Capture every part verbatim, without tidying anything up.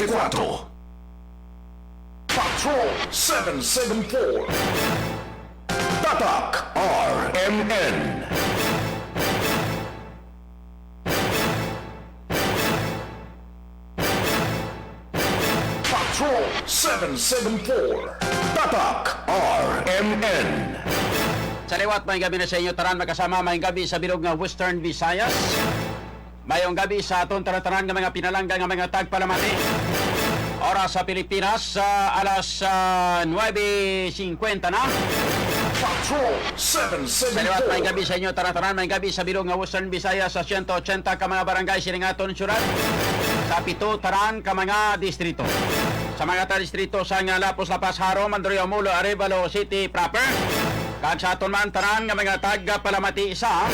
Patrol seven seven four. Tatak R M N. Patrol seven seven four. Tatak R M N. Sa liwat, may gabi na sa inyo tanan, makasama, may gabi sa bilog nga Western Visayas. Mayong gabi sa aton tanan-tanan nga mga pinalangga nga mga tagpalamati. Oras sa Pilipinas, ah, alas, ah, nuebe singkwenta na. Patrol seven seven four. Sa liwat, may gabi sa inyo tanan-tanan, may gabi sa bilog nga Western Visayas, sa siyento ochenta ka mga barangay sining aton syudad, sa pito tanan ka mga distrito. Sa mga ta-, distrito sa nga Lapos, La Paz, Jaro, Mandaluyong, Jumolo, Arevalo City proper, kag sa aton man tanan nga mga tagpalamati sa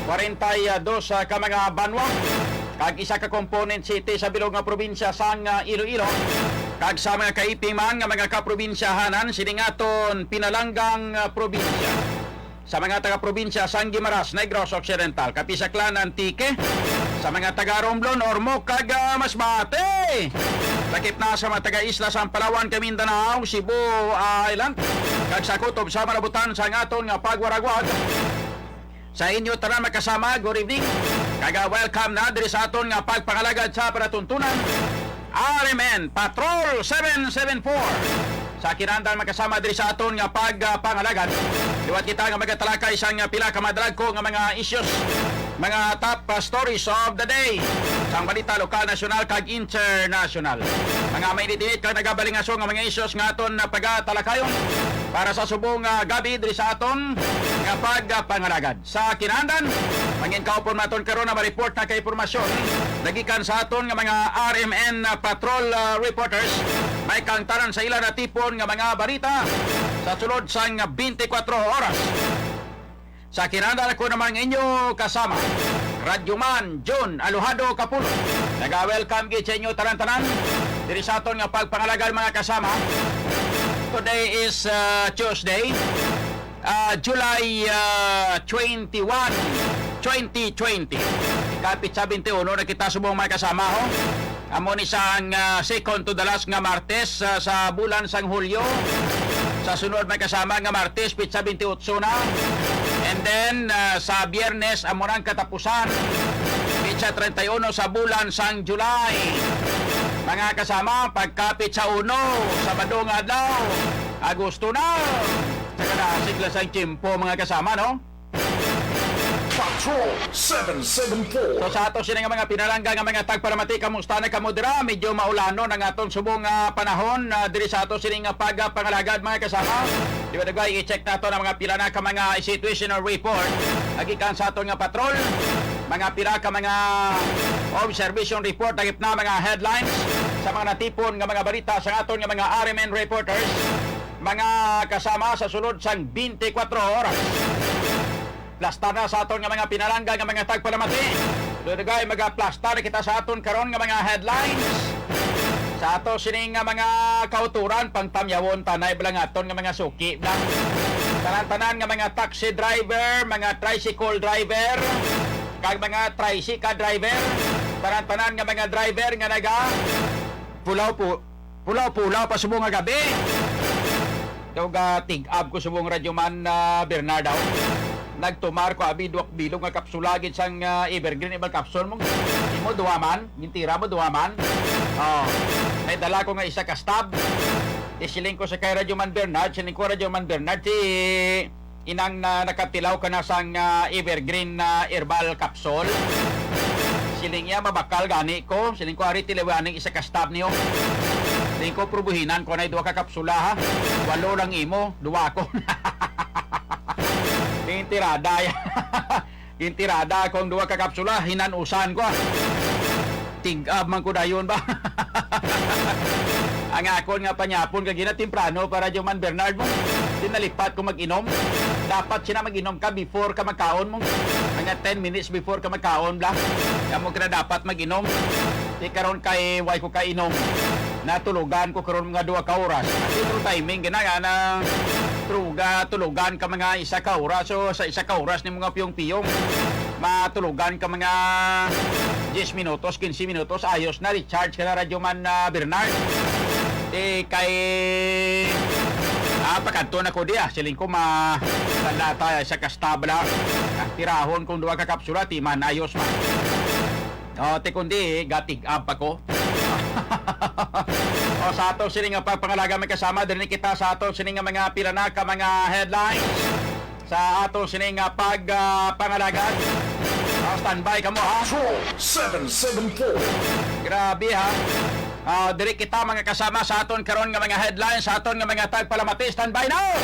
kwarenta y dos ka mga banwa, kag isa ka component city sa bilog nga probinsya sang, ah, Iloilo, kag sa mga kaiping man nga mga kaprobinsyahanan sining aton pinalanggang, ah, probinsya. Sa mga taga-probinsya sang Guimaras, Negros Occidental, Capiz, Aklan, Antique, sa mga taga-Romblon, Ormoc, kag, ah, Masbate. Lakip na sa mga taga-isla sang Palawan, kag Mindanao, Cebu Island, kag sa kutob sa malabutan sang aton nga pagwaragwag. Sa inyo tanan makasama, good evening. Kag, ah, welcome na diri sa aton nga pagpangalagad sa palatuntunan. R M N Patrol seven seven four. Sa kinahanglan makasama diri sa aton nga pagpangalagad, liwat kita nga magatalakay sang pila ka madalagko nga mga issues, mga top, ah, stories of the day, sang balita lokal, nasyonal, kag internasyonal. Mga mainit-init kag nagabalingaso nga mga issues nga aton, ah, pagatalakayon para sa subong, ah, gabi diri sa aton nga pagpangalagad. Sa kinahanglan, mangin kaupon maton karon na ma-report na kay impormasyon nagikan sa aton nga mga R M N patrol, ah, reporters. May kang tanan sa ila natipon nga mga balita sa sulod sang twenty-four oras. Sa kinahanglan, ako naman ang inyo kasama, Radyoman Jun Alojado Kapulo. Naga-welcome gid sa inyo tanan-tanan diri sa aton nga pagpangalagad, mga kasama. Today is, ah, Tuesday. Ah, July, ah, twenty-one, twenty twenty. Ikapit sa twenty-one na kita subong, mga kasama, ho. Amo ni sang, ah, second to the last nga Martes, ah, sa bulan sang Hulyo. Sa sunod, mga kasama, nga Martes, pitsa twenty-eight na. And then, ah, sa Biyernes, amo na ang katapusan, pitsa treinta y uno sa bulan sang July. Mga kasama, pagkapit sa uno, Sabado nga adlaw, Agosto na. Sa kalasigla sang tiyempo, mga kasama, no? Patrol seven seven four. So, sa ato sini nga mga pinalangga nga mga tagpalamati, kamusta na kamo dira? Medyo maulanon ang aton subong nga panahon, ah, diri sa ato sini nga pagpangalagad, mga kasama. Di ba, dugay, i-check nato ang mga pila na ka mga situational report. Nagikan sa aton nga patrol, mga pila ka mga observation report, dagit na mga headlines sa mga natipon nga mga balita sa aton nga mga R M N reporters. Mga kasama, sa sulod sang twenty-four oras, plastar na sa aton nga mga pinalangga nga mga tagpalamati. Dugay, magaplastar kita sa aton karon nga mga headlines. Sa ato sini nga mga kauturan, pangtamyawon tanay bala nga aton nga mga suki bala. Tanan-tanan nga mga taxi driver, mga tricycle driver, kag mga tricycle driver, tanan-tanan nga mga driver nga naga pulaw po, pulaw-pulaw pa subong nga gabi. Daw ga tig-ab ko subong, Radyo Man, ah, Bernard, daw. Nagtumar ko abi duwak bilog nga kapsula gid sang, ah, Evergreen Herbal Capsule mo. Imo duwa man, gintira mo duwa man. Oh, may dala ko nga isa ka stub. Isiling ko sa kay Radyo Man Bernard, siling ko, Radyo Man Bernard, si inang na nakatilaw ka na sang, ah, Evergreen na herbal capsule. Siling niya, mabakal gani ko. Siling ko, ari, tilawan ning isa ka stub niyo. Siling ko, prubuhinan ko na duha ka kapsula, ha. Walo lang imo, duha ko. Gintirada ya. Gintirada akong duha ka kapsula, hinan-usan ko, ah. Tig-ab man ko dayon ba? Ang akon nga panyapon kay gina temprano para Radyo Man Bernard mo. Di nalipat ko mag-inom. Dapat sina mag-inom ka before ka magkaon mo. Mga ten minutes before ka magkaon bla. Kamo ka na dapat mag-inom. Di karon kay way ko kainom. Natulugan ko karon mga duha ka oras. Kasi true timing, gina nga na truga, tulugan ka mga isa ka oras. So, sa isa ka oras ni mga piyong-piyong, matulugan ka mga Diyes minutos, kinse minutos, ayos na, recharge ka na, Radyo Man, ah, Bernard. Di kay, ah, pakadto na ko di, ah. Siling ko, ma-, tanda ta sa kastabla. Ah, tirahon kong duha ka kapsula, ti man, ayos man. O, ti kundi, gatig-ab pa ko. O, sa ato sini nga pagpangalaga, may kasama, diri kita sa ato sini nga mga pila na ka mga headlines. Sa ato sini nga pag, ah, pangalagad. Ah, standby kamo, ha? Patrol seven seven four. Grabe, ha? Ah, diri kita, mga kasama, sa aton karon nga mga headlines, sa aton nga mga tagpalamati. Standby now!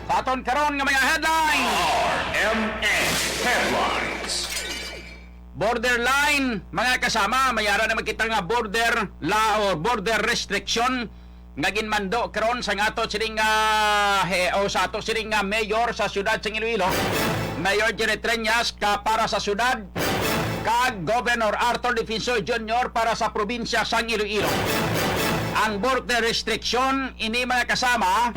Sa aton karon nga mga headlines. R M N Headlines. Borderline, mga kasama, may ara naman kita nga border law or border restriction nga ginmando karon sa ato sining, ah, he-, o sa ato sining, ah, mayor sa siyudad sang Iloilo, Mayor Jerry Treñas, ka para sa siyudad, kag Governor Arthur Defensor Junior para sa probinsya sang Iloilo. Ang border restriction ini, mga kasama,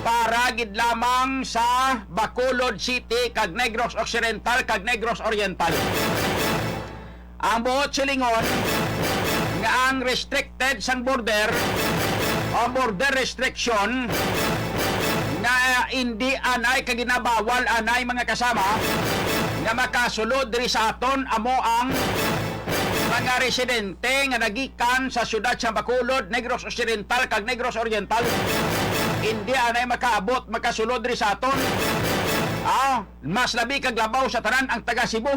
para gid lamang sa Bacolod City kag Negros Occidental kag Negros Oriental. Ang buot silingon nga ang restricted sang border o border restriction nga indi anay ka ginabawal anay, mga kasama, nga makasulod diri sa aton amo ang mga residente nga nagikan sa siyudad sa Bacolod, Negros Occidental kag Negros Oriental. Indi anay makaabot, makasulod diri sa aton. Ah, mas labi kag labaw sa tanan ang taga Cebu.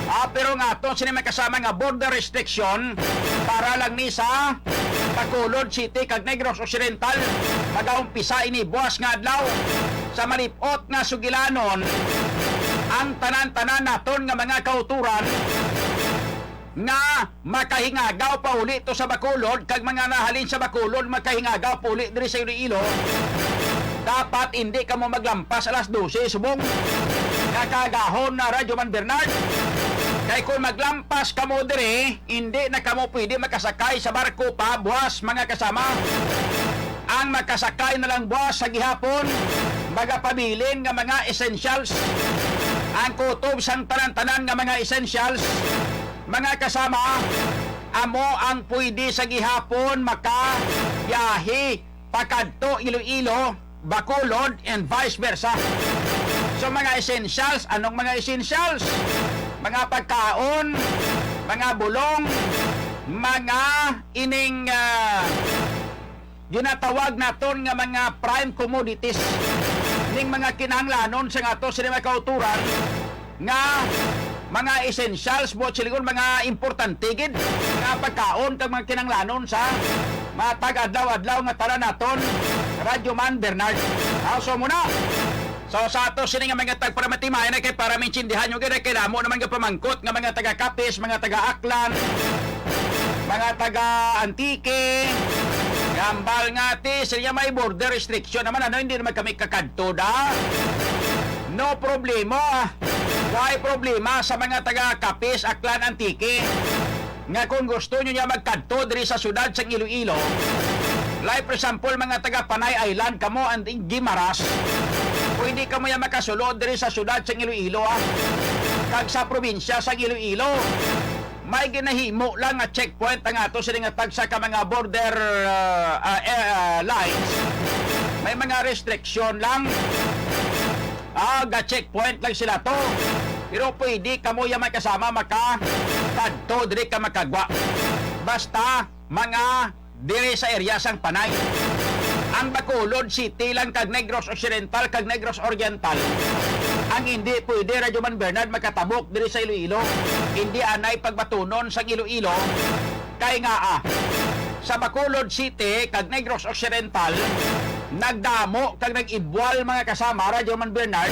Ah, pero nga ato sini may kasama nga border restriction para lang ni sa Bacolod City kag Negros Occidental. Magaumpisa ini buwas nga adlaw. Sa malip-ot nga sugilanon, ang tanan-tanan naton nga mga kauturan nga makahingagaw pauli to sa Bacolod, kag mga nahalin sa Bacolod makahingagaw pauli diri sa Iloilo, dapat indi kamo maglampas alas dose subong nga kaagahon na, Radyo Man Bernard. Kay kung maglampas kamo diri, indi na kamo pwede makasakay sa barko pa buwas, mga kasama. Ang makasakay na lang buwas sa gihapon, magapabilin nga mga essentials. Ang kutob sang tanan-tanan nga mga essentials, mga kasama, amo ang pwede sa gihapon makabiyahe pakadto Iloilo, Bacolod, and vice versa. So, mga essentials, anong mga essentials? Mga pagkaon, mga bulong, mga ining, ah, ginatawag naton nga mga prime commodities, ning mga kinahanglanon sa ato sini mga kauturan, nga mga essentials, buot silingon, mga importante gid, mga pagkaon kag mga kinahanglanon sa mga tag-adlaw-adlaw nga tanan naton, Radyo Man Bernard. Ah, so muna, so sa ato sini nga mga tagparamatimayan na kay para maintindihan nyo gid, kay damo naman nga pamangkot nga mga taga Capiz, mga taga Aklan, mga taga Antique, hambal nga ti sila may border restriction naman, ano, hindi naman kami kakadto da. No problema. Why problema sa mga taga Capiz, Aklan, Antique, nga kung gusto nyo niya magkadto diri sa siyudad sang Iloilo, like for example, mga taga Panay Island, kamo ang Guimaras, pwede kamo ya makasulod diri sa siyudad sang Iloilo, ah, kag sa probinsya sang Iloilo. May ginahimo lang nga checkpoint ang ato sini nga tagsa ka mga border, ah, ah, eh, ah, lines. May mga restriction lang. Ah, ga-checkpoint lang sila to. Pero pwede kamo ya may kasama makakadto diri ka makagwa. Basta mga diri sa area sang Panay. Ang Bacolod City lang kag Negros Occidental kag Negros Oriental ang hindi pwede, Radyo Man Bernard, makatabok diri sa Iloilo. Hindi anay pagbatunon sang Iloilo. Kay nga, ah, sa Bacolod City kag Negros Occidental, nagdamo kag nag-ibwal, mga kasama, Radyo Man Bernard,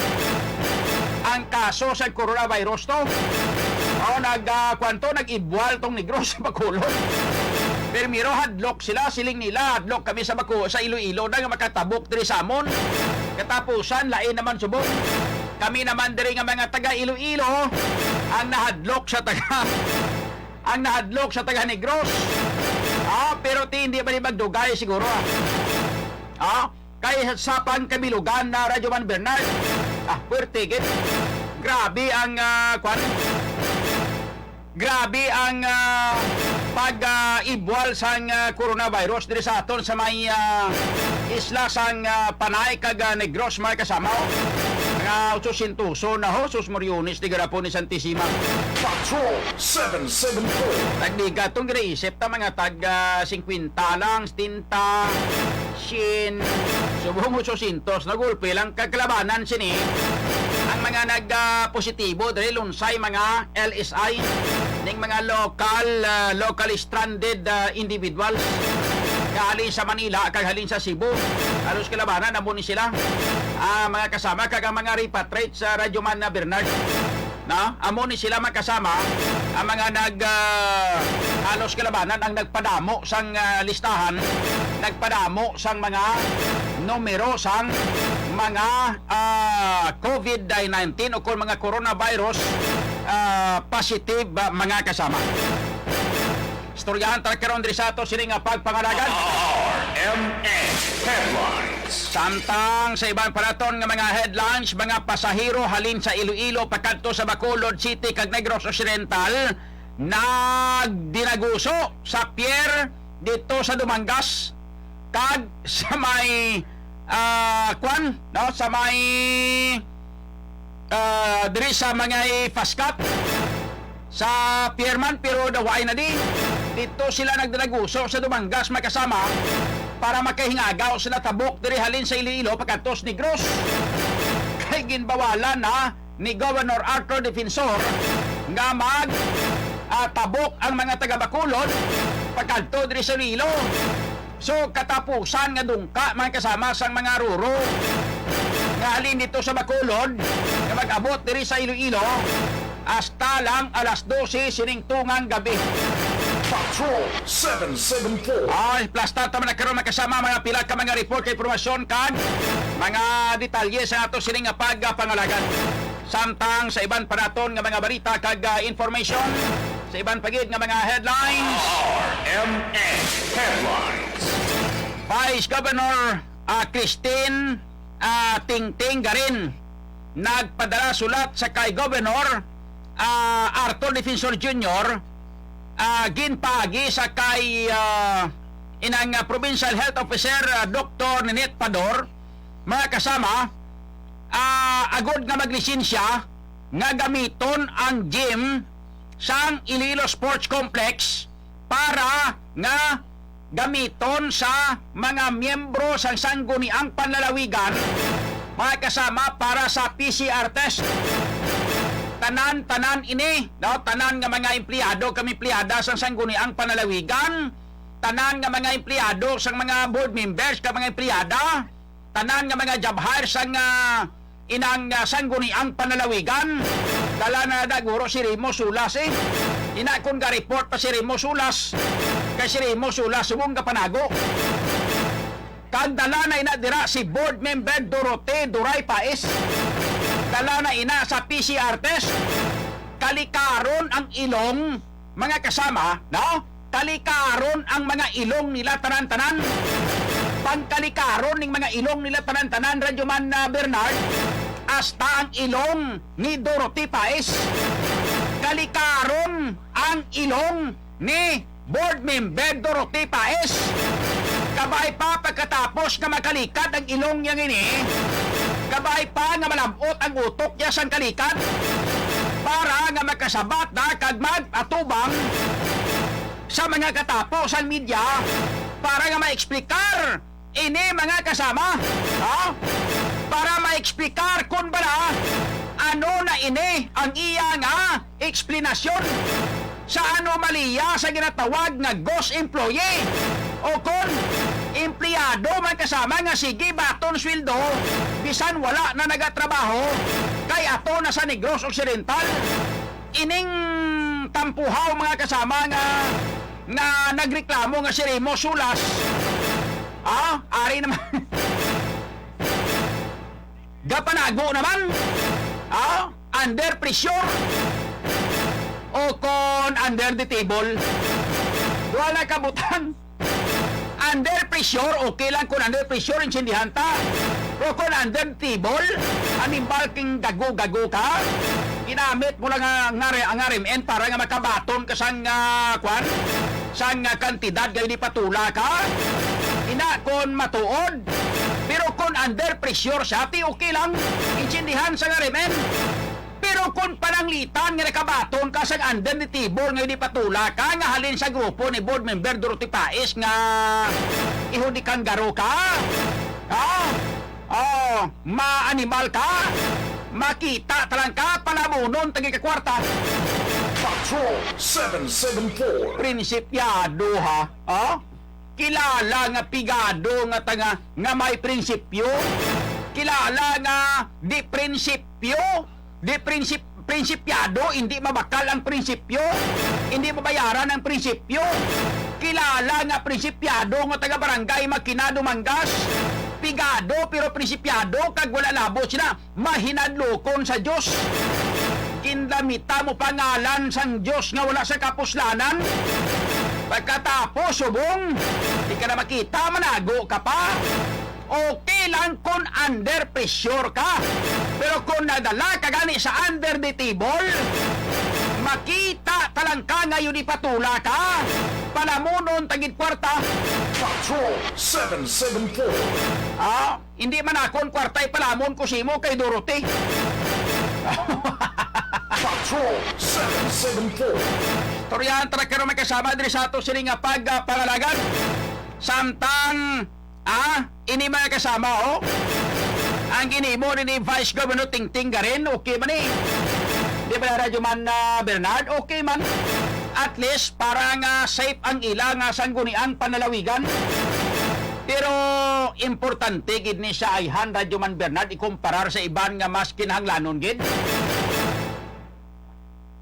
ang kaso sa coronavirus to. O, nag, ah, kwan to, nag-ibwal tong Negros sa Bacolod. Primero, hadlok sila, siling nila, "Hadlok kami sa Baco-, sa Iloilo na nga makatabok diri sa amon." Katapusan, lain naman subong. Kami naman diri nga mga taga Iloilo ang nahadlok sa taga ang nahadlok sa taga Negros. Ah, pero ti hindi ba ni magdugay siguro, ah. Ah, kay sa pangkabilugan na, Radyo Man Bernard. Ah, puwerte gid. Grabe ang, ah, kwan. Grabe ang, ah, pag, ah, ibwal sang, ah, coronavirus diri sa aton sa may, ah, isla sang, ah, Panay kag, ah, Negros, mga kasama. Mga otsosyentosyo na ho, sus, Moriones, di garapon ni Santisima. Patrol seven seven four. Tagdiga tong ginaisip ta, mga tag, ah, singkwenta lang, setenta, syen, subong otsosyentos, nagulpi lang kag kalabanan sini ang mga nag, ah, positibo diri, lunsay mga L S I, ning mga local, ah, locally stranded, ah, individuals nga halin sa Manila kag halin sa Cebu. Halos kalabanan amo ni sila, ah, mga kasama, kag ang mga repatriate sa Radyo Man na Bernard. Na, amo ni sila, mga kasama, ang mga nag, ah, halos kalabanan ang nagpadamo sang, ah, listahan, nagpadamo sang mga numero sang mga, ah, COVID nineteen o kon mga coronavirus, ah, positive, ah, mga kasama. Istoryahan ta karon diri sa ato sini nga pagpangalagan. R M X Headlines. Samtang sa iban pa naton nga mga headlines, mga pasahero halin sa Iloilo pakadto sa Bacolod City kag Negros Occidental nagdinaguso sa pier dito sa Dumangas kag sa may, ah, kwan, no, sa may, ah, diri sa mga Pascat, sa pier man, pero daw wala na di. Dito sila nagdalaguso sa Dumangas, mga kasama, para makahingagaw sila tabok diri halin sa Iloilo pakadto sa Negros. Kay ginbawalan na ni Governor Arthur Defensor nga mag, ah, tabok ang mga taga Bacolod pakadto diri sa Iloilo. So, katapusan nga dungka, mga kasama, sang mga ruro nga halin dito sa Bacolod nga mag-abot diri sa Iloilo hasta lang alas dose sining tungang gabi. Patrol seven seven four. Ay, plasta ta man na karon, mga kasama, mga pila ka mga report kag impormasyon kag mga detalye sa ato sining nga pagpangalagan. Samtang sa iban pa naton nga mga balita kag, ah, information, sa iban pa gid nga mga headlines. R M X Headlines. Vice Governor, ah, Christine, ah, Tingting Garin nagpadala sulat sa kay Governor, ah, Arthur Defensor Junior, ah, ginpaagi sa kay, ah, inang, ah, Provincial Health Officer, ah, Doktor Ninette Pador, mga kasama, ah, agod nga maglisensya nga gamiton ang gym sang Iloilo Sports Complex para nga gamiton sa mga miyembro sang Sangguniang Panlalawigan, mga kasama, para sa P C R test. Tanan-tanan ini, no, tanan nga mga empleyado kag empleyada sang Sangguniang Panlalawigan, tanan nga mga empleyado sang mga board members kag mga empleyada, tanan nga mga job hire sang, ah, inang, ah, Sangguniang Panlalawigan. Dala na na guro si Remo Sulas, eh. Ina, kon ga-report pa si Remo Sulas, kay si Remo Sulas subong gapanago. Kag dala na ina dira si Board Member Dorothy Duray Paes. Dala na ina sa P C R test. Kalikaron ang ilong, mga kasama, no? Kalikaron ang mga ilong nila tanan-tanan. Pangkalikaron ning mga ilong nila tanan-tanan, Radyo Man, ah, Bernard, hasta ang ilong ni Dorothy Paes. Kalikaron ang ilong ni Board Member Dorothy Paes. Kabay pa, pagkatapos nga makalikad ang ilong niya ngini, kabay pa nga malab-ot ang utok niya sang kalikad, para nga makasabat na kag mag-atubang sa mga katapo sang media, para nga maeksplikar ini, mga kasama, ha? Para maeksplikar kon bala ano na ini ang iya nga eksplanasyon sa anomalya sa ginatawag nga ghost employee, o kon empleyado, mga kasama, nga sige baton sweldo bisan wala na nagatrabaho kay ato na sa Negros Occidental. Ining tampuhaw, mga kasama, nga, nga nagreklamo nga si Remo Sulas, ah, ari naman. Gapanago naman, ah, under pressure o kon under the table. Duha na ka butang. Under pressure, okay lang kung under pressure, intindihan ta. Pero kung under the table, animal king gago-gago ka, ginamit mo lang nga, nga, re- ang R M N para nga makabaton ka sang, ah, kwan, sang, ah, kantidad kay di patula ka. Ina, kung matuod, pero kung under pressure siya, ti okay lang, intindihan sang R M N. Pero kung pananglitan nga nakabaton ka sa under the table nga di patula ka, nga halin sa grupo ni Board Member Dorothy Paes nga ihudi kang garo ka, ha? Oh, maanimal ka, makita ta lang ka, palamunon tagi ka kwarta. Patrol seven seven four. Prinsipyado, ha? Oh? Kilala nga pigado nga tanga nga may prinsipyo. Kilala nga di prinsipyo, di prinsip, prinsipyado, hindi mabakal ang prinsipyo, hindi mabayaran ang prinsipyo. Kilala nga prinsipyado nga taga barangay Makinado Mangas. Pigado pero prinsipyado kag wala labo sila mahinadlokon sa Dios. Ginlamita mo pa ngalan sang Dios nga wala sa kapuslanan. Pagkatapos, subong, di ka na makita, manago ka pa. Okay lang kung under pressure ka. Pero kung nadala ka gani sa under the table, makita ta lang ka nga yun ipatula ka. Palamunon tagid kwarta. Patrol seven seven four. Ah, hindi man akon kwarta ipalamon ko simo kay Dorothy. Patrol seven seven four. Istoryahan ta na karon, mga kasama, diri sa ato sini nga pag, ah, pangalagad. Samtang, ah, ini, mga kasama, oh. Ang ginimo ni, ni Vice Governor Tingting Garin, okay man ni. Di ba, Radyo Man, ah, Bernard? Okay man. At least, para nga safe ang ila nga sangguniang panlalawigan. Pero importante gid ni siya ayhan, Radyo Man Bernard, ikumparar sa iban nga mas kinahanglanon gid.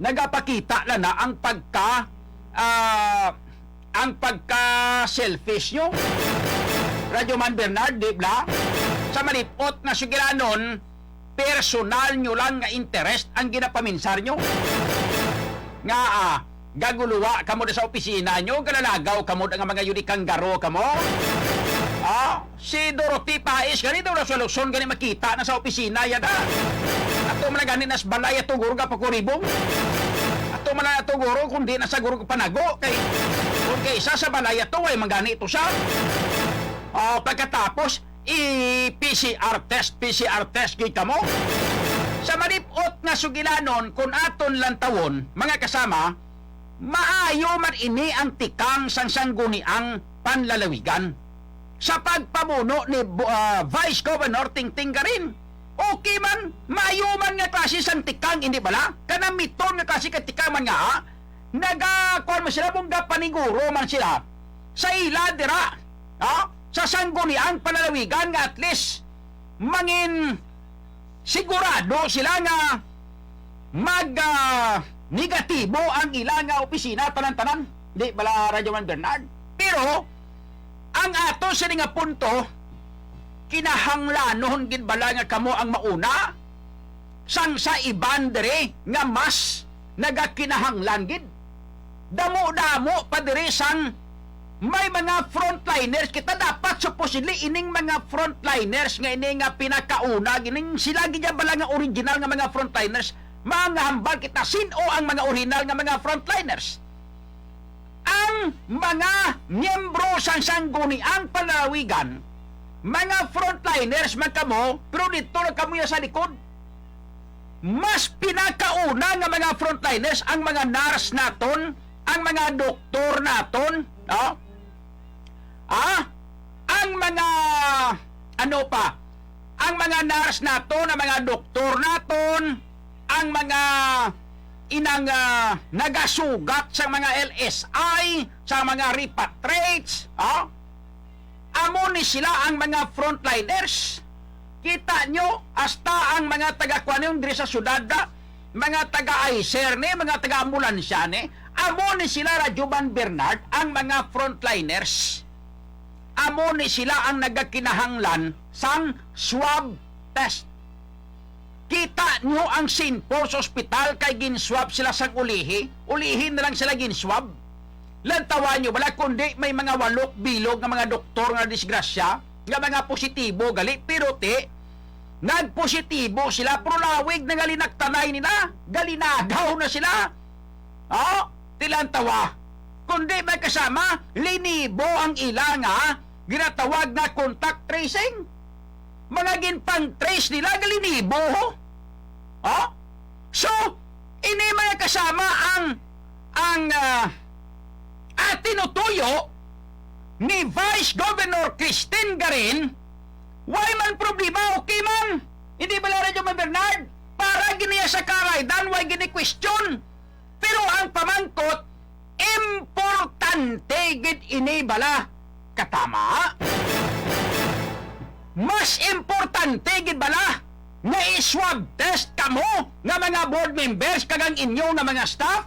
Nagapakita na na ang pagka, ah, ang pagka-selfish nyo. Radyo Man Bernard, di ba? Sa malipot nga sugilanon, personal nyo lang nga interest ang ginapaminsar nyo. Nga, ah, gaguluwa kamo da sa opisina nyo, galalagaw kamo da nga mga yuni kanggaro kamo. Ah, si Dorothy Pais gani daw na sa Luzon gani makita na sa opisina yada. Ato man lang gani nas balay ato guro ga pakuribong. Ato man lang ato guro kung di na sa guro panago kay kung kay isa sa balay ato way man gani to siya. Oh, pagkatapos i-P C R test, P C R test gid kamo. Sa malipot nga sugilanon, kung aton lantawon, mga kasama, maayo man ini ang tikang sang sangguniang panlalawigan. Sa pagpamuno ni Bu-, ah, Vice Governor Tingting Garin, okay man, maayo man nga klase sang tikang, hindi bala? Kanamiton nga klase ka tikang man nga, ha? Naga-, kuwan man sila, mong gapaniguro man sila sa ila dira, ha? Sa sangguniang panlalawigan nga at least mangin sigurado sila nga mag, ah, negatibo ang ila nga opisina, tanan-tanan. Di bala, Radyo Man Bernard? Pero, ang ato sini nga punto, kinahanglanon gid bala nga kamo ang mauna sang sa iban diri nga mas nagakinahanglan gid? Damo-damo pa diri sang may mga frontliners kita, dapat supposedly ining mga frontliners nga ini nga pinakauna, gining sila gid bala nga original nga mga frontliners, mangahambal kita sin-o ang mga original nga mga frontliners. Ang mga miyembro sang sangguniang panlalawigan, mga frontliners man kamo, pero dito na kamo ya sa likod. Mas pinakauna nga mga frontliners ang mga nurse naton, ang mga doktor naton, no? Ah? Ang mga, ano pa? Ang mga nurse naton, ang mga doktor naton, ang mga inang, ah, nagasugat sa mga L S I, sa mga repatriates, ah? Amo ni sila ang mga frontliners. Kita nyo, hasta ang mga taga-kuan diri sa syudad, ah, mga taga-icer ni, mga taga-ambulansya ni, amo ni sila, Radyo Man Bernard, ang mga frontliners. Amo ni sila ang nagakinahanglan sang swab test. Kita nyo ang Saint Paul sa ospital kay ginswab sila sang ulihi. Ulihi na lang sila ginswab. Lantawan nyo bala, kundi may mga walok bilog nga mga doktor nga disgrasya. nga mga positibo gali, pero ti, nagpositibo sila, pero lawig na gali naktanay nila, gali nagaw na sila. Oh, tilantawa. Kundi may kasama, linibo ang ila nga ginatawag nga contact tracing. Mga ginpang-trace nila, gali nibo, ho. Oh? So, ini mga kasama ang, ang, ah, atinutuyo ni Vice Governor Christine Garin. Way man problema, okay man. Hindi bala, Radyo Man Bernard? Para gini sa karaydan, way gini question. Pero ang pamangkot, importante gid ini bala. Katama? Mas importante gid bala nga i-swab test kamo nga mga board members kag ang inyo nga mga staff?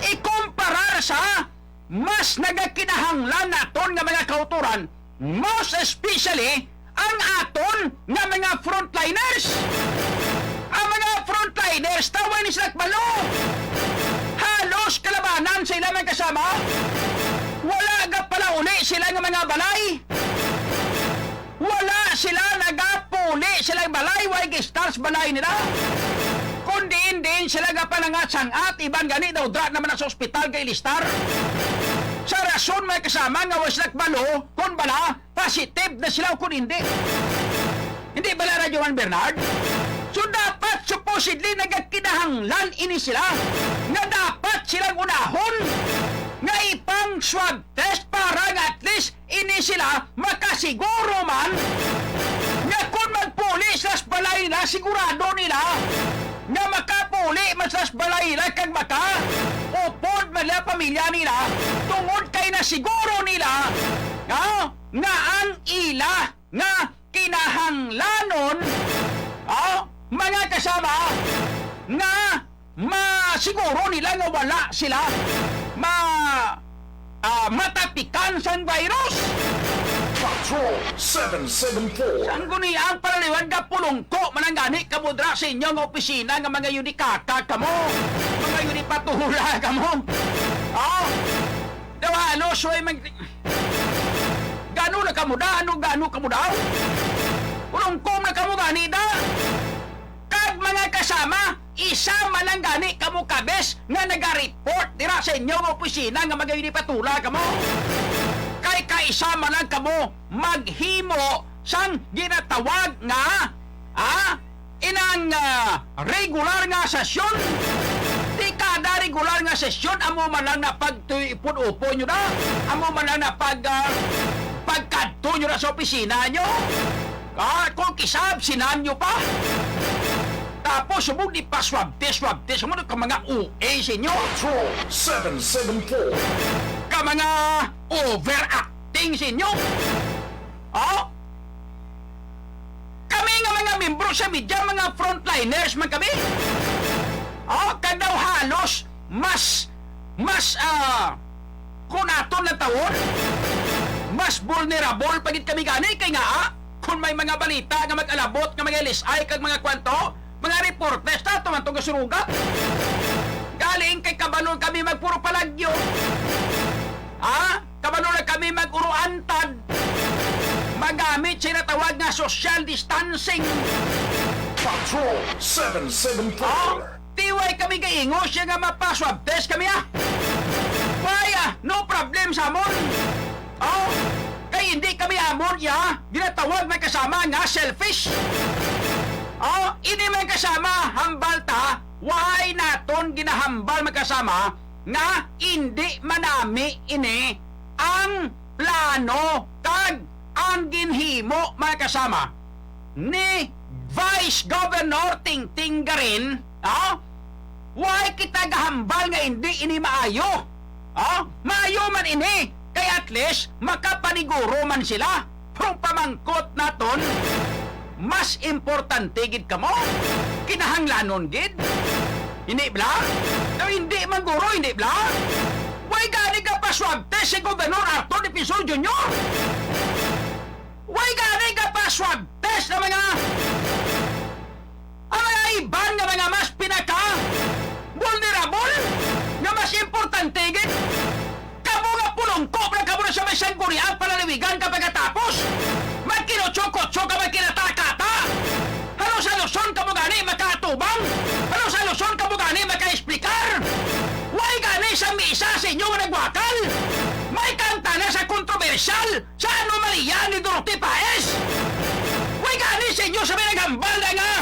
Ikumparar sa mas nagakinahanglan naton nga mga kautoran, most especially ang aton nga mga frontliners. Ang mga frontliners, taway ni sila kabalo. Halos kalabanan sa ilang mga kasama. Wala gapalauli sila nga mga balay. Wala sila nagapuli silang balay, way gistar sa balay nila. Kun diin-diin sila gapanangat-sangat, iban gani daw dra naman na sa ospital kay listar. Sa rason may kasama nga way sila kabalo, kun bala, positive na sila o kun hindi. Hindi bala, Radyo Man Bernard? So, dapat supposedly nagakinahanglan ini sila nga dapat silang unahon nga ipang swab test para nga at least ini sila makasiguro man nga kung magpuli sila sa balay nila, sigurado nila nga makapuli man sila sa balay nila kag makaupod man nila pamilya nila, tungod kay nasiguro nila nga, nga ang ila nga kinahanglanon, ah, mga kasama, nga masiguro nila nga wala sila ma-, ah, matapikan sang virus. Patrol seven seven four. Sang guni ang palaliwan nga pulungko man ang gani kamo dira sa inyo nga opisina nga mga yudikata kamo, mga yudipatula kamo. Ah, daw halos way mag-, gano na kamo da? Ano, gano kamo daw? Pulungko na kamo gani da? Kag mga kasama, isa man lang gani kamo ka beses nga naga-report dira sa inyo nga opisina nga magayudipatula kamo. Kay kaisa man lang kamo maghimo sang ginatawag nga, ah, inang, ah, regular nga sesyon. Di kada regular nga sesyon, amo man lang na pagtuipon-upon nyo na, amo man lang na pag, ah, pagkadto nyo na sa opisina nyo. Ah, kung kisab, sinam nyo pa. Tapos, subong di pa swab test, swab test. Ano ka mga O A sa inyo? Patrol seven seven four. Ka mga overacting sa inyo. Oh? Kami nga mga membro sa media, mga frontliners man kami. Oh, kag daw halos mas, mas, ah, kung aton lang tawon, mas vulnerable pa gid kami gani kay nga, ah, kung may mga balita nga mag-alabot nga mga L S I kag mga kwanto, mga reporters, ta, tuman to nga suruga. Galing kay kabalo kami magpurupalagyo. Ha? Kabalo na kami mag-uruantad. Magamit sa natawag nga social distancing. Patrol seven seven four. Oh, tiway kami kaingo siya nga mapa-swab test kami, ah. Why, ah? No problem sa amon. Oh, kay hindi kami amon, ya, ginatawag may kasama nga selfish. Oh, ini may kasama, hambal ta, why naton ginahambal may kasama nga indi manami ini ang plano kag ang ginhimo, mga kasama, ni Vice Governor Tingting Garin, ah? Why kita gahambal nga indi ini maayo? Ah? Maayo man ini, kay at least makapaniguro man sila. Pero pamangkot naton, mas importante gid kamo? Kinahanglanon gid? Hindi bala? Daw hindi man guro, hindi bala? Why gani ka pa swab test si Gobernador Arthur Defensor Junior? Why gani ka pa swab test na mga, ang mga iban nga mga mas pinaka vulnerable, nga mas importante gid? Kamo nga pulungko na kamo na sa may sanggunian palalawigan ka pagkatapos. opisyal sa anomalya ni Dorothy Paes. Way gani sa inyo sa may naghambal na nga,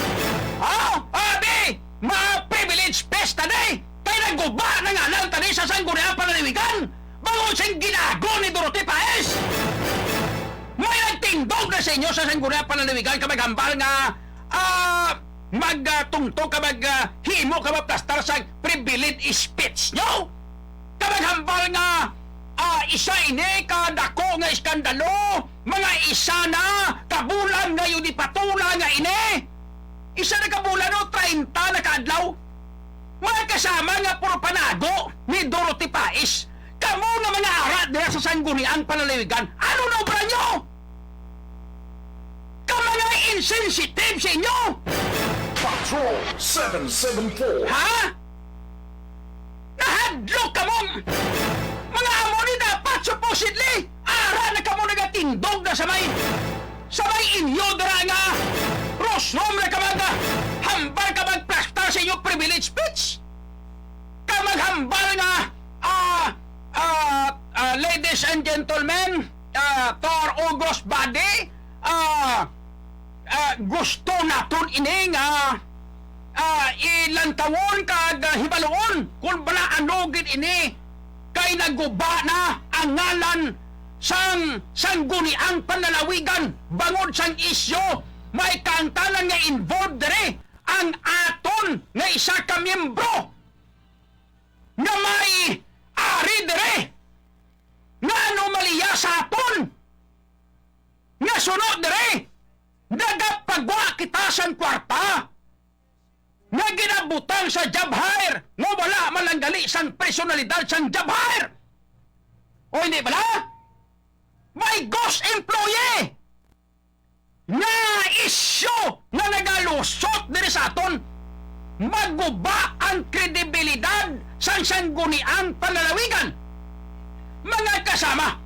ha? Abi, mga privilege fest na di. Kay naguba na nga lang tani sa Sangguniang Panlalawigan. Bangod sing ginago ni Dorothy Paes. May nagtindog na sa inyo sa Sangguniang Panlalawigan ka maghambal nga, ah, mag, ah, tungtog ka mag, ah, himo ka maplastar sa privilege speech nyo. Ka maghambal nga, ah, isa ini ka dako nga iskandalo, mga isa na ka bulan nga yudipatula nga ini. Isa na ka bulan o treinta na ka adlaw. Mga kasama nga puro panago ni Dorothy Paes, kamo nga mga ara dira sa Sangguniang Panlalawigan, ano na obra nyo? Ka mga insensitive sa inyo! Patrol seven seven four. Ha? Nahadlok kamo! Mga amo ni dapat supposedly ara na kamo nagatindog na sa may, sa may inyo dira nga rostrum na ka mag-, hambal ka magplastar sa inyo privilege speech. Ka maghambal nga, ah, ah, ah, ladies and gentlemen, ah, to our august body, ah, ah, gusto naton ini nga, ah, ilantawon kag, ah, hibaluon kung bala ano gid ini, kay naguba na ang ngalan sang Sangguniang Panlalawigan bangod sang isyu. May kaangtanan nga involved diri ang aton nga isa ka miyembro nga may ari diri nga anomalya sa aton. Nga suno diri, nagapagwa kita sang kwarta nga ginabutang sa job hire nga wala man lang gali sang personalidad sang job hire. O hindi bala? May ghost employee nga isyu nga nagalusot diri sa aton, maguba ang kredibilidad sang Sangguniang Panlalawigan. Mga kasama,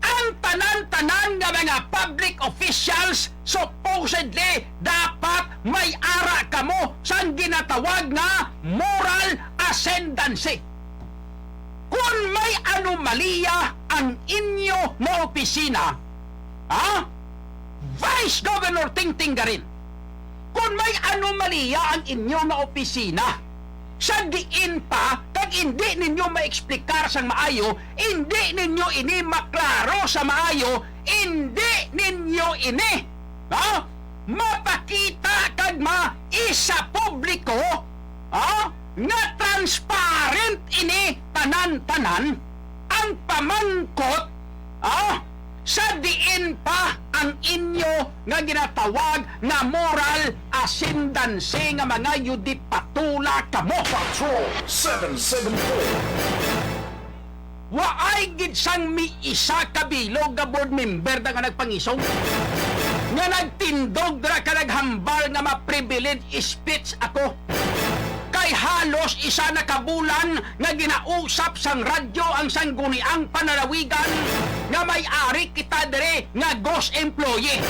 ang tanan-tanan nga mga public officials supposedly dapat may ara kamo sang ginatawag nga moral ascendancy. Kon may anomalya ang inyo nga opisina, ha? Vice Governor Tingting Garin, kon may anomalya ang inyo nga opisina, sa diin pa kag indi ninyo maeksplikar sang maayo, indi ninyo ini maklaro sa maayo, indi ninyo ini, ha? Mapakita kag ma-, isa publiko, ha? Nga transparent ini tanan-tanan ang pamangkot, ha? Sa diin pa ang inyo nga ginatawag nga moral ascendancy nga mga yudipatula kamo. Patrol seven seven four. Waay gid sang miisa ka bilog nga board member na nga nagpangisog, nga nagtindog dira ka naghambal nga ma-privilege speech ako. Kay halos isa na ka bulan nga ginausap sang radyo ang Sangguniang Panlalawigan nga may ari kita diri nga ghost employee.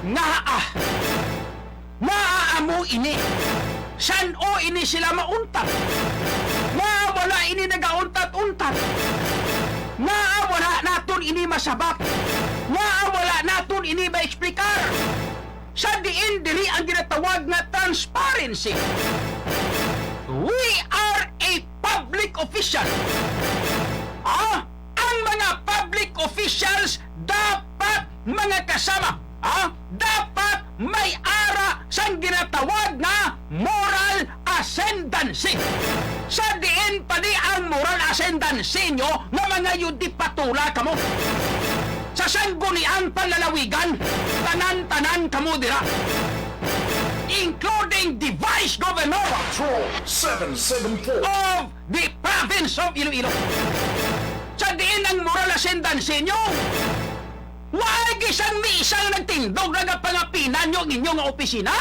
Ngaa? Ngaa amo ini? San-o ini sila mauntat? Ngaa wala ini nagauntat-untat? Ngaa wala naton ini masabat? Ngaa wala naton ini maeksplikar? Sa diin diri ang ginatawag nga transparency. We are a public official. Ah, ang mga public officials dapat, mga kasama, ah, dapat may ara sang ginatawag nga moral ascendancy. Sa diin pa di ang moral ascendancy nyo nga mga yudipatula kamo? Sa Sangguniang Panlalawigan, tanan-tanan kamo dira, including the Vice Governor Patrol seven seven four. Of the province of Iloilo. Sa diin ang moral ascendancy nyo? Wa gid sang miisa nga nagtindog nga pangapinan nyo ang inyo nga opisina.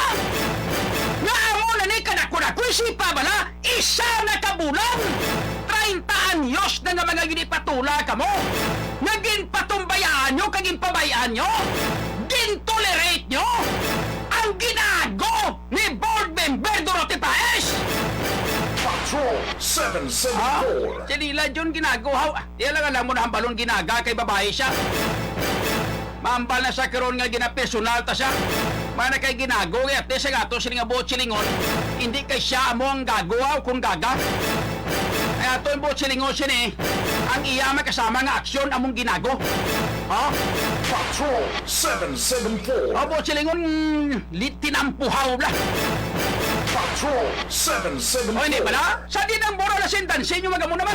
Nga amo na ni kadako-dako, isipa bala, isa na ka bulan, treinta anyos na nga mga ginipatula kamo, nga ginpatumbayaan nyo kag ginpabay-an nyo, gintolerate nyo ang ginago ni Board Member Dorothy Paes. Patrol seven seven four. Ah, si Dila John ginago, haw. Iya lang alam mo na hambalon ginaga kay babae siya. Mahambal na siya karon nga ginapersonal ta siya. Mana kay ginago, kay ate siya gato sini nga buot silingon. Hindi kay siya amo ang gago, haw, kung gaga. Ay ato ang buot silingon sini, ang iya makasama nga aksyon among ginago. Ha? Patrol seven seven four. Abo silingon, li-, tinampuhaw bla. Patrol seven seven four. Oy, di bala? Sa di nang mura na sindansi nyo, magamo naman.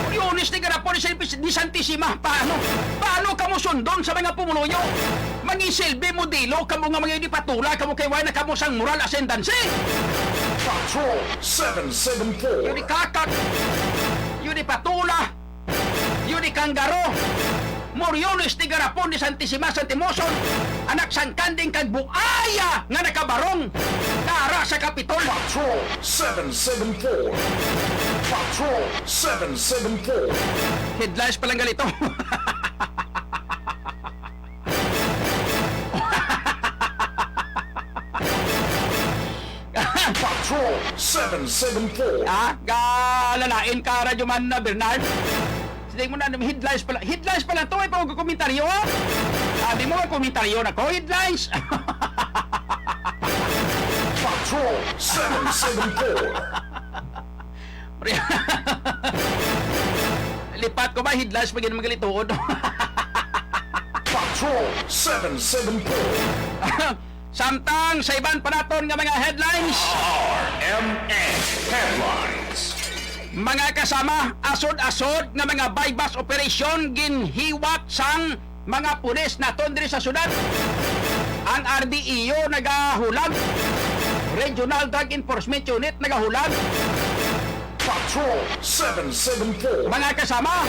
Oriones ni garapon ni San-, ni Santisima. Paano? Paano kamo sundon sa mga pumuluyo? Mangisilbi modelo kamo nga mga dipatula kamo kay wala na kamo sang moral ascendancy. Patrol seven seven four. Yun di kakak. Yun di patula. Yun di kanggaro. Moriones ni garapon ni Santisima Santimoson, anak sang kanding kag buaya nga nakabarong dara sa Kapitol. Patrol seven seven four. Patrol seven seven four. Headlines pa lang galito. Patrol seven seven four. Ah, galalain ka, Radyo Man na Bernard. Sige mo na, headlines pala. Headlines pala to, ay pa komentaryo, ha? Ah, di mo ba komentaryo na ko? Headlines! Patrol seven seven four. Lipat ko ba? Headlines pa gid magalituod. Patrol seven seven four. Samtang sa iban pa naton nga mga headlines. R M N Headlines. Mga kasama, asod-asod nga mga buy-bust operation ginhiwat sang mga pulis naton diri sa syudad. Ang R D E U nagahulag. Regional Drug Enforcement Unit nagahulag. Patrol seven seven four. Mga kasama,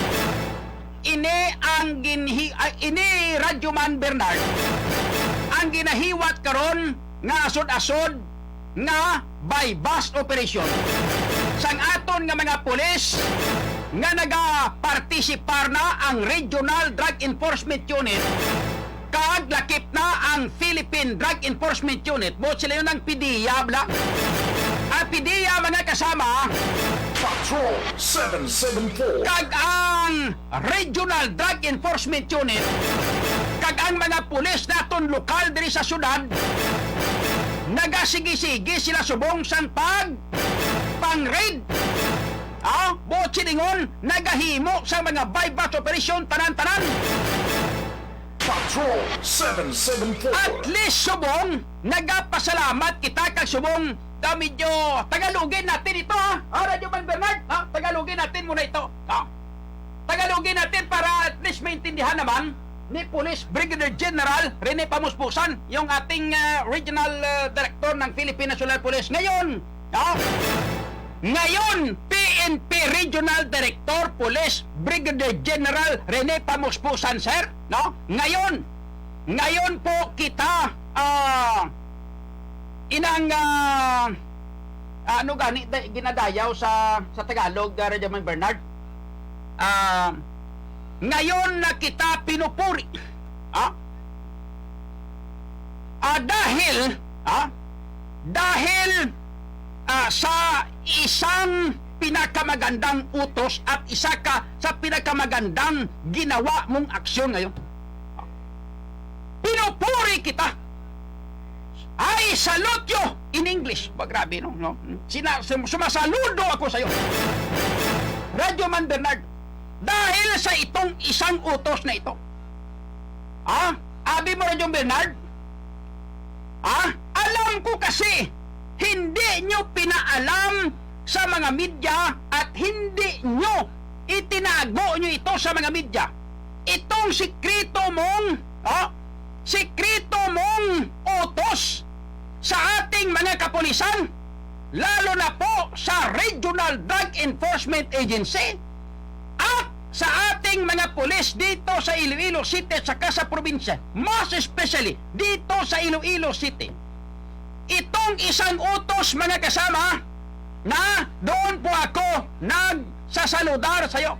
ini ang ginhi-, ay, ini, Radyo Man Bernard, ang ginahiwat karon nga asod-asod nga buy-bust operation sang aton nga mga pulis nga nagapartisipar na ang Regional Drug Enforcement Unit kag lakip na ang Philippine Drug Enforcement Unit. Buot sila yun ang PDEA, bla. Ang PDEA, mga kasama, Patrol seven seven four. Kag ang Regional Drug Enforcement Unit kag ang mga pulis naton lokal diri sa syudad nagasigi-sige sila subong sang pag pang-raid. Ah, buot silingon, nagahimo sa mga buy-bust operation tanan-tanan. Patrol seven seven four. At least subong, nagapasalamat kita kag subong, ah, medyo Tagalogin natin ito, ha? Ah, Radyo Man Bernard, ha? Tagalogin natin muna ito. Ha? Tagalogin natin para at least maintindihan naman ni Police Brigadier General Rene Pamuspusan, yung ating, ah, Regional, ah, Director ng Philippine National Police. Ngayon, ha? Ngayon, P N P Regional Director Police Brigadier General Rene Pamuspusan, sir, no? Ngayon, ngayon po kita, ah, inang, ah, ano gani, da-, ginadayaw sa, sa Tagalog, ah, Radyo Man Bernard? Ah, ngayon na kita pinupuri. Ah? Ah, dahil, ah, dahil, ah, sa isang pinakamagandang utos at isa ka sa pinakamagandang ginawa mong aksyon ngayon. Pinupuri kita. I salute you in English. Ba, grabe, no? No? Sina-, sum-, sumasaludo ako sa'yo. Radyo Man Bernard, dahil sa itong isang utos na ito. Ah, abi mo, Radyo Bernard? Ah, alam ko kasi, hindi nyo pinaalam sa mga media at hindi nyo itinago nyo ito sa mga media. Itong sikreto mong, ah, sikreto mong utos sa ating mga kapulisan, lalo na po sa Regional Drug Enforcement Agency at sa ating mga pulis dito sa Iloilo City at saka sa probinsya, most especially dito sa Iloilo City. Itong isang utos, mga kasama, na doon po ako nagsasaludar sa iyo.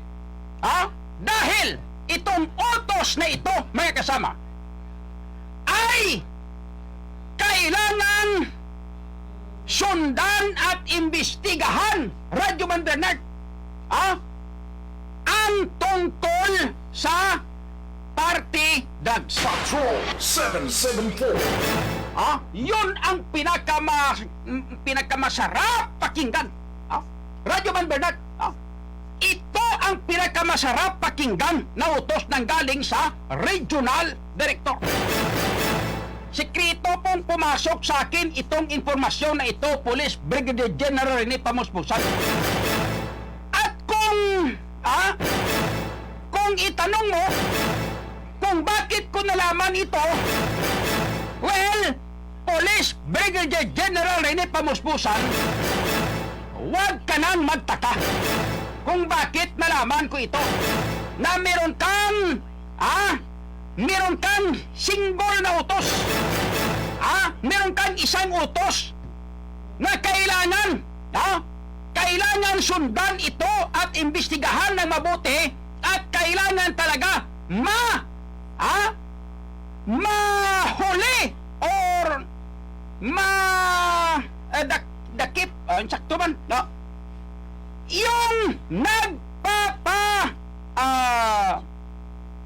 Ha? Dahil itong utos na ito, mga kasama, ay kailangan sundan at imbestigahan, Radyo Man Bernard, ah, ang tungkol sa party drugs. Patrol seven seven four. Ah, yun ang pinakama-, pinakamasa-, pinakamasarap pakinggan. Ah, Radyo Man Bernard, ah, ito ang pinakamasarap pakinggan na utos nanggaling sa regional director. Sekreto pong pumasok sa akin itong impormasyon na ito, Police Brigadier General Rene Pamuspusan. At kung, ah, kung itanong mo kung bakit ko nalaman ito, well, Police Brigadier General Rene Pamuspusan, huwag ka nang magtaka kung bakit nalaman ko ito, na meron kang, ah, meron kang single na utos. Ah, meron kang isang utos na kailangan, ah, kailangan sundan ito at imbestigahan ng mabuti at kailangan talaga ma-, ah, mahuli or ma-, eh, dak-, dakip, ah, sakto man, no? Yung nagpapa-, ah,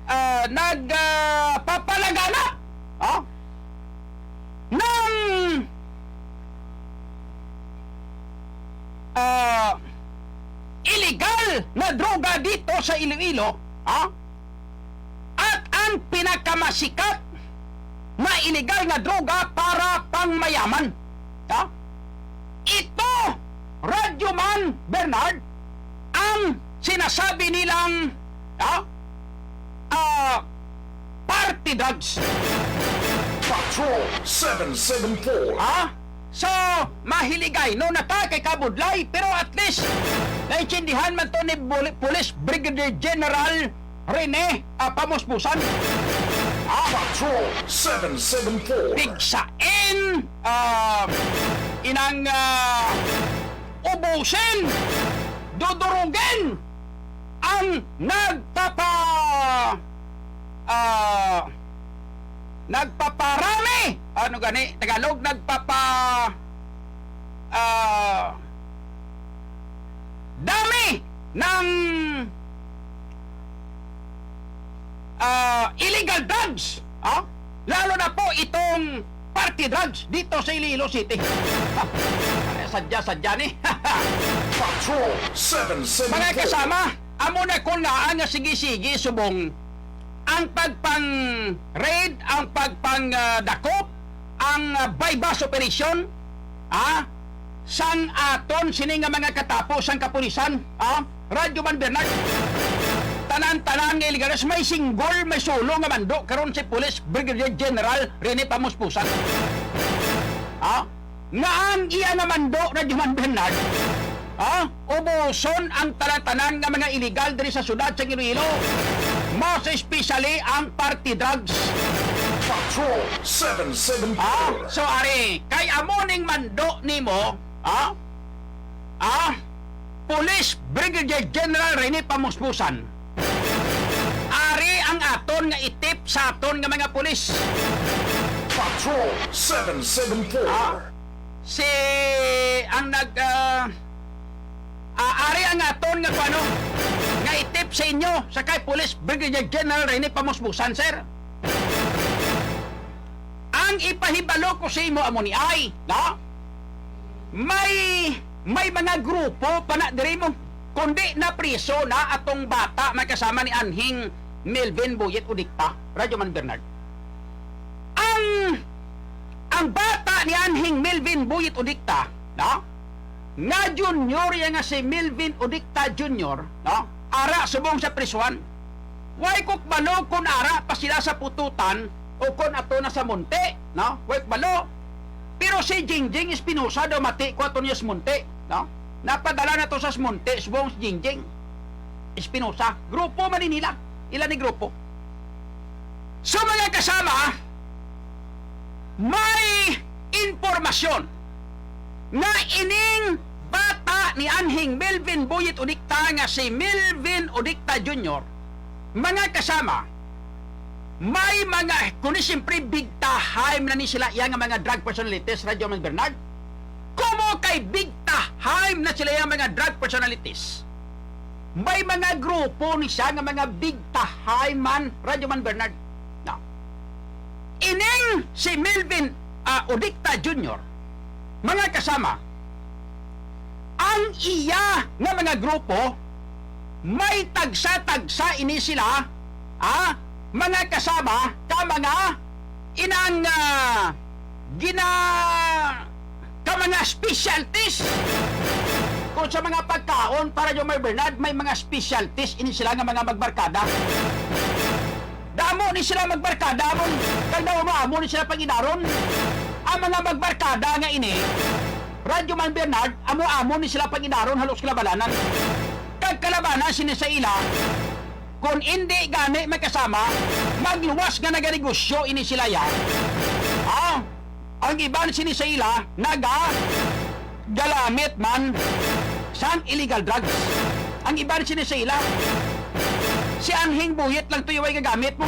ah, nag, ah, papalaganap, ah, ng, ah, iligal na droga dito sa Iloilo, ah, at ang pinakamasikat na iligal nga droga para pangmayaman. Ha? Ito, Radyo Man Bernard, ang sinasabi nilang, ha? Ah, party drugs. Patrol seven seven four. Ha? So, mahiligay, no, na ta kay kabudlay, pero at least, naintindihan man to ni Buli-, Police Brigadier General Rene, ah, Pamuspusan. Ah, Patrol seven seven four. Pigsain, ah, inang, ah, ubusin, dudurugin ang nagpapa-, ah, nagpaparami, ano gani, Tagalog, nagpapa-, ah, dami ng, ah, illegal drugs, ah, lalo na po itong party drugs dito sa Iloilo City. Sadya-sadya ni. Patrol seven seven four. Mga kasama, amo na ko nga ang sige-sige subong ang pagpang-raid, ang pagpang, ah, dakop, ang, ah, buy-bust operation, ah, sang aton sini nga mga katapo sang kapulisan, ah, Radyo Man Bernard. Tanan-tanan nga iligalas, may single, may solo nga mando karon si Police Brigadier General Rene Pamuspusan. Ah, nga ang iya nga mando, Radyo Man Bernard, ah, ubuson ang tanan-tanan nga mga illegal diri sa syudad sa Iloilo, most especially ang party drugs. Patrol seven seven four. Ah, so ari, kay amo ning mando nimo, ah, ah, Police Brigadier General Rene Pamuspusan. Ari ang aton nga itip sa aton nga mga pulis. Patrol seven seven four. Ah, si, ang nag, ah, ah, ari ang aton nga kuano, nga itip sa inyo, sa kay Police Brigadier General Rene Pamuspusan, sir. Ang ipahibalo ko sa imo amo ni ay, no? May, may mga grupo pa na diri mo, kundi napriso na atong bata, may kasama ni Anhing Melvin Buyet Udikta, Radyo Man Bernard. Ang, ang bata ni Anhing Melvin Buyet Udikta, no? Nga junior iya nga si Melvin Udikta Junior, no? Ara subong sa prisuhan. Way ko kabalo kung ara pa sila sa Pututan o kung ato na sa Monte, no? Way ko kabalo. Pero si Jingjing Espinosa daw mati ko ato niya sa Monte, no? Napadala na to sa Monte, subong si Jingjing Espinosa. Grupo man ni nila. Ila ni grupo. So, mga kasama, may impormasyon nga ining bata ni Anhing Melvin Buyet Udikta nga si Melvin Udikta Junior, mga kasama, may mga, kundi siyempre, big time na ni sila iya nga mga drug personalities, Radyo Man Bernard. Kumo kay big time na sila yang mga drug personalities. May mga grupo ni siya nga mga big time man, Radyo Man Bernard. No. Ining si Melvin, ah, Odicta Junior, mga kasama, ang iya nga mga grupo, may tagsa-tagsa ini sila, ah, mga kasama, ka mga inang, ah, gina-, ka mga specialties. Kung sa mga pagkaon, para yung may Bernard, may mga specialties ini sila nga mga magbarkada. Damo ni sila magbarkada, amon, kag daw amo, amo ni sila pangidaron. Ang mga magbarkada nga ini, Radyo Man Bernard, amo-amo ni sila pangidaron, halos kalabananan. Kag kalabanan sini sa ila, kung indi gani may kasama, magluwas nga naganegosyo ini sila ya. Ah, ang iban sini sa ila, naga-, galamit man sang illegal drugs. Ang iban sini sa ila, si Anhing Buyet lang to yung gagamit mo.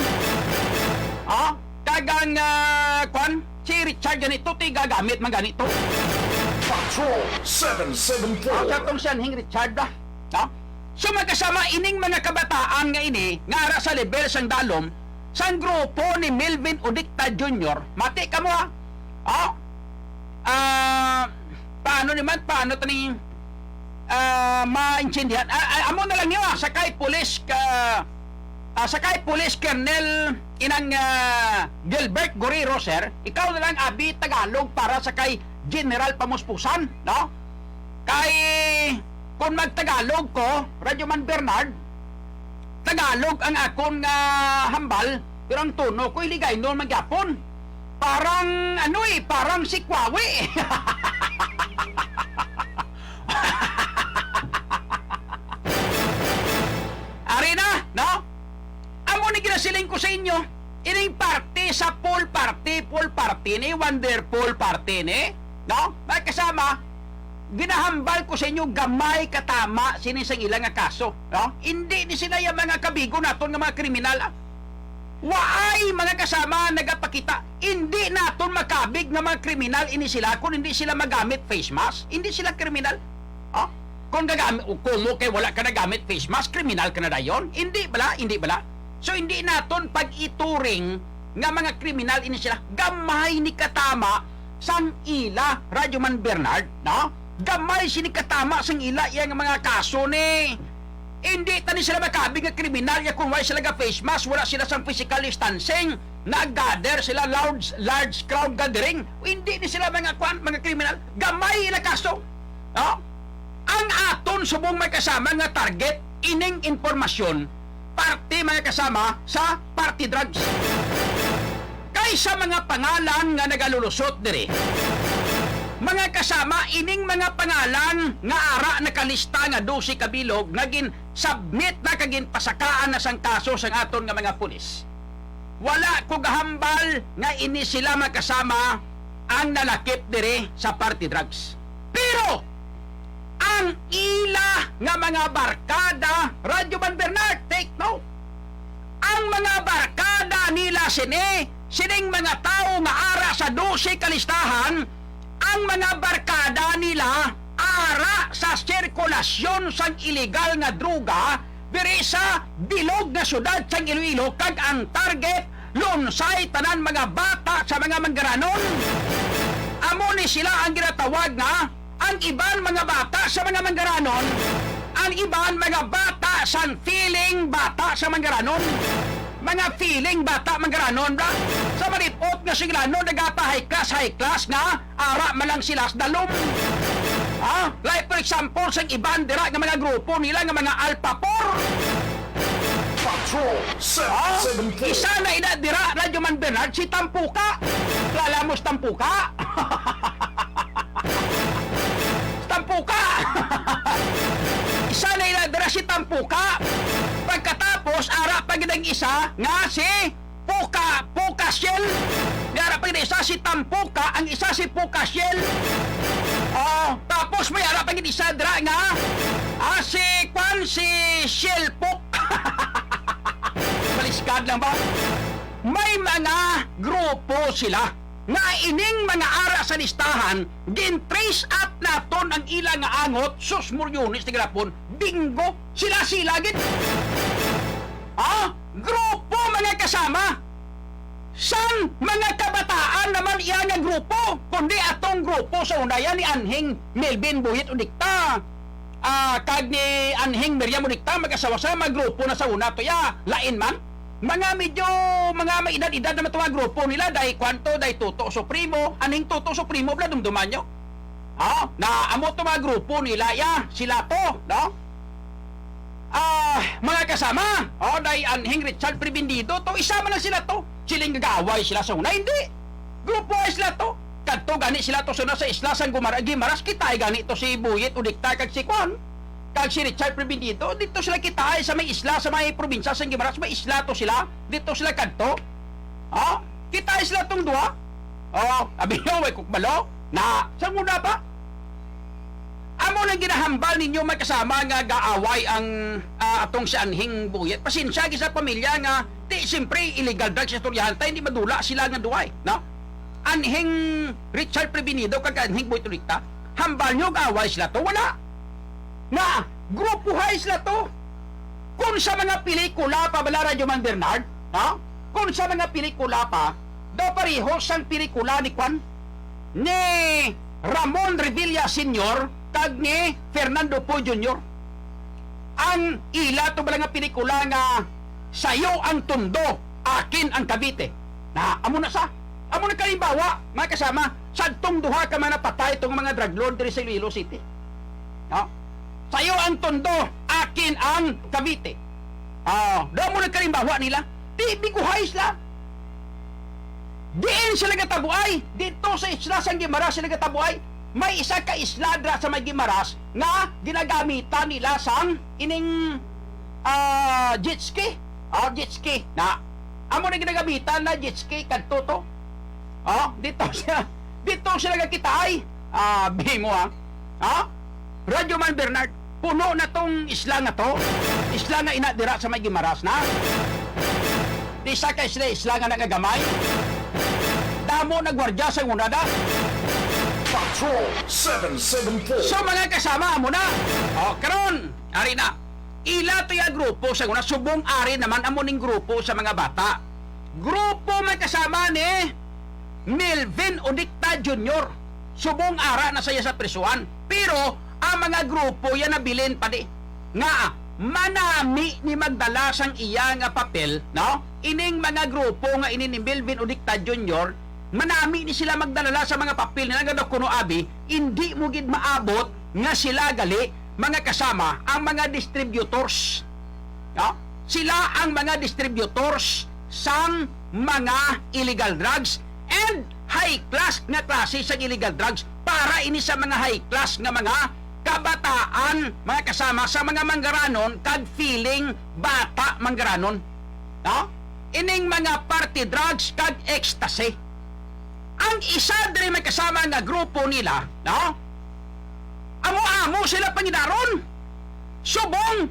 Ah, kag ang, ah, kwan, si Richard ganito, ti gagamit man ganito. Patrol seven seven four. Ah, sa tong si Anhing Richard, ah. No? So, magkasama ining mga kabataan nga ini, nga ara sa level sang dalom, sang grupo ni Melvin Odicta Junior, mati kamo, ha? Oh? Ah, paano naman? Paano to ni, ah, maintindihan? Ah, ah, amo na lang yun, ah, sa kay Police, ka, ah, sa kay Police Colonel inang, ah, Gilbert Guerrero, sir, ikaw na lang, abi, Tagalog para sa kay General Pamuspusan, no? Kay, kung magtagalog ko, Radyo Man Bernard, Tagalog ang akon nga hambal, pero ang tono ko Iligaynon man gyapon. Parang, ano eh, parang si Kwawi. Ari na, no? Amo ni ginasiling ko sa inyo, ining party sa pool party, pool party ni, wonderful party ni, no? May kasama, ginahambal ko sa inyo, gamay katama sini sang ila nga kaso, no? Hindi ni sila yung mga kabigo naton nga mga kriminal, ah. Waay mga kasama nagapakita, hindi naton makabig nga mga kriminal ini sila kung hindi sila magamit face mask. Hindi sila kriminal. Oh? Kung gagamit, o kumo kay wala ka nagamit face mask, kriminal ka na dayon? Hindi bala, hindi bala. So, hindi naton pag-ituring nga mga kriminal ini sila. Gamay ni katama sang ila, Radyo Man Bernard, no? Gamay sini katama sang ila iya nga mga kaso ni. Hindi ta ni sila makabi nga kriminal ya kung wala sila ga face mask, wala sila sang physical distancing, nag-gather sila, large, large crowd gathering. Hindi ni sila mga kwan, mga kriminal. Gamay ila kaso. No? Ang aton subong may kasama nga target ining impormasyon, parte mga kasama sa party drugs. Kay sa mga pangalan nga nagalulusot diri, mga kasama, ining mga pangalan nga ara nakalista nga dose ka bilog nga gin-submit na kag ginpasakaan na sang kaso sang aton nga mga pulis. Wala ko gahambal nga ini sila mga kasama ang nalakip diri sa party drugs. Pero ang ila nga mga barkada, Radyo Man Bernard, take note. Ang mga barkada nila sini, sining mga tawo nga ara sa dose ka listahan, ang mga barkada nila ara sa sirkulasyon sang iligal nga droga diri sa bilog nga syudad sang Iloilo, kag ang target, lunsay tanan mga bata sa mga manggaranon. Amo ni sila ang ginatawag nga ang iban mga bata sa mga manggaranon, ang iban mga bata sang feeling bata sa manggaranon. Mga feeling bata manggaranon, bra? Sa malipot nga Siglano, nagapa high class, high class nga ara man lang sila sa dalom. Ha? Like, for example, sang iban dira nga mga grupo nila nga mga Alpha Four. Patrol Ah, seven seven four. Isa na ina dira, Radyo Man Bernard, si Tampuka. Kilala mo si Tampuka? Tampuka! Isa na ila dira si Tampuka. Pagkatapos, ara pa gid ang isa nga si Puka, Puka Shell. May ara pa gid isa si Tampuka, ang isa si Puka Shell. Oh, tapos may ara pa gid isa dira nga, ah, si kwan, si Shell Puk. Baliskad lang ba? May mga grupo sila. nga ining mga ara sa listahan, gin-trace up naton ang ila nga angot, sus, Moryones, tigarapon, bingo, sila-sila gid. Ha? Grupo, mga kasama. San mga kabataan naman iya nga grupo, kundi atong grupo sa una, yan ni Anhing Melvin Boyet Odicta, ah, kag ni Anhing Miriam Odicta, mag-asawa sa mga grupo na sa una to, ya, lain man. Mga medyo, mga may edad-edad naman to nga grupo nila, dai kwanto, dai Toto Supremo, Anhing Toto Supremo, bala, dumduman nyo. Oh, na amo to mga grupo nila, ya, sila to, no? Ah, mga kasama, oh, dai Anhing Richard Prebendido to, isa man na sila to. Siling gagaway sila sa una, hindi. Grupo ay sila to. Kadto gani sila to sa una sa isla sang Gumara-, Gimaras, kita ay gani to si Boyet Odicta kag si Kwan, kag si Richard Prebendido, dito sila kita ay sa may isla, sa may probinsya sang Gimaras, may isla to sila, dito sila kadto. Ha? Kita ay sila tong duha. Oh, abi nyo, way kukbalo. Na, sa una pa. Amo nang ginahambal ninyo, may kasama nga gaaway ang, ah, atong si Anhing Boyet. Pasensya, gid sa pamilya nga, di, siyempre, illegal drugs istoryahan ta, hindi madula sila nga duway, no? Anhing Richard Prevenido kag Anhing Boyet Odicta, hambal nyo, gaaway sila to? Wala. Na, grupo hay sila to. Kung sa mga pelikula pa bala, Radyo Man Bernard, no? Kung sa mga pelikula pa, daw pareho sang pelikula ni Kwan, ni Ramon Revilla Senior kag ni Fernando Poe Junior. Ang ila to bala nga pelikula nga Sayo ang Tondo, Akin ang Cavite. Na, amo na sa, amo na kalimbawa, mga kasama, sadtong duha ka mga napatay tong mga drug lord diri sa Iloilo City. No? Sayo ang Tondo, akin ang Cavite. Ah, daw mo nagkalimbawa nila. Di, biguhay sila. Diin sila gatabuay? Dito sa isla sang Guimaras sila gatabuay. May isa ka isla dra sa may Guimaras nga ginagamitan nila sang ining, ah, jet ski. Oh, jet ski. Na, amo na ginagamitan na jet ski kadto to. Oh, dito siya. Dito sila gakitaay. Ah, bimo, ha? Ha? Radyo Man Bernard, puno na tong isla nga to. Isla nga ina dira sa may Guimaras na. Di sa ka isla, isla nga nagagamay. Damo na gwardiya sa una da. Patrol seven seven four. So, mga kasama, amo na. Oh, karon, ari na. Ila to ya grupo sa una, subong ari naman amo ning grupo sa mga bata. Grupo may kasama ni Melvin Odicta Junior. Subong ara na saya sa prisuhan. Pero ang mga grupo ya nabilin pa di. Nga manami ni magdala sang iya nga papel, no? Ining mga grupo nga ini ni Melvin Odicta Junior, manami ni sila magdala sa mga papel nila nga daw kuno abi, indi mo gid maabot nga sila gali, mga kasama, ang mga distributors. No? Sila ang mga distributors sang mga illegal drugs and high class nga klase sang illegal drugs para ini sa mga high class nga mga kabataan, mga kasama, sa mga manggaranon kag feeling bata manggaranon. No? Ining mga party drugs kag ecstasy. Ang isa diri may kasama nga grupo nila, no? Amo-amo sila pangidaron. Subong,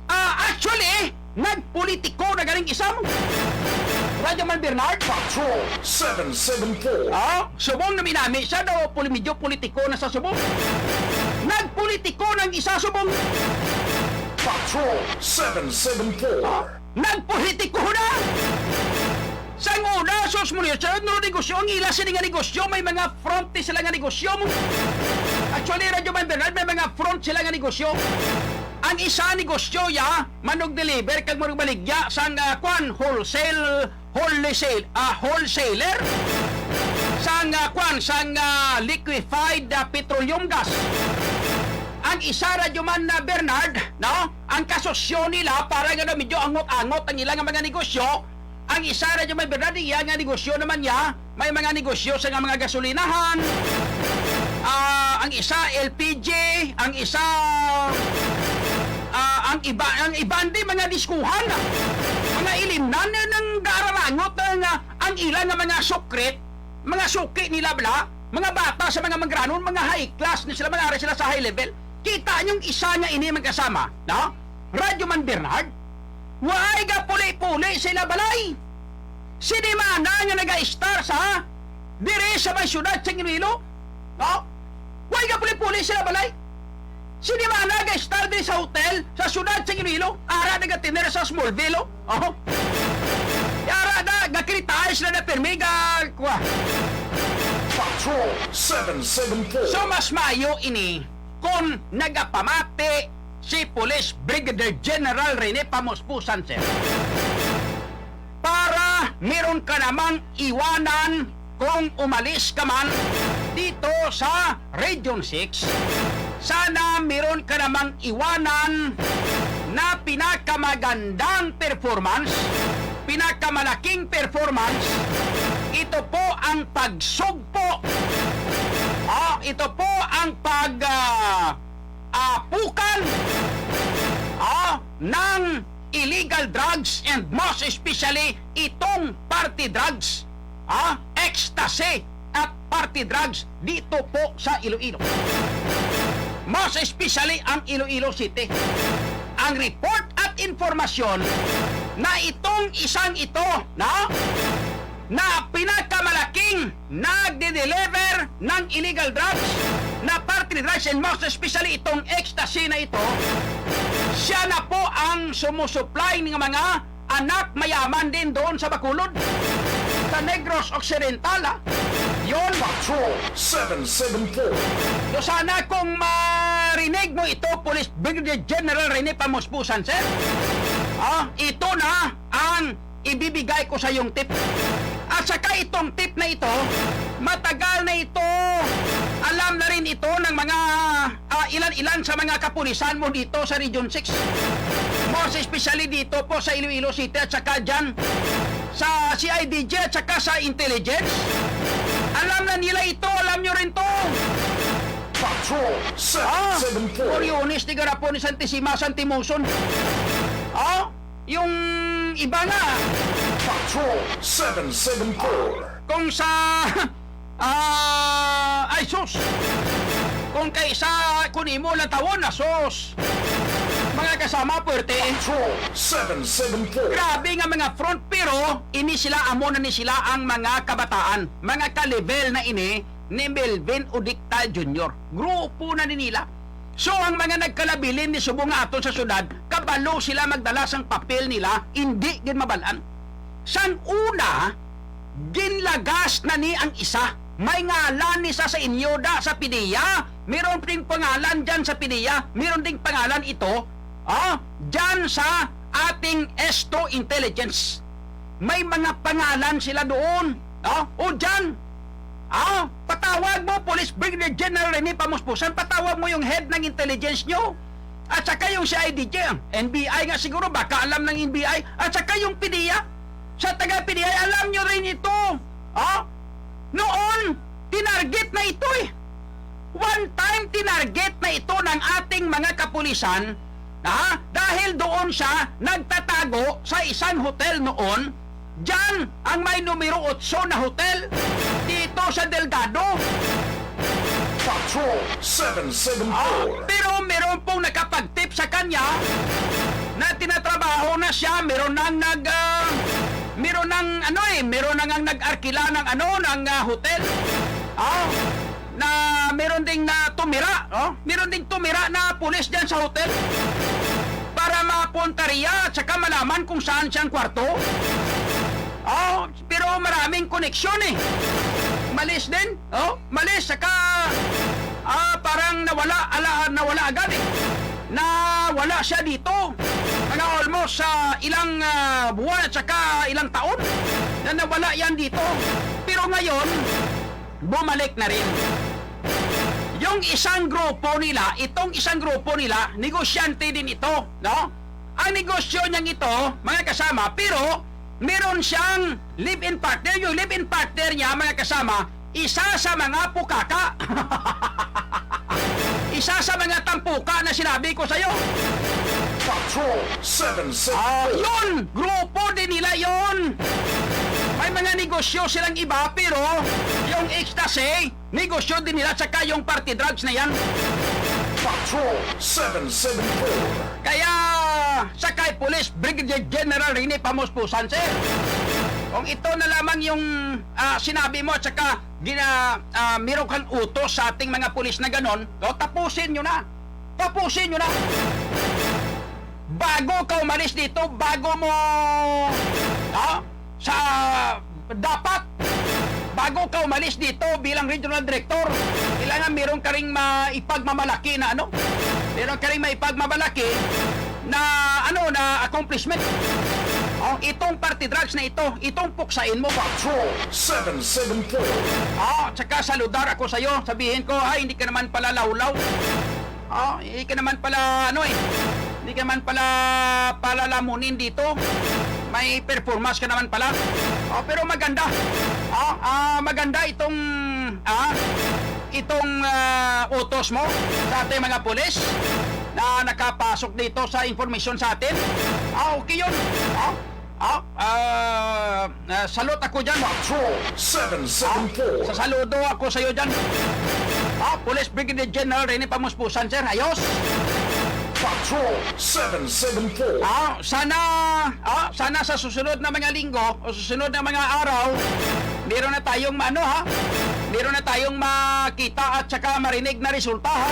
ah, actually, nagpolitiko na galing isa mo. Radyo Man Bernard? Patrol seven seven four. Ah, subong na minami siya daw, puli-, medyo politiko na sa subong. Nagpolitiko ng isa subong. Patrol seven seven four. Ah, nagpolitiko na! Sang una, sus mo niya, sa negosyo, ang ila sila nga negosyo, may mga front ni sila nga negosyo mo. Actually, Radyo Man Bernard, may mga front sila nga negosyo. Ang isa negosyo, ya, manugdeliver kag manugbaligya sang, ah, kwan, wholesale, wholesale, ah, wholesaler sang, ah, kwan, sang, ah, liquefied, ah, petroleum gas. Ang isa, Radyo Man, ah, Bernard, no? Ang kasosyo nila para nga daw medyo angot-angot ang ilang mga negosyo. Ang isa, Radyo Man Bernard, iya nga negosyo naman niya, may mga negosyo sa nga mga gasolinahan. Ah, ang isa, L P G, ang isa, ah, ang iba, ang iban di mga diskuhan, mga ilimnan nga nang gaararangot nga ang ila nga mga sukrit, mga suki nila bala, mga bata sa mga manggaranon, mga high class ni sila, mga ari sila sa high level. Kita niyong isa nga ini magkasama, no? Radyo Man Bernard, waay gapuli-puli sa ila balay. Si Dimana nga naga-star sa Diri sa may siyudad sa Iloilo? Ha? Way gapuli-puli sila balay? Sini man naga-stay diri sa hotel sa siyudad sa Iloilo, ara nagatiner sa Smallville, oh. Oh. Ara na, gakritay sila na pirmi, ga-, kwa. Patrol seven seven four. So, mas maayo ini kung nagapamati si Police Brigadier General Rene Pamuspusan, sir. Para meron ka namang iwanan kung umalis ka man dito sa Region six, sana meron ka namang iwanan na pinakamagandang performance, pinakamalaking performance. Ito po ang pagsugpo. Ah, ito po ang pag, ah, ah, pukan, ah, ng illegal drugs and most especially itong party drugs, ah, ecstasy at party drugs dito po sa Iloilo. Most especially ang Iloilo City. Ang report at informasyon na itong isang ito na, na pinakamalaking nagde-deliver ng illegal drugs na party drugs and most especially itong ecstasy na ito, siya na po ang sumusupply ng mga anak mayaman din doon sa Bacolod, sa Negros Occidental, ah. Yun. Patrol seven seven four. So sana kung marinig mo ito, Police Brigadier General Rene Pamuspusan, sir, ah, ito na ang ibibigay ko sa iyong tip. At saka itong tip na ito, matagal na ito, alam na rin ito ng mga, ah, ilan-ilan sa mga kapulisan mo dito sa Region six. Most especially dito po sa Iloilo City at saka dyan sa C I D G at saka sa intelligence. Alam na nila ito, alam nyo rin to. Patrol Ah, seven seven four. Coriones, Tigarapon, ni Santisimas, Antimoson. Ah, yung iba nga. Patrol seven seven four. Kung sa, ah, ay sus. Kung kay sa, kung imo lang tawon na sus. Mga kasama, puwerte. Patrol seven seven four. Grabe nga mga front, pero ini sila, amo na ni sila ang mga kabataan, mga ka-level na ini ni Melvin Udicta Junior. Grupo na ni nila. So, ang mga nagkalabilin ni subong nga aton sa syudad, kabalo sila magdala sang papel nila, indi gid mabal-an. Sang una, ginlagas na ni ang isa. May ngalan ni sa, sa inyo da sa PDEA, meron ding pangalan dyan sa PDEA, meron ding pangalan ito, ah, dyan sa ating S two Intelligence. May mga pangalan sila doon. Ah, o dyan, ah, patawag mo, Police Brigadier General Rene Pamuspusan, patawag mo yung head ng intelligence nyo. At saka yung C I D G, N B I nga siguro, baka alam ng N B I. At saka yung PDEA. Sa taga-PDEA, alam nyo rin ito. Ah, noon, tinarget na ito eh. One time, tinarget na ito ng ating mga kapulisan, ha? Dahil doon siya nagtatago sa isang hotel noon. Diyan ang may numero otso na hotel dito sa Delgado. Patrol seven seven four. Ah, pero meron pong nakapag-tip sa kanya na tinatrabaho na siya, meron nang nag, ah, meron nang ano eh, meron na ngang nag-arkila ng ano, ng, ah, hotel. Ah, na meron ding na tumira, oh? Meron ding tumira na pulis diyan sa hotel para mapunta riya at saka malaman kung saan siyang kwarto. Oh, pero maraming koneksyon eh. Malis din, oh? Malis, saka, ah, parang nawala, ala, nawala agad eh. Nawala siya dito. Mga almost, ah, ilang, ah, buwan at saka ilang taon na nawala yan dito. Pero ngayon, bumalik na rin. Yung isang grupo nila, itong isang grupo nila, negosyante din ito, no? Ang negosyo niyang ito, mga kasama, pero meron siyang live-in partner. Yung live-in partner niya, mga kasama, isa sa mga pukaka. Isa sa mga tampuka na sinabi ko sa'yo. Patrol seven seven four. Ah, yun! Grupo din nila yun. May mga negosyo silang iba, pero yung ecstasy, negosyo din nila, tsaka yung party drugs na yan. Patrol seven seven four. Kaya, sa kay Police Brigadier General Rene Pamuspusan, sir, Kung ito na lamang yung, ah, sinabi mo at saka gina-, ah, meron kang utos sa ating mga pulis na ganon, o, tapusin nyo na. Tapusin nyo na. Bago ka umalis dito, bago mo, ah, sa, dapat, bago ka umalis dito bilang regional director, kailangan meron ka ring maipagmamalaki na ano? Meron ka ring maipagmamalaki na, ano, na accomplishment. Oh, itong party drugs na ito, itong puksain mo. Patrol seven seven four. Ah, tsaka saludar ako sa'yo. Sabihin ko, "Ay, hindi ka naman pala lawlaw." Ah, hindi ka naman pala, ano eh, hindi ka naman pala palalamunin dito. May performance ka naman pala. Oh, pero maganda. Ah, ah, maganda itong, ah, itong, ah, utos mo sa ating mga pulis na nakapasok dito sa information sa atin. Ah, okay yun. Ah, ah, ah, ah, salute ako dyan. Patrol seven seven four. Ah, sa saludo ako sa'yo dyan. Ah, Police Brigadier General Rene Pamuspusan, sir. Ayos. Patrol seven seven four. Ah, sana, ah, sana sa susunod na mga linggo o susunod na mga araw, meron na tayong maano, ha? Meron na tayong makita at saka marinig na resulta, ha?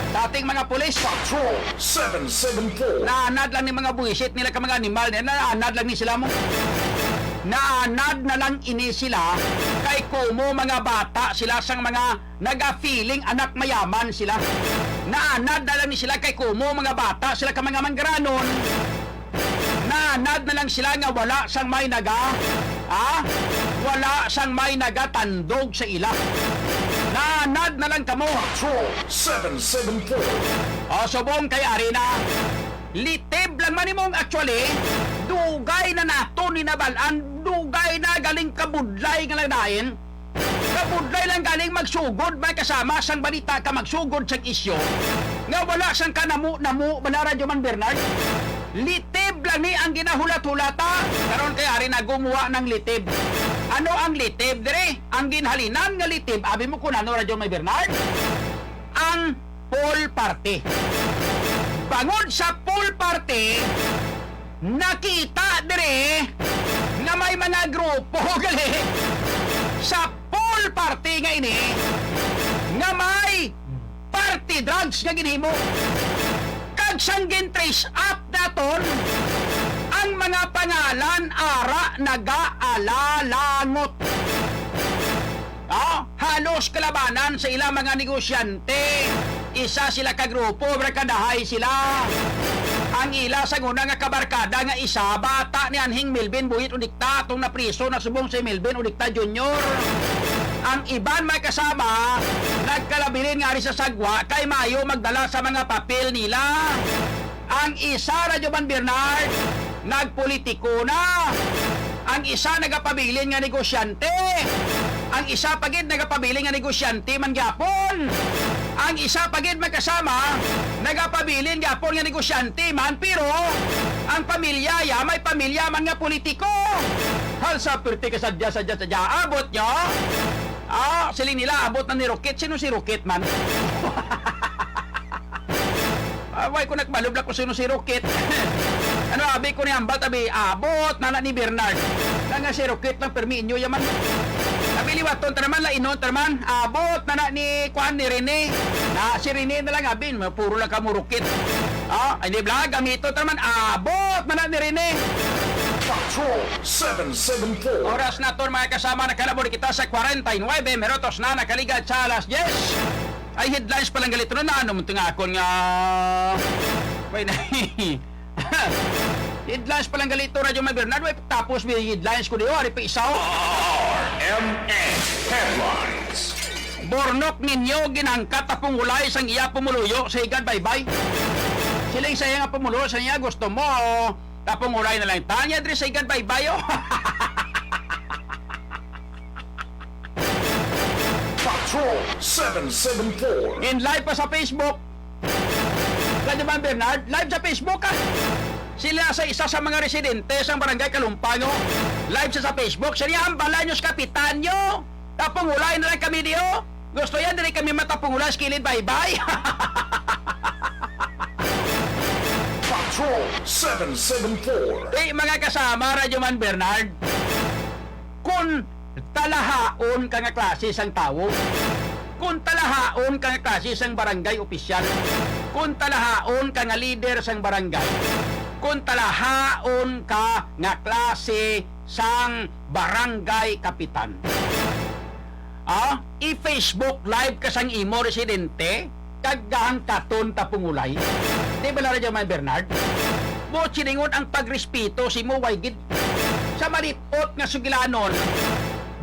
Sa ating mga pulis. Patrol seven seven four. Naanad lang ni mga buwisit nila ka mga animal nila, naanad lang ni sila mo. Naanad na lang ini sila kay kumo mga bata sila sang mga naga-feeling anak mayaman sila. Naanad na lang ni sila kay kumo mga bata sila ka mga manggaranon. Naanad na lang sila nga wala sang may naga, ah, wala sang may nagatandog sa ila. Naanad na lang kamo. Patrol seven seven four. O, subong kay ari na. Litib lang man imong actually, dugay na naton ni nabal-an, dugay na galing kabudlay nga lang dain. Kabudlay lang galing magsugod, may kasama sang balita ka magsugod sang isyu nga wala sang kanamo-namo, bala, Radyo Man Bernard. Litib lang ni ang ginahulat-hulata. Karon kay ari na gumuha ng litib. Ano ang litib diri? Ang ginhalinan nga litib, abi mo kung ano, Radyo Man Bernard? Ang pool party. Bangod sa pool party, nakita diri nga may mga grupo gali sa pool party nga ini nga may party drugs nga ginhimo. Kag sang gin-trace up naton, ang mga pangalan ara nagaalalangot. Ah, halos kalabanan sa ila mga negosyante. Isa sila ka grupo, barkadahay sila. Ang ila sa una nga kabarkada nga isa, bata ni anhing Melvin Buhit Udikta, atong napriso na subong si Melvin Udikta Junior. Ang iban may kasama, nagkalabilin nga ari sa sagwa, kay maayo magdala sa mga papel nila. Ang isa, Radyo Man Bernard, nagpolitiko na. Ang isa nagapabilin nga negosyante. Ang isa pa gid nagapabilin nga negosyante man gyapon. Ang isa pa gid magkasama, nagapabilin gyapon nga negosyante man, pero ang pamilya ya may pamilya man nga politiko. Hal sa perti ka sadya, sadya, sadya. Abot nyo? Ah, siling nila, abot na ni Rocket. Sino si Rocket man? Ah, why ko nagbalubla ko sino si Rocket? Ano, abi ko ni hambal, tabi, abot na na ni Bernard. Na nga si Rocket lang, permi inyo yaman. Tabi liwaton, ta naman, lainon, ta naman, abot na na ni, kuan, ni Rene. Na, si Rene na lang, abi, puro lang kamo Rocket. Ah, hindi bla, gamito, ta naman, abot na na ni Rene. Patrol seven seven four. Oras naton, mga kasama, nakalabot kita sa kwarenta y nuebe minutos na nakaligad sa alas diyes. Ay, headlines pa lang gali to na, ano man to nga akon nga, wait na. Headlines pa lang gali to, Radyo Man Bernard, wait, tapos may headlines ko diyo, ari pa isaw. R M N Headlines. Bornok ninyo ginangkat tapong ulay sang iya pumuluyo sa Higad Baybay. Siling sa iya nga pumuluyo sa niya, gusto mo tapong ulay na lang tanya diri sa Higad Baybay, oh. Patrol seven seven four. In live pa sa Facebook. Radyo Man Bernard, live sa Facebook, ah. Sila sa isa sa mga residente sa barangay Kalumpango. Live sa, sa Facebook. Siya niya ang balanyo sa kapitan nyo. Tapong ulay na lang kami diyo. Gusto yan, dili kami matapong ulay sa kilid baybay. Patrol seven seven four. Di, mga kasama, Radyo Man Bernard. Kon talahaon ka nga klase sang tawo, kon talahaon ka nga klase sang barangay opisyal, kon talahaon ka nga lider sang barangay, kon talahaon ka nga klase sang barangay kapitan. Ah, i-Facebook Live ka sang imo residente, kag gahangkaton ta pungulay. Di ba, Radyo Man Bernard? Buot silingon, ang pagrespeto sa imo, way gid. Sa malip-ot nga sugilanon,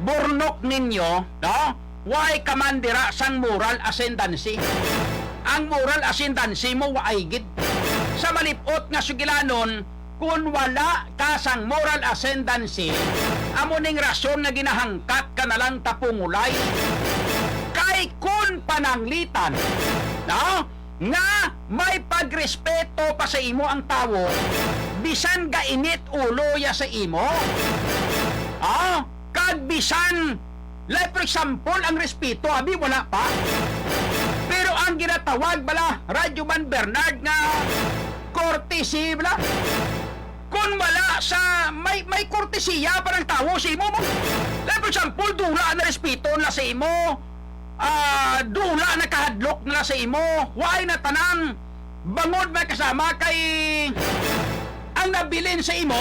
burnok ninyo, no? Way ka man dira sang moral ascendancy. Ang moral ascendancy mo, waay gid. Sa malip-ot nga sugilanon, kon wala ka sang moral ascendancy, amo ning rason nga ginahangkat ka na lang ta pungulay. Kay kon pananglitan, no, nga may pagrespeto pa sa imo ang tawo, bisan gainit ulo ya sa imo, ah, kag bisan, like, for example, ang respeto, abi, wala pa. Pero ang ginatawag bala, Radyo Man Bernard, nga courtesy, bala, kon wala sa, may, may kortesiya pa ng tawo sa imo, mo. Like, for example, dula na respeto na sa imo, ah, dula na kahadlok na sa imo, waay na tanan, bangod, mga kasama, kay ang nabilin sa imo,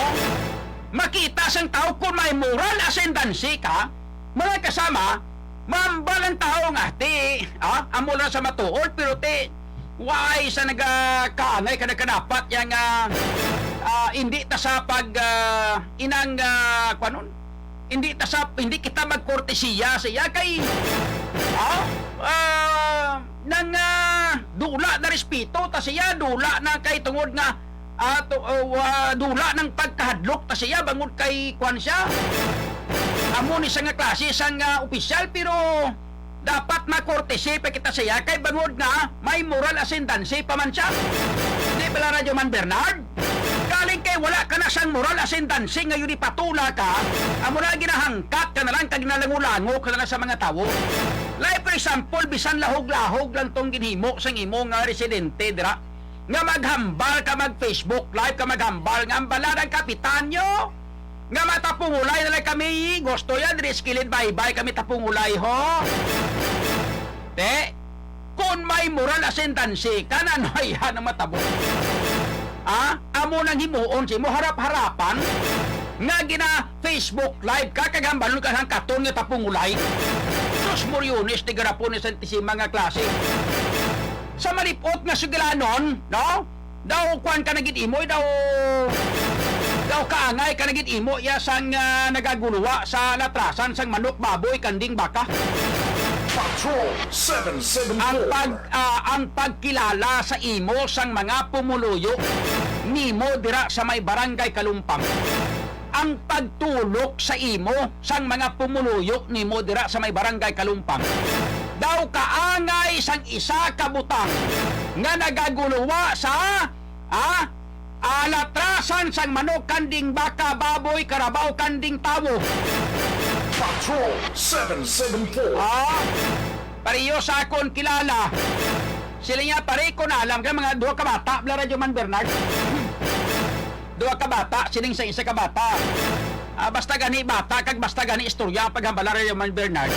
makita sang tawo kung may moral ascendancy ka, mga kasama, mambal ang tawo nga, ti, ah, amo lang sa matuod, pero ti, waay sa nagakaangay ka nagkadapat yang, ah, ah, hindi ta sa pag, ah, inang, ah, kwanon? Hindi ta sa, hindi kita magkortesiya sa iya kay, ah, ah, nang, ah, dula na respeto ta siya, dula na kay tungod nga, ah, to, ah, wa-, dula ng pagkahadlok ta siya bangod kay kwan siya. Amo ni siya nga klase sang, ah, opisyal, pero dapat makortesi pa kita siya kay bangod nga may moral ascendancy pa man siya. Di bala, Radyo Man Bernard? Galing kay wala ka na sang moral ascendancy nga yun ipatula ka, amo na ginahangkat ka na lang kag nalango-lango ka na lang sa mga tawo. Like, for example, bisan lahog-lahog lang tong ginhimo sang imo nga residente dira, nga maghambal ka, mag-Facebook Live ka, maghambal nga ang bala ng kapitan nyo nga matapungulay na lang kami, gusto yan, diri sa kilid baybay kami tapungulay, ho. Te, kung may moral ascendancy ka, nano iya ang matabo? Ah, amo nang himuon sa imo harap-harapan nga gina-Facebook Live ka kag hambalon ka hangkaton nga tapungulay. Sus, Moriones, ni garapon ni Santisima nga klase. Sa malipot nga sugilanon, no? Daw kwan ka na gid imo, daw, daw kaangay ka na gid imo, iya sang, ah, nagaguluwa sa latrasan sang manok, baboy, kanding, baka. Patrol seven seven four. Ang pag, ah, ang pagkilala sa imo sang mga pumuluyo nimo dira sa may Barangay Kalumpang. Ang pagtulok sa imo sang mga pumuluyo nimo dira sa may Barangay Kalumpang. Daw kaangay sang isa ka butang nga nagaguluwa sa, ah, alatrasan sang manok, kanding, baka, baboy, karabaw, kanding, tawo. Patrol seven seven four. Ah, pareho sa akon kilala. Sila niya, pare, ko na alam ka, mga duha ka bata, bla, Radyo Man Bernard. Duha ka bata, sining sa isa ka bata. Ah, basta gani bata, kag basta gani istorya ang paghambala, Radyo Man Bernard.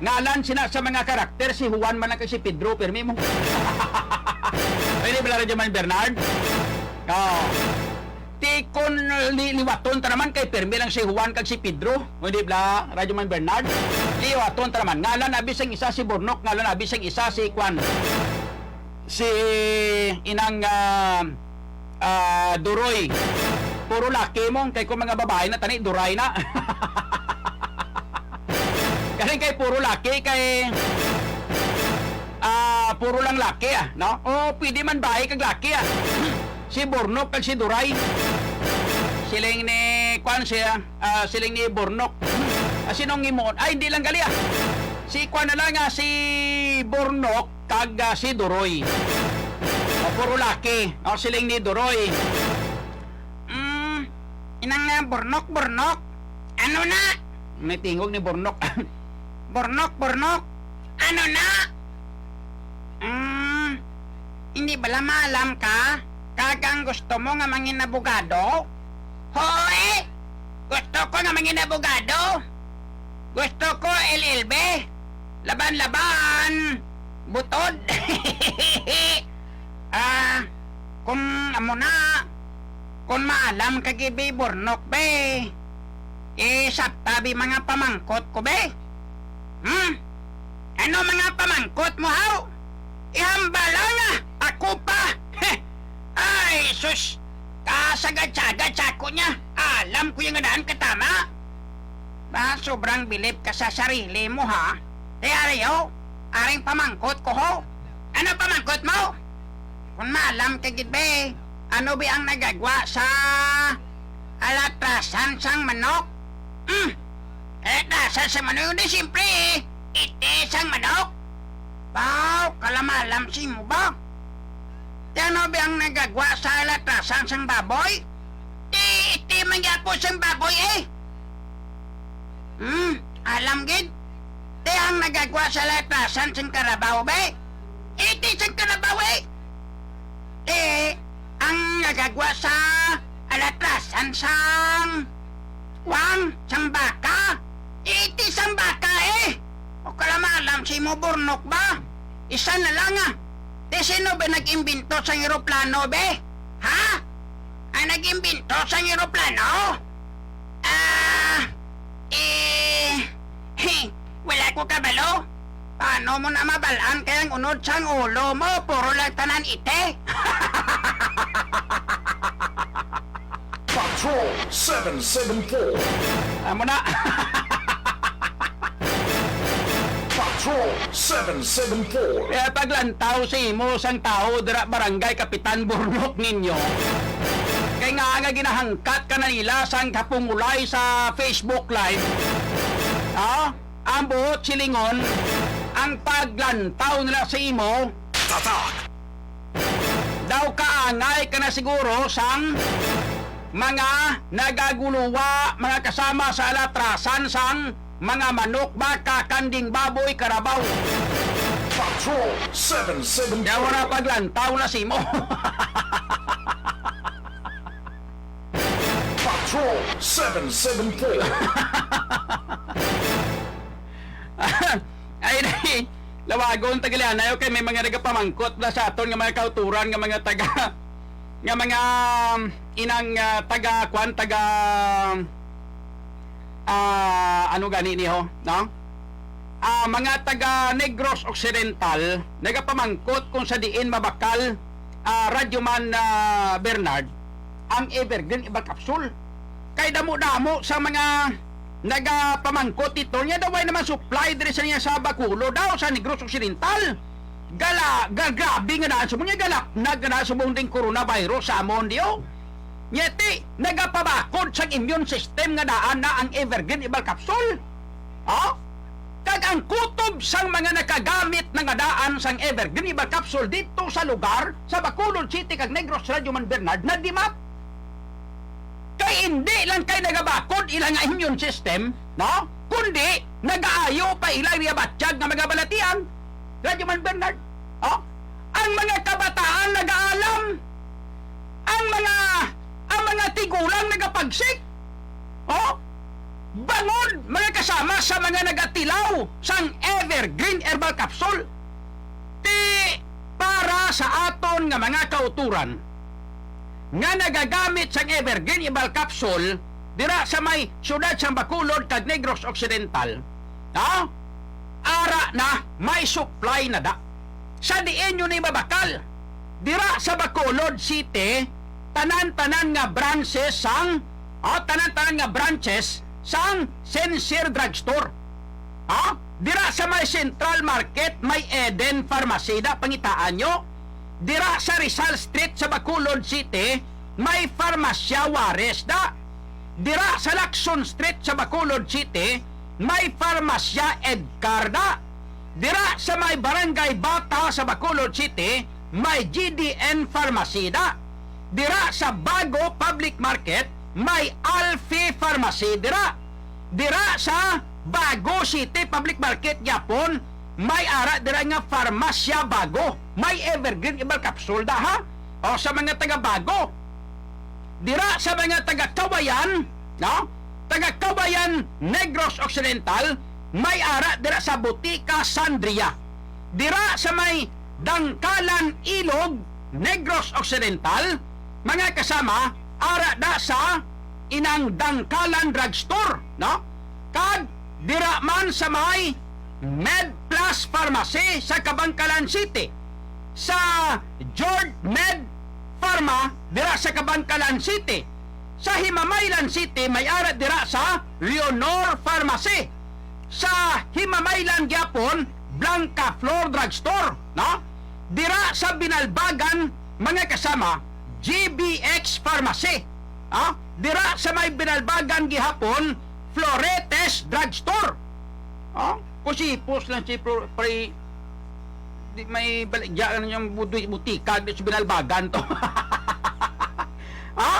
Ngalan sina sa mga karakter, si Juan man lang kag si Pedro, pirmi mo. Pwede bala, Radyo Man Bernard? Oh. Ti kon li-, liwaton ta naman kay pirmi lang si Juan kag si Pedro. O, di bala, Radyo Man Bernard? Liwaton ta naman. Ngalan abi sang isa si Bornok, ngalan abi sang isa si Kwan. Si inang, ah, ah, Duroy. Puro laki mo, kay kung mga babae na, tani, Duray na. Galing kay puro laki, kay, ah, puro lang laki, ah, no? O, pwede man bae kag laki, ah. Si Bornok kag si Duray. Siling ni, kwan siya, ah, siling ni Bornok. Ah, sinong imo? Ay, hindi lang gali, ah. Si kwan na lang, ah, si Bornok kag, ah, si Duroy. O, puro laki. O, siling ni Duroy. Mm, inang, ah, Bornok, Bornok. Ano na? May tingog ni Bornok. Bornok, Bornok. Ano na? Mm, hindi bala maalam ka? Kag ang gusto mo nga mangin abogado? Hoy! Gusto ko nga mangin abogado. Gusto ko L L B. Laban-laban. Butod. Ah, kung amo na, kung maalam ka gid, be, Burnok, be, isabta, be, mga pamangkot ko, be. Hmm? Ano mga pamangkot mo, haw? Ihambala nga, ako pa. Ay, sus, kasagad-sagad sa ako niya. Alam ko yung nga daan katama. Ba, sobrang bilib ka sa sarili mo, ha? Te, ari, ho? Aring pamangkot ko, ho? Ano pamangkot mo? Kung maalam ka gid, be, ano, be, ang nagagwa sa alatrasan sang manok? Hmm, alatrasan sang manok, di siyempre, eh. Iti sang manok. Baw, kalamalam simo ba? Ti ano, be, ang nagagwa sa alatrasan sang baboy? Ti, iti man gyapon sang baboy, eh. Hmm, alam gid. Ti ang nagagwa sa alatrasan sang karabaw, be? Iti sang karabaw, eh. Ti ang nagagwa sa alatrasan sang, wang, sang baka? Iti sang baka, eh. O kalamalam simo, Burnok ba? Isa na lang, ah. Ti sino ba nag-imbento sang eroplano, be? Ha? Ang nag-imbento sang eroplano? Ah, eh, wala ko kabalo. Paano mo na mabal-an kay ang unod sang ulo mo, puro lang tanan iti? Patrol seven seven four. Amo na. Patrol seven seven four. Kaya paglantaw sa imo sang tawo dira, Barangay Kapitan Burnok ninyo. Kay nga nga ginahangkat ka na nila sang kapungulay sa Facebook Live. Ah, ang buot silingon, ang paglantaw nila sa imo. Tatak. Daw kaangay ka na siguro sang mga nagaguluwa, mga kasama sa alatrasan sang mga manok, baka, kanding, baboy, karabaw. Patrol seven seven Daw na paglantaw na simo. Patrol seven seven four. Ay, ay, lawagon, tagalianay, okay, may mga nagapamangkot na sa aton nga mga kauturan nga mga taga, nga mga, um, inang, ah, taga, kwan, taga, ah, ano gani ni ho, no? Ah, mga taga Negros Occidental, nagapamangkot kung sa diin mabakal, ah, Radyo Man, ah, Bernard, ang Evergreen Herbal Capsule. Kay damo-damo sa mga nagapamangkot dito, niya daw ay naman supply diri sa niya sa Bacolod daw, sa Negros Occidental. Gala, ga-, grabe nga daan subong niya, galapnag nga daan subong ding coronavirus sa amon diyo. Niya ti, nagapabakod sa immune system nga daan na ang Evergreen Herbal Capsule. Ha? Kag ang kutob sang mga nakagamit na nga daan sang Evergreen Herbal Capsule dito sa lugar, sa Bacolod City kag Negros, Radyo Man Bernard, nagdimat. Kay indi lang kay nagabakod ila nga immune system, no? Kundi nagaayo pa ila niya batyag nga mga balatian. Radyo Man Bernard, oh? Ang mga kabataan nagaalam. Ang mga, ang mga tigulang nagapagsik. Oh? Bangod, mga kasama, sa mga nagatilaw sang Evergreen Herbal Capsule. Ti para sa aton nga mga kauturan nga nagagamit sang Evergreen Herbal Capsule dira sa may siyudad sang Bacolod kag Negros Occidental, ha? Ara na, may supply na da. Sa diin nyo ni mabakal? Dira sa Bacolod City, tanan-tanan nga branches sang, ah, tanan-tanan nga branches sang Sincere Drugstore. Ha? Dira sa may Central Market, may Eden Pharmacy da, pangitaan nyo. Dira sa Rizal Street sa Bacolod City, may Farmasya Juarez da. Dira sa Lacson Street sa Bacolod City, may Farmasya Edcar da. Dira sa may Barangay Bata sa Bacolod City, may G D N Pharmacy da. Dira sa Bago Public Market, may Alfie Pharmacy dira. Dira sa Bago City Public Market gyapon, may ara dira nga Farmasya Bago. May Evergreen Herbal Capsule da, ha? O sa mga taga Bago. Dira sa mga taga Kawayan, no? Taga Kawayan, Negros Occidental, may ara dira sa Botica Sandria. Dira sa may Dangkalan, Ilog, Negros Occidental, mga kasama, ara da sa inang Dangkalan Drugstore, no? Kag dira man sa may Med Plus Pharmacy sa Kabankalan City, sa Jord Med Pharma dira sa Kabankalan City, sa Himamaylan City may ara dira sa Leonor Pharmacy, sa Himamaylan gyapon Blanca Flor Drugstore, no? Dira sa Binalbagan, mga kasama, G B X Pharmacy, ah? Dira sa may Binalbagan gihapon Floretes Drugstore. Oh, kusipos lang si Pro-, Pre-, di may baligya ang inyong budoy-, butika di sa Binalbagan to. Ha?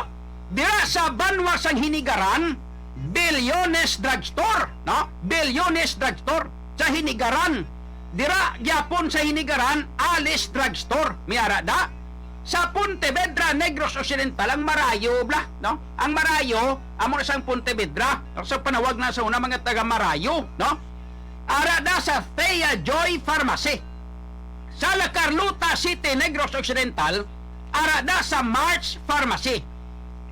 Dira sa banwa sang Hinigaran, Bilyones Drugstore, no? Bilyones Drugstore sa Hinigaran. Dira gyapon sa Hinigaran, Alice Drugstore. May ara da. Sa Pontevedra, Negros Occidental, ang Marayo, bla, no? Ang Marayo, amo na sang Pontevedra. Sa panawag na sa una, mga taga Marayo, no? Ara da sa Thea Joy Pharmacy. Sa La Carlota City, Negros Occidental, ara da sa March Pharmacy.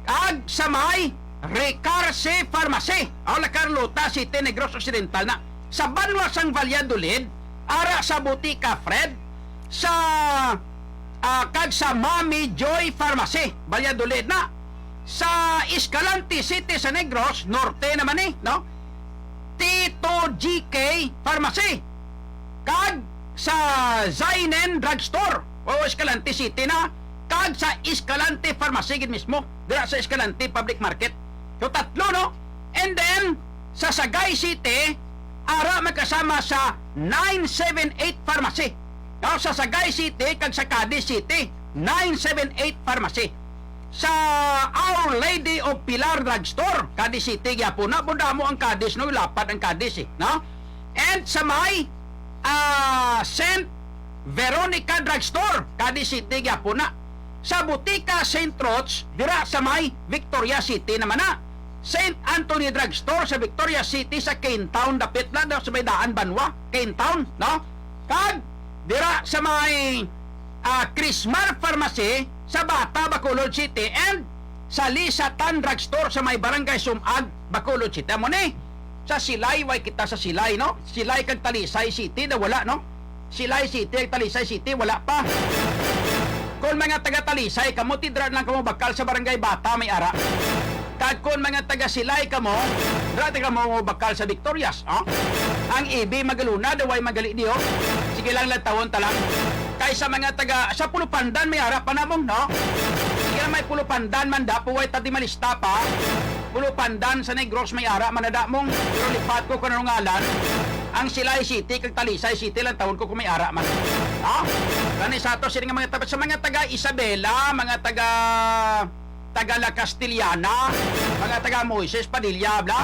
Kag sa may Recarce Pharmacy, o La Carlota City, Negros Occidental na. Sa banwa sang Valladolid, ara sa Botica Fred, sa, ah, kag sa Mami Joy Pharmacy, Valladolid na. Sa Escalante City sa Negros Norte naman ni, no? Tito G K Pharmacy. Kag sa Zainen Drugstore, o Escalante City na, kag sa Escalante Pharmacy gid mismo, dira sa Escalante Public Market. So, tatlo, no? And then, sa Sagay City, ara makasama sa nine seven eight Pharmacy. No? Sa Sagay City kag sa Cadiz City, nine seven eight Pharmacy. Sa Our Lady of Pilar Drugstore, Cadiz City gyapon na, pundamo ang Cadiz, no? Lapad ang Cadiz, eh, no? And sa may, ah, Saint Veronica Drugstore, Cadiz City gyapon na. Sa Botica Saint Roch, dira sa may Victoria City naman na. Saint Anthony Drugstore sa Victoria City, sa Cane Town, dapit na, sa may daan banwa, Cane Town, no? Kag dira sa may, ah, Crismar Pharmacy sa Bata, Bacolod City, and sa Lisatan Drugstore sa may Barangay Sumag, Bacolod City. Amo ni, sa Silay, way kita sa Silay, no? Silay kag Talisay City, da wala, no? Silay City, Talisay City, wala pa. Kung mga taga Talisay kamo, ti dira lang kamo bakal sa Barangay Bata, may ara. Kag kung mga taga Silay kamo, dira ti kamo bakal sa Victorias, oh? Ang E B Magalona, da way magali di, oh. Sige lang, lantawon ta lang. Kay sa mga taga, sa Pulupandan, may ara pa namong, no? Sige lang, may Pulupandan man da, puway ta di malista pa. Pulupandan sa Negros, may ara man na da mong. Pero lipat ko kung anong ngalan. Ang Silay City kag Talisay City lang tawon ko kung may ara man. Ha? Gani sa ato sini nga mga tapat sa mga taga Isabela, mga taga, taga La Castellana, mga taga Moises Padilla, bla.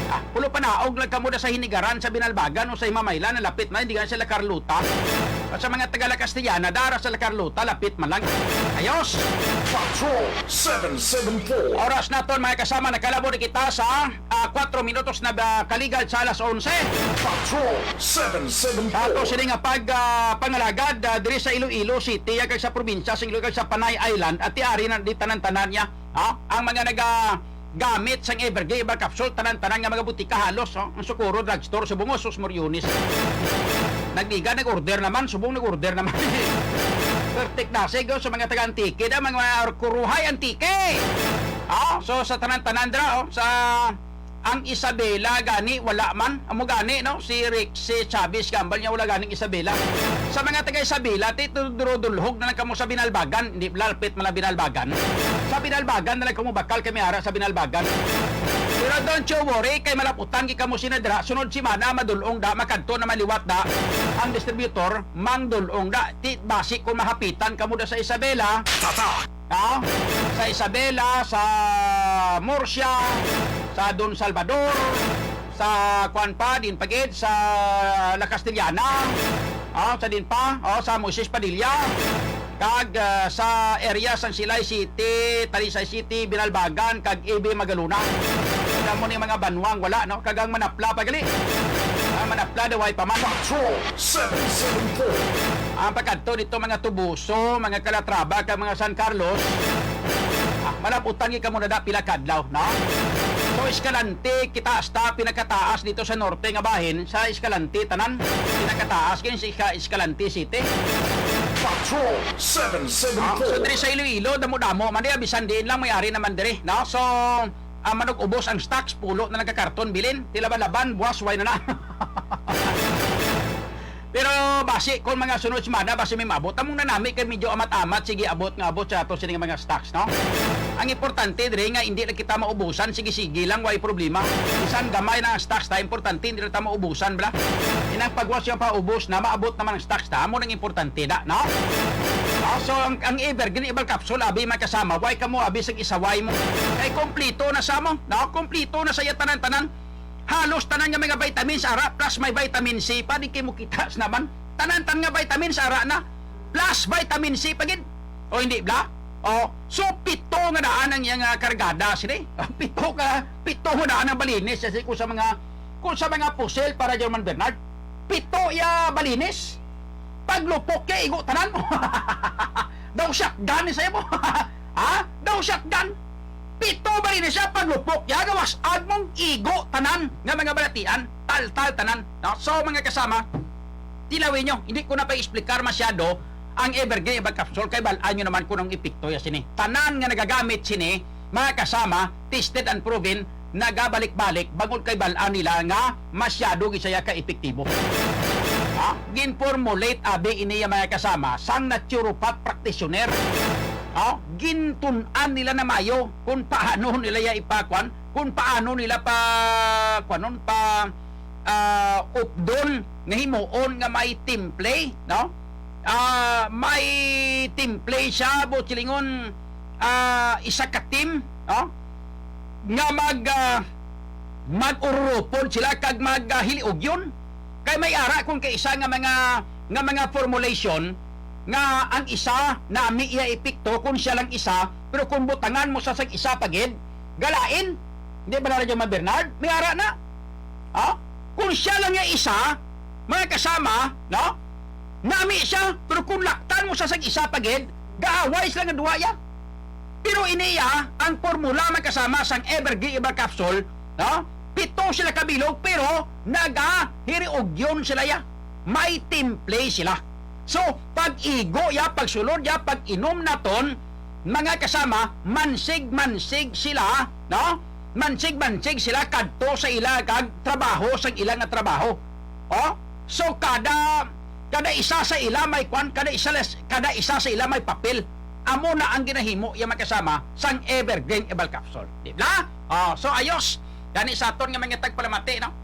Ah, pulo panaog lang kamo da sa Hinigaran, sa Binalbagan o sa Himamaylan, nalapit na, hindi nga sila Carlota. At sa mga taga La Castellana, dara sa La Carlota, lapit man lang. Ayos! Patrol seven seven four. Oras naton, mga kasama, nakalabo na kita sa, ah, kwatro minutos na ba kaligal sa alas onse. Patrol seven seven four. Sa ato sini nga pag, ah, pangalagad, ah, diri sa Iloilo City, kag sa probinsya sa Iloilo, kag sa Panay Island, at ti ari na di tanan-tanan niya, ha? Ang mga naga gamit sang Evergay, Evercapsule, tanan-tanan nga mga butika halos, oh. Ang Socorro Drugstore, subong, oh, sus, Moriones. Nagdiga, nag-order naman, subong, nag-order naman. Perfect dasig, oh, sa mga taga Antique, da, mga Kuruhay, Antique. Ah, so, sa tanan-tanan dira, oh, sa ang Isabela gani, wala man. Amo gani, no? Si Rick, si Chavez Gambal niya, wala ganing Isabela. Sa mga taga Isabela, ti, tu-, durudulhog na lang kamo sa Binalbagan. Hindi, lalapit man lang Binalbagan. Sa Binalbagan na lang kamo bakal kami ara sa Binalbagan. Pero don't you worry, kay malaputan gi kamo sina dira. Sunod semana, madulong da, makadto na maliwat da. Ang distributor, mangdulong da. Ti, basi kung mahapitan kamo da sa Isabela. Tata! Ah, sa Isabela, sa Murcia, sa Don Salvador, sa kuan pa, din pagid, sa La Castellana, ah, sa din pa, oh, sa Moises Padilla, kag, ah, sa area sang Silay City, Talisay City, Binalbagan, kag E B Magalona. Sa Mo ni mga banwang wala, no? Kag ang manapla pa gali. Ang manapla daw ay paman. Patrol seven seven four. Ang pagkadto dito, mga Tubuso, mga Calatrava, kag mga San Carlos, ah, malabutan gyud kamo na da pila kadlaw, no? So, Escalante, kita hasta pinakataas dito sa norte nga bahin, sa Escalante, tanan, pinakataas gyud sa Esca-, Escalante City. Patrol seven seven four. Ah, so, diri sa Iloilo, damo-damo man di, bisan diin lang may ari naman diri, no? So, ang manug-ubos ang stocks, pulo na lang ka karton bilin. Ti laban-laban, buwas, way na na. Pero basi, kung mga sunod semana, basi may maabot. Among nanami kay medyo amat-amat, sige, abot nga abot sa ato sining mga stocks, no? Ang importante diri nga hindi na kita maubusan, sige-sige lang, way problema. Bisan gamay na ang stocks, ta importante hindi na ta maubusan, bala. Inang pagwas yung paubos na, maabot naman ang stocks, ta. Amo nang importante da, no? Ah, so, ang, ang Evergreen Herbal Capsule, abi, mga kasama, way kamo, abi, sa isaway mo. Kay kompleto na sa mo, no? Kompleto na sa iya tanan-tanan. Halos tanan nga mga vitamins ara, plus may vitamin C pa, di kay mo kita naman. Tanan-tanan nga vitamins ara na, plus vitamin C pa gid. O hindi, bla? O, so pito nga daan ang iyang, ah, kargada, sini. Pito ka, pito nga daan ang balinis, kasi kung sa mga, kung sa mga pusil para German Bernard, pito iya balinis. Paglupok kay igo tanan mo. Daw shotgun ni sa'yo mo. Ha? Daw shotgun. Pito ba rin siya paglupok ya, gawas ag mong igo tanan nga mga balatian, taltal tanan. No? So, mga kasama, tilawin nyo, hindi ko na pa-explicar masyado ang Evergreen Herbal Capsule, kay balaan nyo naman kung ang epekto ya sini. Tanan nga nagagamit sini, mga kasama, tested and proven, nagabalik-balik, bangod kay balaan nila nga masyado gid siya ka epektibo. Ha? Gin-formulate abi ini ya mga kasama sang naturopath practitioner. Ha? Gintun-an nila na mayo kung paano nila ya ipakwan, kung paano nila pa, kwanon, pa, ah, updon nga himuon nga may timple, no? Ah, may timple siya, buot silingon, ah, isa ka team, no? Nga mag, ah, mag-ururupod sila kag mag, ah, hiliugyon. Kay may ara kung kaisa nga mga, nga mga formulation nga ang isa nami iya epekto kung siya lang isa, pero kung butangan mo sa sag isa pa gid, galain. Di ba na, Radyo Man Bernard? May ara na. Ha? Kung siya lang nga isa, mga kasama, no? Nami siya, pero kung laktan mo sa sag isa pa gid, gaaway sila nga duha ya. Pero ini ya, ang formula, mga kasama, sang Evergreen Herbal Capsule, no? Pito sila kabilog, pero nagahiriugyon sila ya. May timple sila. So, pag-igo ya, pagsulod ya, pag-inom naton, mga kasama, mansig-mansig sila, no? Mansig-mansig sila kadto sa ila kag trabaho, sa ila nga trabaho. Oh? So, kada, kada isa sa ila may kwan, kada isa, kada isa sa ila may papel. Amo na ang ginahimo ya, mga kasama, sang Evergreen Herbal Capsule. Di ba? Oh, so, ayos. Gani sa aton nga mga tagpalamati, no?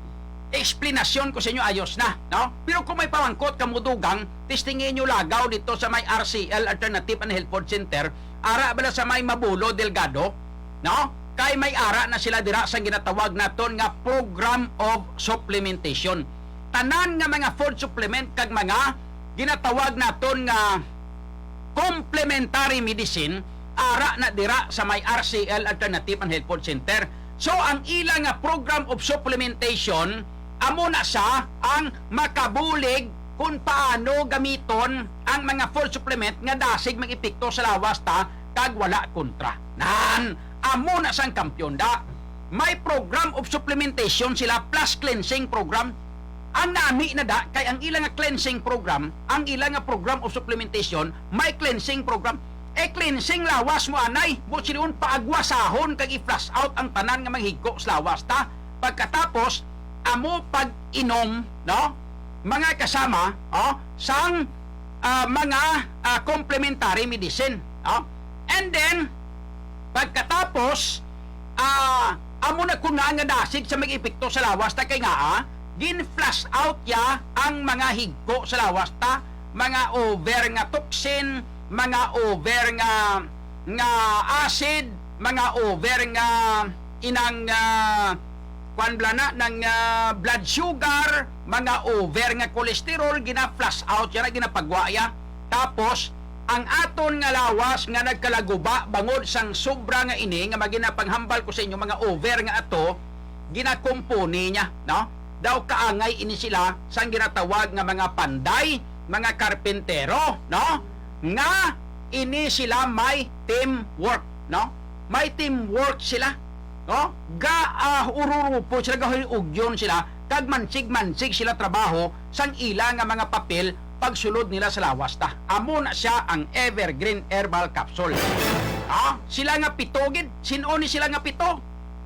Eksplanasyon ko sa inyo, ayos na, no? Pero kung may pamangkot kamo dugang, testingi nyo lagaw dito sa may R C L, Alternative and Health Food Center, ara bala sa may Mabulo, Delgado, no? Kay may ara na sila dira sang ginatawag naton nga program of supplementation. Tanan nga mga food supplement kag mga ginatawag naton nga complementary medicine, ara na dira sa may R C L, Alternative and Health Food Center. So, ang ila nga program of supplementation, amo na siya ang makabulig kung paano gamiton ang mga food supplement nga dasig mag-epekto sa lawas ta kag wala kontra. Nan, amo na sang kampiyon da. May program of supplementation sila plus cleansing program. Ang nami na da kay ang ila nga cleansing program, ang ila nga program of supplementation, may cleansing program. E cleansing lawas mo anay, buot silingon paagwasahon kag i-flush out ang tanan nga mga higko sa lawas ta. Pagkatapos, amo pag-inom, no? Mga kasama, oh, sang, ah, mga, ah, complementary medicine, no? And then, pagkatapos, ah, amo na kun nga, nga dasig sa mag-epekto sa lawas ta kay nga, ah, gin-flush out ya ang mga higko sa lawas ta, mga over nga toxin, mga over nga, nga acid, mga over nga inang, ah, kwan bala na, nang, ah, blood sugar, mga over nga cholesterol, gina-flush out ya na, ginapagwa ya. Tapos, ang aton nga lawas nga nagkalaguba bangod sang sobra nga ini nga maginapanghambal ko sa inyo, mga over nga ato, ginakumpuni niya, no? Daw kaangay ini sila sang ginatawag nga mga panday, mga karpentero, no? Nga ini sila may teamwork, no? May teamwork sila, no? Ga, ah, ururupo sila, gahuy-ugyon sila, kag mansig-mansig sila trabaho sang ila nga mga papel pagsulod nila sa lawas ta. Amo na sia ang Evergreen Herbal Capsule. Ha? Sila nga pito gid, sin-o ni sila nga pito?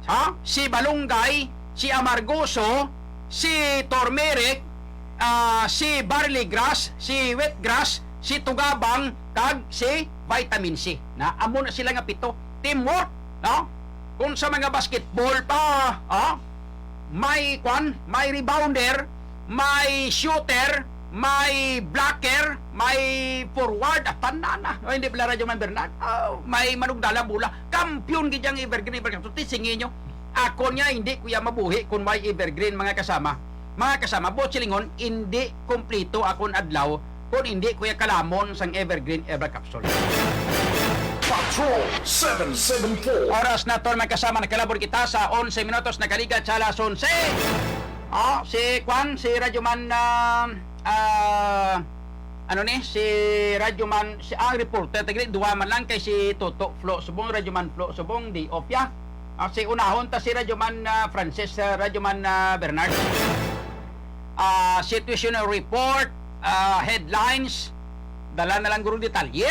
Ha? Si Balunggay, si Amargoso, si Turmeric, ah, si Barley Grass, si Wheat Grass, si Tugabang, kag si Vitamin C. Na, amo na sila nga pito. Teamwork, no? Kung sa mga basketball pa, ha? May kwan, may rebounder, may shooter, may blocker, may forward, at tanan na. O, hindi pala, Radyo Man Bernard. Oh, may manugdala bola. Kampiyon gid ang Evergreen, Evergreen. So, tisingin nyo. Ako niya, hindi ko ya mabuhi kung may Evergreen, mga kasama. Mga kasama, buot silingon, hindi kompleto akon adlaw kung hindi ko ya kalamon sang Evergreen Herbal Capsule. Patrol seven seven four. Oras na to, mga kasama, nakalabot kita sa onse minutos, nakaligad sa alas onse. Oh, si Kwan, si Radyo Man, ah, ah, ano ni, si Radyo Man, si, ang reporter, tagli, duha man lang kay si Toto Flo Subong, Radyo Man Flo Subong, di opya. Ah, si unahon ta si Radyo Man, ah, Francis, ah, Radyo Man, ah, Bernard. Ah, situational report, ah, headlines, dala na lang guro detalye.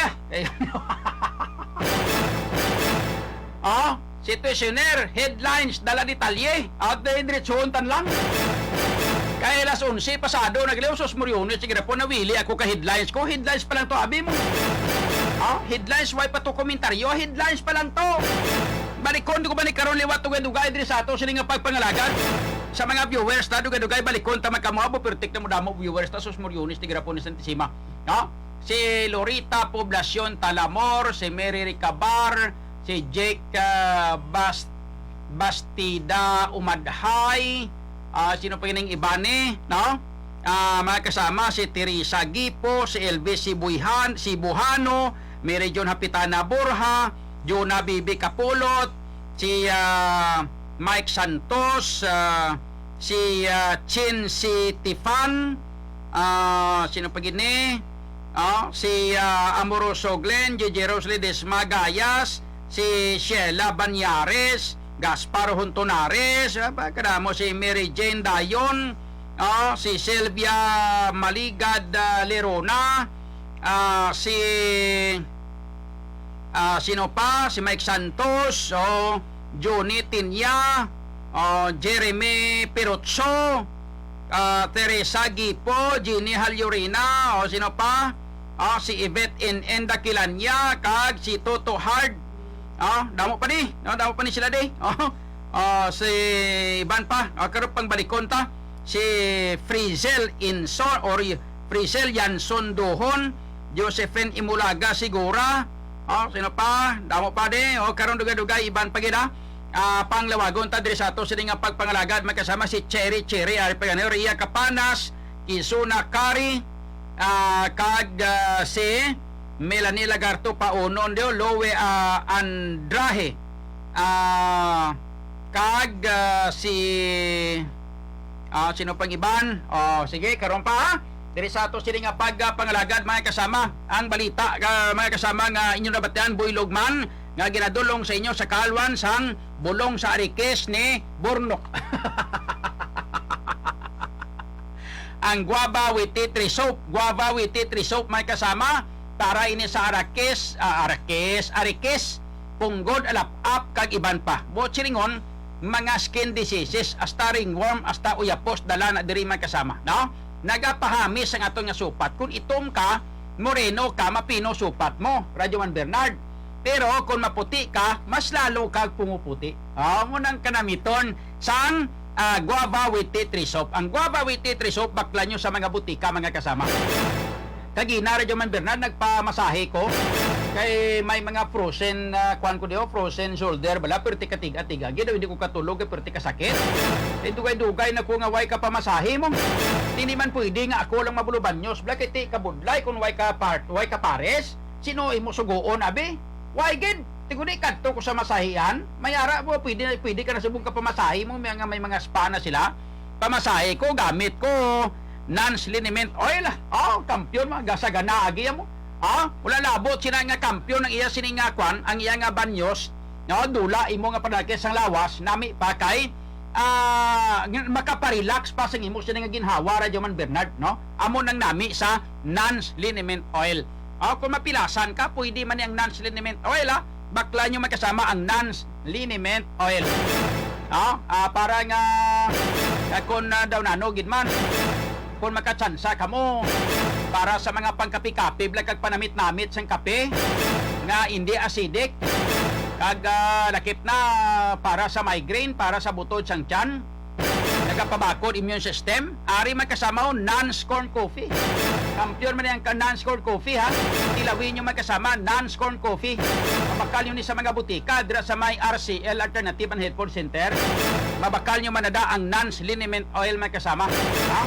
Ah, situationer, headlines, dala detalye. At, eh, diretsuhon tan lang. Kay alas onse pasado, nagliw sus Moriones, sige po, nawili ako ka headlines ko. Headlines pa lang to, abi mo. Ah, headlines, way pa to komentaryo. Headlines pa lang to. Balikon ko ba ni karon liwat dugay-dugay diri sa ato sini nga pagpangalagad sa mga viewers ta, dugay-dugay balikon ta magkamuabo, pero tikna mo damo viewers ta, sus Moriones, tigra po ni Santisima. No? Si Lorita Poblacion Talamor, si Mary Ricabar, si Jake, ah, Bas-, Bastida Umadhay, ah, sino pa yun ang iba ni, no? Ah, mga kasama, si Teresa Gipo, si Elvis Sibuihan, Sibuhano, Mary John Hapitana Borja, Jonah Bibi Kapulot, si, ah, Mike Santos, ah, si, ah, Chin si Tifan, ah, sino pa gid ni? Ah, si, ah, Amoroso Glenn, J J Rose Ledesma Gayas, si Sheila Banyares, Gaspar Hontonares, ah, ba, kadamo si Mary Jane Dayon, ah, si Sylvia Maligad, ah, Lerona, ah, si, ah, sino pa? Si Mike Santos, oh, Johnny Tinya, oh, Jeremy Pirutso, ah, Teresa Gipo, Jeannie Halyurina, oh, sino pa? Ah, si Yvette N N Daquilania, kag si Toto Hard. Ah, damo pa ni, no? Damo pa ni sila di. Oh, ah, si iban pa, ah, karon pang balikon ta, si Frizel Inson or y-, Frizel Yanson Duhon, Josephine Imulaga Sigura, oh, sino pa? Damo pa di. Oh, karon dugay-dugay, iban pa gid, ah. Ah, panglawagon ta diri sa ato sini nga pagpangalagad, mga kasama, si Cherry Cherry, ari pa gani, Ria Capanas, Kizuna Kari, ah, kag, ah, si Melanie Lagarto Paunon, di, Loe, ah, Andrahe, ah, kag, ah, si, ah, sino pang iban? Oh, sige, karon pa, ha? Diri sa ato sini nga pag, ah, pangalagad, mga kasama, ang balita, ah, mga kasama, nga inyo nabatian, Boy Lugman, nga ginadulong sa inyo sa kalwan sang bulong sa arikis ni Burnok. Ang guava with tea tree soap, guava with tea tree soap, may kasama, para ini sa arakis, ah, arakis, arikis, punggod, alap-ap, kag iban pa. Buot silingon, mga skin diseases, hasta ringworm, hasta uyapos, dala na diri, may kasama, no? Nagapahamis ang aton nga supat. Kung itom ka, moreno ka, mapino supat mo, Radyo Man Bernard. Pero kung maputi ka, mas lalo kag pumuputi. Ah, mo nang kanamiton sang, ah, guava with tea tree soap. Ang guava with tea tree soap, baklan nyo sa mga butika, mga kasama. Kagina, Radyo Man Bernard, nagpamasahe ko. Kay may mga frozen, ah, kuwan ko diyo, frozen shoulder, bala, pero tika-tiga-tiga. Gid, hindi ko katulog, eh, pero tika-sakit. Eh, dugay-dugay na ko nga way ka pamasahe mo. Hindi man pwede nga ako lang mabulubanyos. Bala, kay ti kabudlay kung way ka part, way ka pares. Sino imo sugoon, abi? Why gid? Ti guni kadto ko sa masahian, may ara mo, pwede, pwede ka na subong ka pamasahe mo, may nga may mga spa na sila. Pamasahe ko, gamit ko Nans liniment oil. Oh, kampiyon, mga gasa gana agi mo. Ah, wala labot sila nga kampiyon ang iya sini nga kwan, ang iya nga banyos. No, dula imo nga panakis sang lawas, nami pa kay, ah, ng-, makaparelax pa sang imo sini nga ginhawa, Radyo Man Bernard, no? Amo nang nami sa Nans liniment oil. Ah, kung mapilasan ka, pwede man ni ang Nans liniment oil, ah. Bakla nyo magkasama ang Nans liniment oil. Ah, ah, para nga, ah, kung, ah, daw nano gid man, kung makatsansa kamo para sa mga pangkapi-kapi, bla, kag panamit-namit sang kape nga hindi acidic, kag, ah, lakip na para sa migraine, para sa butod sang tiyan, nagapabakod immune system, ari magkasama o Nans Corn Coffee. Kampiyon man ang ka-, Nans Corn Coffee, ha. Tilawi nyo magkasama Nans Corn Coffee. Mabakal nyo ni sa mga butika, dira sa may R C L Alternative and Health Food Center. Mabakal nyo man na da ang Nans Liniment Oil magkasama, ha.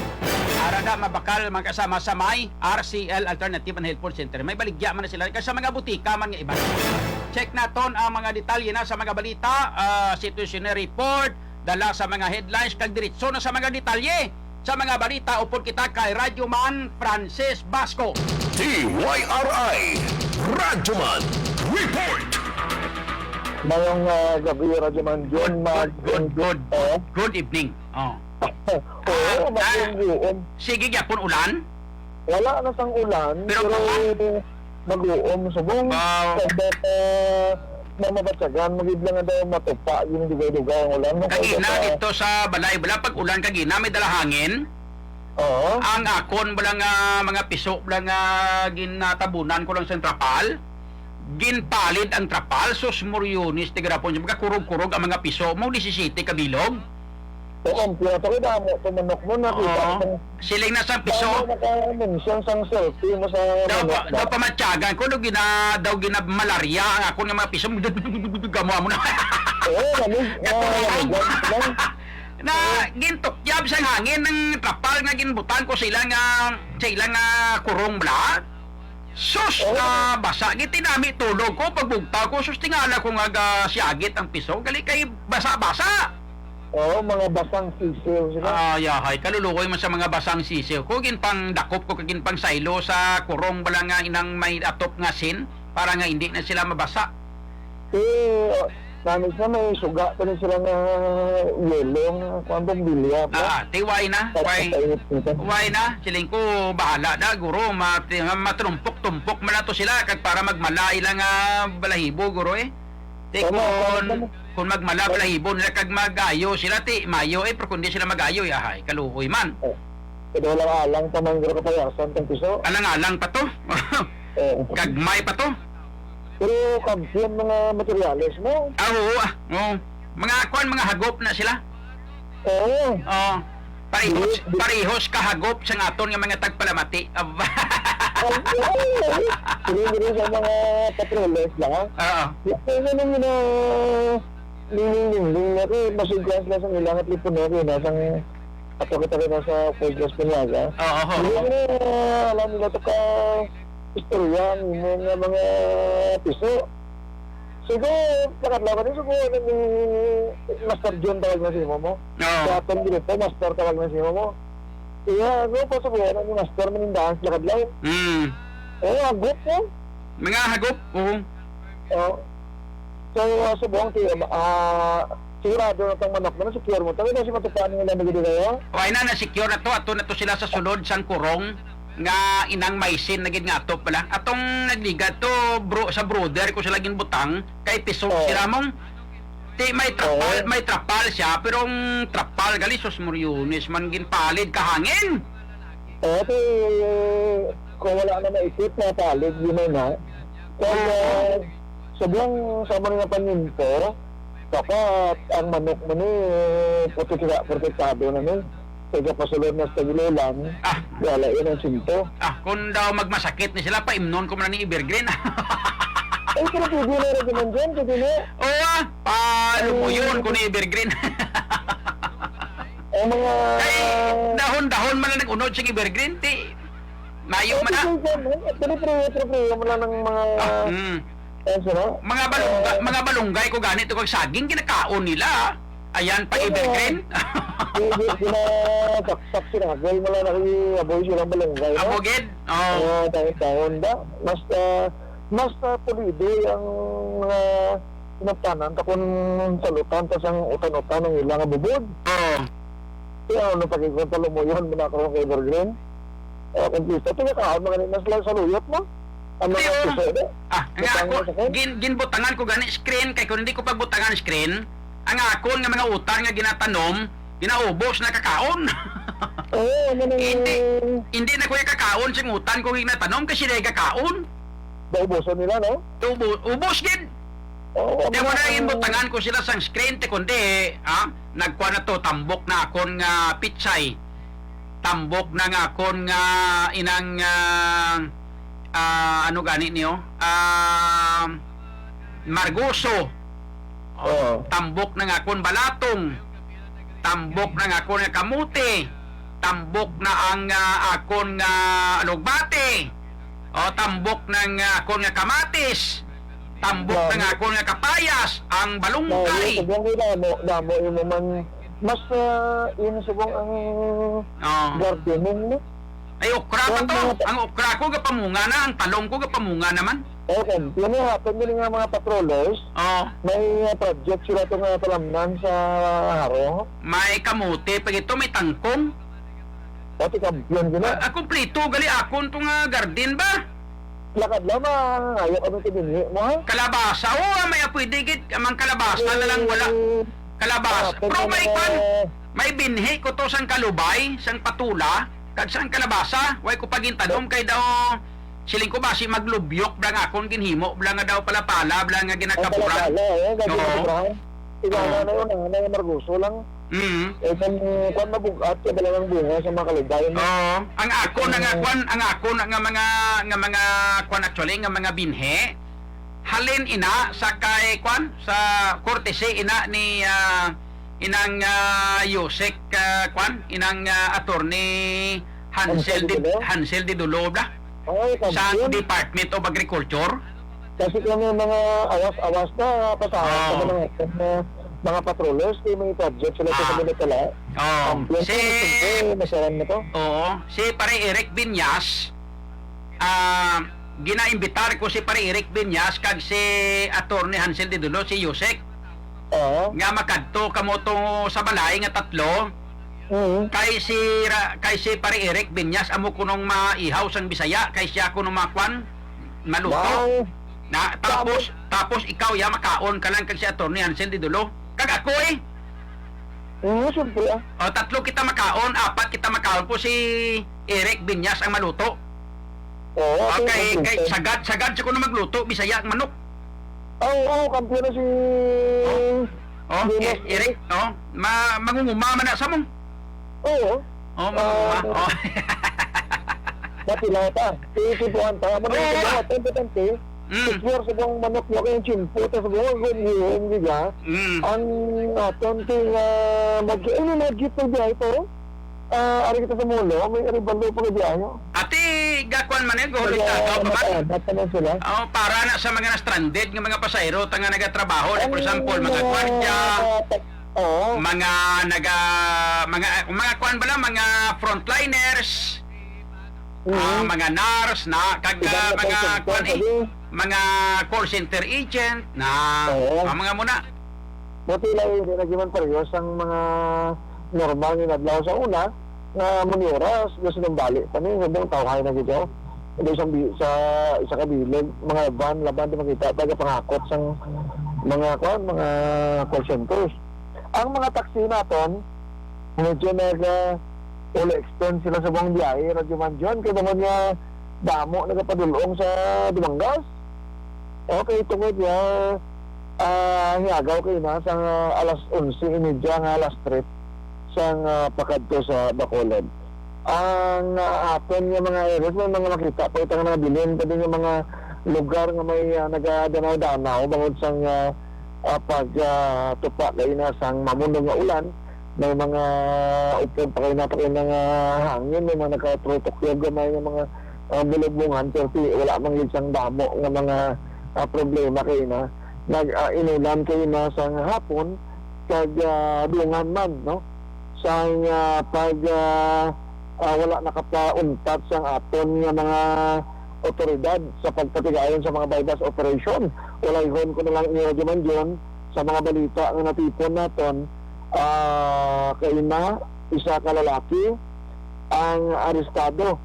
Ara da mabakal magkasama sa may R C L Alternative and Health Food Center. May baligya man na sila. Kay sa mga butika man nga iba. Check naton ang mga detalye na sa mga balita, ah, situationary report, dala sa mga headlines, kag diretso na sa mga detalye sa mga balita. Upod kita kay Radyo Man Francis Basco. D Y R I Radyo Man Report. Mayong, ah, gabi, Radyo Man John. Good, good, Mag-, good, good, eh? Good evening. Oh. Oo, Ah, mag-, ah, sige gyapon ulan? Wala na sang ulan, pero pero mag-uom subong. Wow. Sa bata, mamabatyagan, magibla nga daw matupa, yung dugay-dugay ang ulan. Kagina, dito sa balay, wala pag ulan kagina, may dala hangin. Oo. Ang akon, wala nga mga piso, wala nga ginatabunan ko lang sa trapal. Ginpalid ang trapal, sus, moryones, tigarapon siya. Magkakurog-kurog ang mga piso mo, disisiyete ka bilog. Oo, ang pira to, kay damo to manok mo, nakita ko. Oo. Siling na sa piso. Damo na ka mention sang selfie mo sa manok. Daw pa, daw pamatyagan ko, daw gina-, daw ginamalarya ang akon nga mga piso. Gamo mo na. Oo, nami-, Katulong. Na, gintukyab sang hangin ang trapal nga ginbutang ko sila nga, sa ilang, ah, kurong bala. Sus, oh, na basa. Gitinami tulog ko, pagbugtaw ko, sus, tingala ko nga ga-, siyagit ang piso. Gali kay basa-basa. Oo, mga basang sisiw sila. Ah, yahay, kaluluoy man sa mga basang sisiw. Ko, ginpangdakop ko, kag ginpangsaylo sa kurong bala nga inang may atop nga sin, para nga hindi na sila mabasa. Eh, Namis na may suga pa ni sila nga yelo nga kuwan, bombilya pa. Ah, ti why na? Why, why na? Siling ko, bahala na, guro. Mat-, matrumpok-tumpok man na to sila kag para magmala ila nga balahibo, guro, eh. Ti kung, kung magmala balahibo nila kag magayo sila, ti mayo, eh, pero kung di sila magayo, yahay, kaluoy man. Oh. Pero walang alang pa man, guro, kapayasan tong piso. Alang-alang pa to. Oo. Gagmay pa to. Pero kampiyon mga materyales mo. Ah, oo, ah. Oo. Mga kuwan, mga hagop na sila. Oo. Oo. Parehos, parehos kahagop sa aton nga mga tagpalamati. Aba. Ay, ay, ay. Sige, sige, sa mga patroles lang, ha? Oo. Ito na nang gina-, ling-ling-ling-ling na rin. Masigwas na sa ilang at lipuno rin, ha? Sang ato kita rin sa Fort Las Piñagas. Oo, oo. Hindi ko na alam nila to ka istorya ang imo nga mga piso. Siguro, pagkadlaw ka din, siguro, ano ni Master John tawag na sa imo mo? Oo. Sa atong grupo, Master tawag na sa imo mo. Iya, ano pa, siguro, ano ni Master, manindahan sila kadlaw? Mm. Oo, hagop mo. Mga hagop, oo. Oo. So, ah, subong, ti-, ah, sigurado na tong manok na, secure mo. Tawag na si Matupan nila nagdili kayo? O, ay na, na-secure na to. Ato na to sila sa sulod sang kurong nga inang maisin na gid nga ato pala. Atong nagligad to, bro, sa brother ko sila ginbutang, kay piso, oo, sila mong, ti may trapal, oo, may trapal siya, pero ang trapal gali, sus, moryones man, ginpalid ka hangin. Oo, ti, kung wala na maipit, mapalid, yun na na. Kung, oo, ah, sobrang sama nga paninto, dapat ang manok mo ni, prote-, protektado na ni. Kaya pasulod na sa tagilulan, ah, wala yun ang sinto. Ah, kung daw magmasakit ni sila, paimnon ko man ni Evergreen. Ay, pero pwede na rin naman dyan, pwede na. Oo, ah, palumoyon ko ni Evergreen. Ang mga kay dahon-dahon man lang nag-unod sa Evergreen, ti mayo man na. Pero, pero, pero, pero, pero, mo lang ng mga ah, mm. Yes, sir. Mga balunggay, Eh, mga balunggay ko gani to kag saging ginakaon nila. Ayan, pa Oo. Evergreen. Di, di, ginasaksak sila. Gay mo lang nakiaboy silang balunggay, no? Abogid? Oh. Oo, taon-taon ba? Mas, ah, mas, ah, pulido ang mga sinuptanan ta kung salutan ta sang utan-utan ang ila nga bubod. Oo. Kaya ano, pag-ikot pa lumuyon mo na ako kay Evergreen? Eh, kung gusto, tingakaon mo ganun na sila sa luyot mo. Ang mga Pero, puso, eh. Ah, nga Butang ako, mo sa akin? gin-, ginbutangan ko gani screen, kay kung hindi ko pagbutangan screen, ang akon nga mga utan nga ginatanom, ginaubos na kakaon. Oo, ano na Hindi, yung hindi na ko yung kakaon sing utan kung ginatanom, kasi sila yung kakaon. Naubusan nila, no? Ubo-, ubos gid. Oo, Kaya ano wala na yung ang butangan ko sila sang screen, te, kundi, ah, nagkuha na to, tambok na akon nga pitsay. Tambok na nga akon nga inang, ah, ah, ano gani niyo? Ah, margoso. Oo. Tambok na nga akon balatong. Tambok na nga akon nga kamote. Tambok na ang, ah, akon nga alugbate. O, tambok na nga akon nga kamatis. Tambok na Damo. nga akon nga kapayas. Ang Damo, balungkay. Sa damo, damo, damo, yung man, mas, ah, yun subong ang Oo. gardening, no? Ay, okra pa Ang to. mga ta- Ang okra ko gapamunga na, ang talong ko gapamunga naman. Okay, yun yung happen yun nga mga patrollers. Oo. May, ah, project sila to nga talamnan sa harong. May kamote pa ito, may tangkong. Pati kampiyon sila. Ah, ah, kompleto, gali akon to nga garden ba? Lakad lang, mangayo kami sa binhi mo, ha? Kalabasa, oo, ah, may pwede gid, amang kalabasa na lang, wala. Eh, Kalabasa. ah, Pero pwede may na kwan, may binhi ko to sang kalubay, sang patula, kag sang kalabasa, way ko pagintanom kay daw, siling ko ba, si maglubyok, bla nga akon ginhimo, bla nga daw palapala, bla nga Ang ginakaburan. Palapala, eh, gagi Oo. na brown. Ila Oo. na yun, ang, ang margoso lang. Mm. Eh, kung, kung mabugat, kaya bala ng bunga sa mga kalugay, no? Oo. Ang akon, ang Mm. akwan, ang akon nga mga, nga mga kwan actually, nga mga binhi, halin ina sa kay kwan, sa courtesy ina ni, ah, inang, ah, Yusek, ah, kwan, inang, ah, attorney Hansel Hansel Di, Didulo? Hansel Didulo, bla? Ay, Sa kampiyon. Department of Agriculture. Kasi kami mga awas-awas na pasahod Ah. sa mga, mga, mga patrollers, kay may project sila sa Ah. Manila. Oh, Ang si, plano, siyempre, masaran na to. Oo, si Pare Eric Viñas, ah, ginaimbitar ko si Pare Eric Viñas kag si Attorney Hansel Didulo, si Yusek, Oo. nga makadto kamo to sa balay nga tatlo. Mhm. Kay si Ra-, kay si Pare Eric Viñas amo kunong maihaw sang Bisaya, kay siya kuno makwan, maluto. Wow. Na, tapos, Damo. tapos ikaw, ya, makaon ka lang kag si Attorney Hansel Didulo. Kag ako, eh. Oo, siyempre, ah. O, tatlo kita makaon, apat kita makaon po si Eric Viñas ang maluto. Oo, O, okay, kay, okay, kay okay. sagad, sagad siya kuno magluto, Bisaya ang manok. Ah, oo, kampiyon na si Oh. Oh, Venus. E-, Eric, oh, ma-, mangunguma man na sa mo. Oo. Oh, mangunguma. Ah, Oh. Dati lang ta. Iisipuhan ta. Ano Oo, yung ah. Importante, Mm. secure sa buong manok mo kayong tsimpo, tas buong gulihon, di ba? Mm. Ang aton ting, ah, mag-, ano, mag-, ito, Ah, ari kita sa Molo, may ari balo pa gadi ayo. Ati, gakuan man eh, go Kaya, ulit na, gaw pa man. Mataanat naman sila. Oh, para na sa mga na-stranded nga mga pasahero, ta nga nagatrabaho, like, for Ang example, mga mga, gwardiya, oo. mga naga-, mga, mga kuan bala, mga frontliners, Mhm. ah, mga nurse na, kag, Iban ah, na mga call center, kuan eh, sabi. mga call center agent na, Oo. ah, mga muna. Buti lang, hindi na gyud man parehas ang mga normal nga adlaw sa una, nga mani oras, gusto nang balik pa ni, subong tawhay na gyud, oh. Hindi isang bi-, sa isa ka bilog, mga van, laban, di makita, taga pangakot sang mga, kuwan, mga call centers. Ang mga taxi naton, medyo nag, ah, uli extend sila sa buong biyahe, Radyo Man John, kay bangod nga damo nagapadulong sa Dumangas. Okay, tungod nga, ah, ang yagaw kay na sa alas onse y media nga alas tres sang, ah, pakadto sa Bacolod. Ang, ah, aton nga mga areas, may mga makita pa itang mga bilin, pwede nga mga lugar nga may, ah, nagadanaw-danaw bangod sang, ah, ah, pag, ah, tupa kay na sang mamuno nga ulan, may mga upod pa kay na pa kay na nga hangin, may mga nagkatutukyag gamay nga mga, ah, bulubungan, pero ti-, wala man gid sang damo nga mga, ah, problema kay na nag, ah, inulan kay na sang hapon kag, ah, dungan man, no, sang, ah, pag, ah, ah, wala nakapauntat sang aton nga mga otoridad sa pagpatigayon sa mga buy-bust operation. Walayhon ko na lang inyo, Radyo Mandion, sa mga balita nga natipon naton, ah, kay na isa ka lalaki ang arestado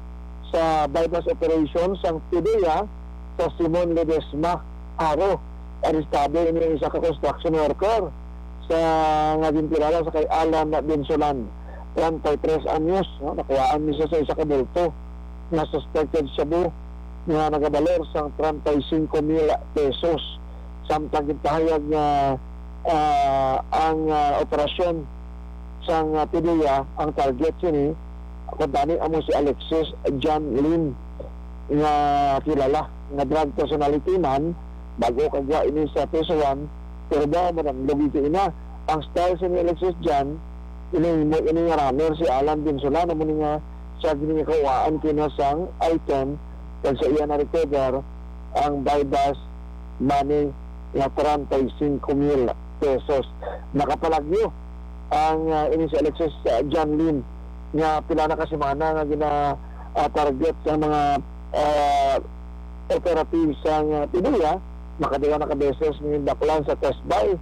sa buy-bust operation sang PDEA sa Simon Ledesma, Jaro. Arestado ini ang isa ka construction worker sa, nga ginkilala sa kay Alan Binsolan, treinta y tres anyos, no? Nakuhaan ni siya sa isa ka bulto nga suspected shabu nga nagabalor sang treinta y cinco mil pesos. Samtang ginpahayag nga, ah, ang, ah, operasyon sang, ah, PDEA, ang target sini kuntani amo si Alexis John Lin, nga kilala nga drug personality man, bag-o kagwa ini sa Peso One, pero daw mananlog ito ina. Ang style sini Alexis John, inihimo ini nga runner si Alan Binsolan, amo ni nga siya ginikakuhaan kina sang item, kag sa iya na-recover ang buy-bust money nga treinta y cinco mil pesos. Nakapalagyo ang, ah, ini si Alexis, ah, John Lin, nga pila na ka semana nga gina, ah, target sa mga, ah, operative sang, ah, PDEA. Makaduwa na ka beses ni daklan sa test buy,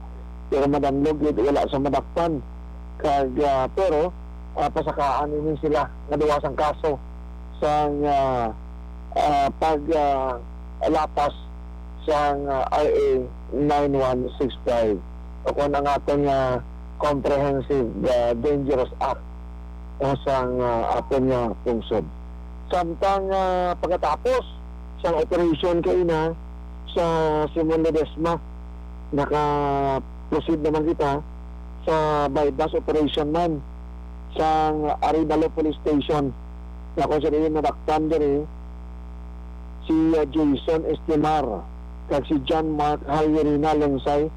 pero madanlog gid, wala sa madakpan. Kag, ah, pero, ah, pasakaan ini sila nga duwa sang kaso sang, ah, ah, pag, ah, lapas sang, ah, R A nine one six five, o kon ang aton nga Comprehensive, ah, Dangerous Act, ah, sang, ah, aton nga pungsod. Samtang, ah, pagkatapos sang operasyon kaina sa Simon Ledesma, naka-proceed naman kita sa buy-bust operation man sang Arevalo Police Station, nga kung sa diin nadakpan diri si, ah, Jason Estimar kag si John Mark Halierina Lensay.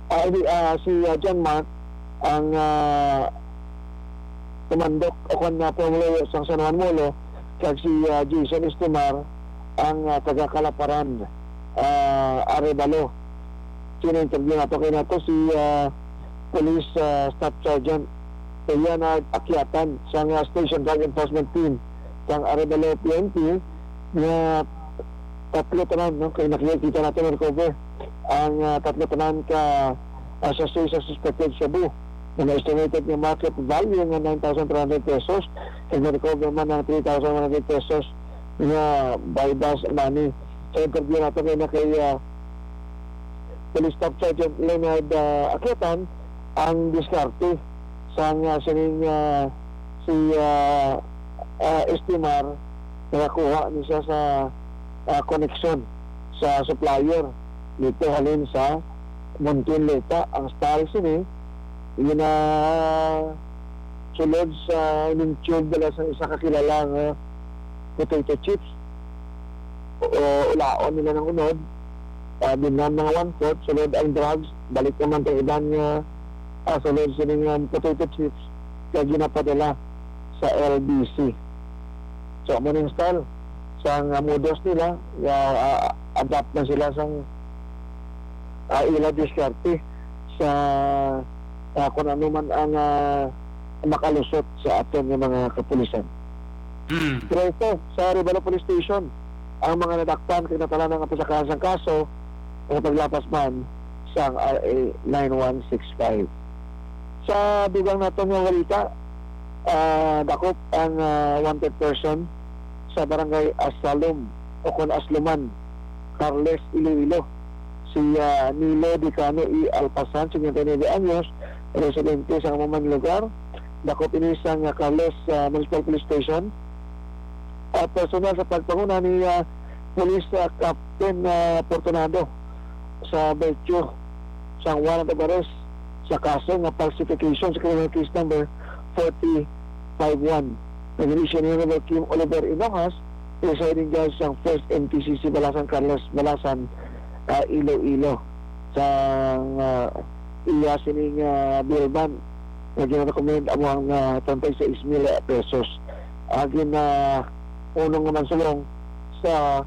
Ah, hindi, ah, si, ah, John Mark ang, ah, tumandok o kon, ah, pumuluyo sang San Juan Molo, kag si, ah, Jason Estimar ang, ah, taga Calaparan, ah, Arevalo. Sino interview nato kay nato si, ah, Police, ah, Staff Sergeant Leonard Akyatan sang, ah, Station Drug Enforcement Team sang Arevalo P N P, nga tatlo tanan, no, kay nakikita natin na-recover ang, ah, tatlo tanan ka, ah, sachet sa suspected shabu nga may estimated nga market value nga nine thousand three hundred pesos, kag na-recover man ang three thousand one hundred pesos nga buy-bust money. Sa interview nato kay na kay, ah, Police Staff Sergeant Leonard, ah, Akyatan, ang diskarte sang, ah, sining, ah, si, ah, ah, Estimar, nakakuha ni siya sa, ah, koneksyon sa supplier dito halin sa Muntinlupa. Ang style sini, yun na sulod sa ining tube dala sa isa ka kilala nga potato chips. O, ulaon nila ng unod, ah, binan mga one-fourth, sulod ang drugs, balik naman kay iban nga, ah, sulod sini nga potato chips, kaya ginapadala sa L B C. So, amo ning style sang, ah, modus nila, nga, ah, adapt na sila sang, ah, ila diskarte sa, ah, kung ano man ang, ah, makalusot sa aton nga mga kapulisan. Mm. Pero ito, sa Arevalo Police Station, ang mga nadakpan kay natalaan nga pasakaan sang kaso nga paglapas man sang R A nine one six five. Sa dugang naton nga balita, ah, dakop ang, ah, wanted person sa barangay Asalom o kon Asluman, Carles, Iloilo, si, ah, Nilo Dicano E. Alpasan, cincuenta y nueve anyos, residente sa amo man lugar. Dakop ini sang, ah, Carles, ah, Municipal Police Station. Ah, personal sa pagpanguna ni, ah, Police, ah, Captain, ah, Fortunado sa virtue sang warrant of arrest sa kaso nga falsification sa criminal case number forty five one. Nag-issue ni Honorable Kim Oliver Inojas, presiding judge sang First M T C C Balasan, Carlos Balasan, ah, Iloilo, sa, ah, iya sining, ah, bail bond nga gina-recommend amo ang, ah, treinta y seis mil pesos. Agi na unong naman sulong sa,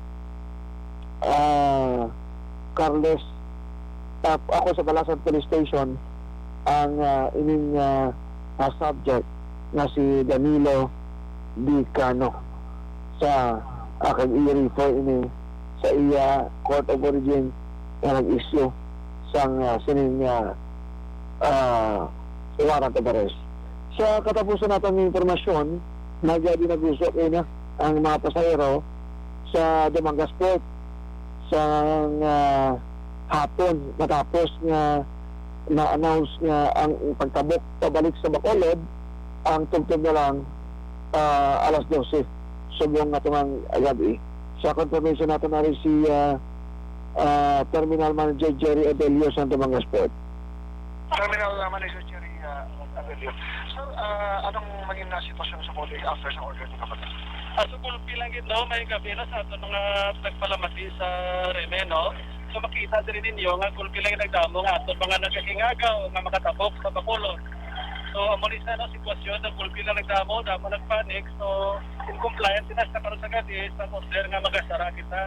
ah, Carles, ah, ako sa Balasan Police Station ang, ah, ining, ah, ah, subject nga si Danilo Dicano sa, ah, kag i-refer ini sa iya court of origin nga nag-issue sang, ah, sining, ah, ah, warrant of arrest. Sa katapusan naton nga impormasyon, nagya dinaguso kaina ang mga pasahero sa Dumangas Port sang, ah, hapon matapos nga na-announce nga ang pagtabok pabalik sa Bacolod ang tubtob na lang, ah, alas dose subong nga tungang gab-i. Sa confirmation nato na rin si, ah, ah, Terminal Manager Jerry Abelio sa Dumangas Port. Terminal, ah, Manager Jerry, ah, Abelio. Sir, ah, anong naging na sitwasyon sa Bacolod after sa order ni Kapatid? Ah, so, gulpi lang gid, no? May gabi na sa aton mga nagpalamati sa Reme, no? So, makita diri ninyo nga gulpi lang nagdamo nga aton mga nagakingagaw nga makatabok sa Bacolod. So, amo ni sa, no, sitwasyon, na gulpi lang nagdamo, damo nagpanic. So, in compliance, hasta karon sa gabi, sa order nga magasara kita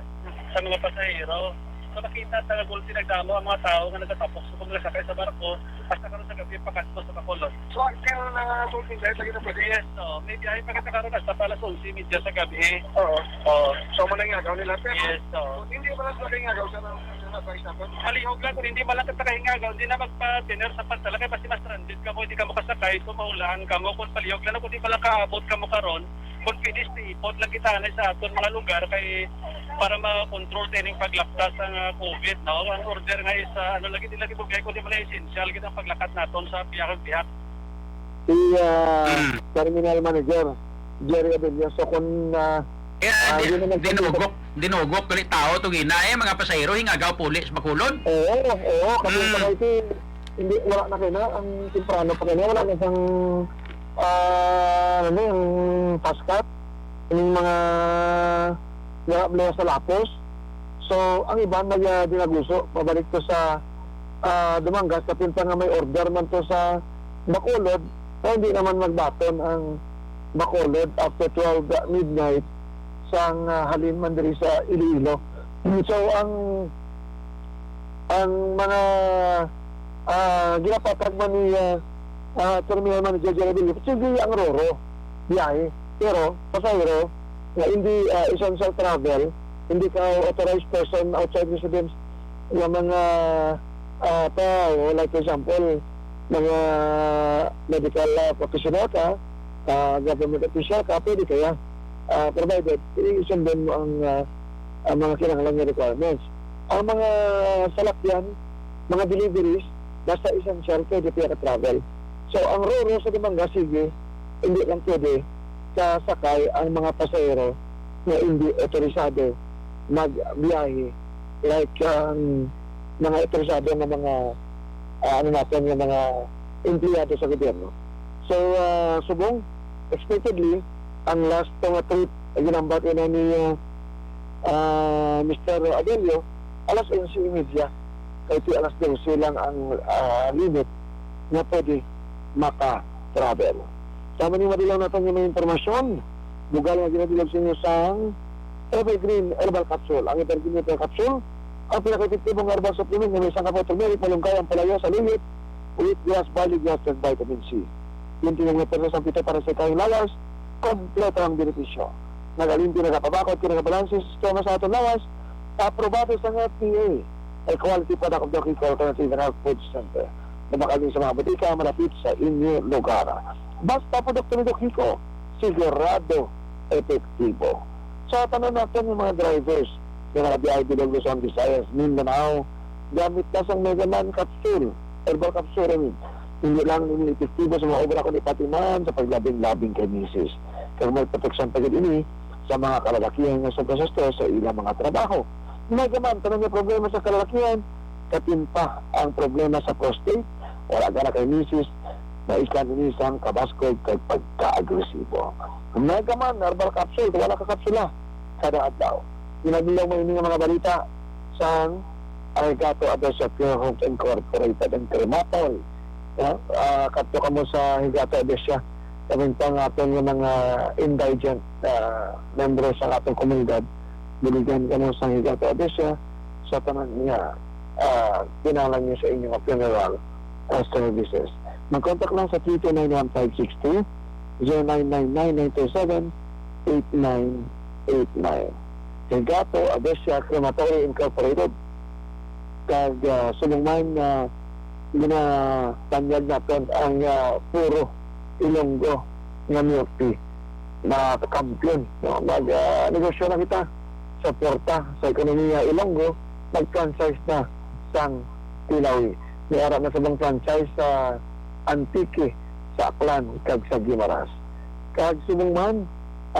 sa mga pasahero. So, nakita sa gulpi nagdamo ang mga tao nga nagkatapok sa mga sakay sa barko, hasta karon sa gabi, pakadto sa Bacolod. So, until, ah, fourteen days lagi na pwede? Yes, so, may biyahe pa kita karon hasta pa alas onse y media sa gabi. Oo. Oo. So, mo na yung agaw nila, pero Yes, so. Hindi ba lang sa kanya agaw sa mga, sa mga tao sa Malihog lang kung hindi man lang kita kahingagaw, hindi na magpa-dinner sa pagtala, kay basi ma-stranded kamo, hindi kamo kasakay, so mahulaan kamo. Kung palihog lang, kung di pa lang kaabot kamo karon, kung pwede, stay put lang kita anay sa aton mga lugar kay para ma-control ta ining paglapta sa nga COVID, no? Ang order nga is, ah, ano lagi, di lagi bugay, kundi man essential gid ang paglakat naton sa pihak-pihak. Si, ah, Mm. Terminal Manager Jerry Abelio. So, kung, ah, Eh, ah, di, yun naman sa dinugok, dinugok gali tao to gina, eh, mga pasahero, hingagaw puli sa Bacolod. Oo, oo, kami Mm. sa Cavite, hindi, wala na kaya na, ang temprano pa kaya, wala na sang, ah, ano, yung fast car, yung mga, mga, mga sa Lapos. So, ang iban nag, ah, dinaguso, pabalik to sa, ah, Dumangas, kapin pa nga may order man to sa Bacolod, na hindi naman magbaton ang Bacolod after twelve midnight sang, ah, halin man diri sa Iloilo. So, ang, ang mga, ah, ginapatag man ni, ah, ah, Terminal Manager Jerry Abelio, sige ang Roro, biyahe. Pero, pasahero, nga hindi, ah, essential travel, hindi ka authorized person outside residence nga mga, ah, tao, like for example, mga medical, ah, professional ka, ah, government official ka, pwede kaya, ah, provided isundon mo ang, ah, ang mga kinahanglan nga requirements. Ang mga salakyan, mga deliveries, basta essential, pwede kaya ka-travel. So, ang Roro sa Dumangas, sige, hindi lang pwede kasakay ang mga pasahero nga hindi otorisado magbiyahe, like, ang mga otorisado nga mga, ah, ano natin, nga mga empleyado sa gobyerno. So, ah, subong, expectedly, ang last nga trip, ginambal na ni, ah, ah, Mister Adelio, alas onse y media, kay ti alas dose lang ang, ah, limit nga pwede maka-travel. Sama ni madulaw natin yung mga impormasyon, bugal nga ginadulog sa inyo sang Evergreen Herbal Capsule. Ang Evergreen Herbal Capsule, ang pinaka-epektibo nga herbal supplement nga may sangkap nga turmeric, malunggay, ampalaya, saluyot, wheatgrass, barley grass, kag vitamin C. Yung tinong nga perlas ang pito para sa ikayong lawas, kompleto ang benepisyo. Nagalimpyo, nagapabakod, kag nagabalanse sa sistema sa aton lawas, aprobado sa F D A. A quality product of the Kiko Alternative Health Food Center. Mabakal sa mga botika malapit sa inyo lugar. Basta produkto ni Doc Kiko, sigurado epektibo. Sa tanan natin yung mga drivers, yung mga biyahe bilog Luzon, Visayas, Mindanao, gamit na sang Mega Man capsule, herbal capsule, I mean. Hindi lang ini epektibo sa mga obra, kundi pati man sa paglabing-labing kay misis. Kag may proteksyon pa gid ini sa mga kalalakihan nga sobra sa stress sa ilang mga trabaho. Mega Man, tanan nga problema sa kalalakihan, katin pa ang problema sa prostate, wala gana kay misis, naikan ini sang kabaskog kag pagka-agresibo. Mega Man Herbal Capsule, wala ka kapsula kada adlaw. Ginadulaw mo ini nga mga balita sang Arigato Adosia Pure Homes Incorporated and Crematory. Ya, ah, kadto kamo sa Higato Adosia, kami pa nga aton nga mga indigent, ah, membro sa atong komunidad, buligan kamo sa Higato Adosia, sa tanan nga, ah, kinahanglan niyo sa inyo nga funeral, ah, services. Mag-contact lang sa three two nine one five six two, zero nine nine nine nine two seven eight nine eight nine. Kay Gato Abesia Crematory Incorporated, kag, ah, subong man nga ginatanyag naton ang, ah, puro Ilonggo nga milk tea, mga kakampiyon, no? Mag, ah, negosyo na kita. Suporta sa ekonomiya Ilonggo, mag-franchise na sang Tilawi. May ara na sa mga franchise sa Antique, sa Aklan, kag sa Guimaras. Kag subong man,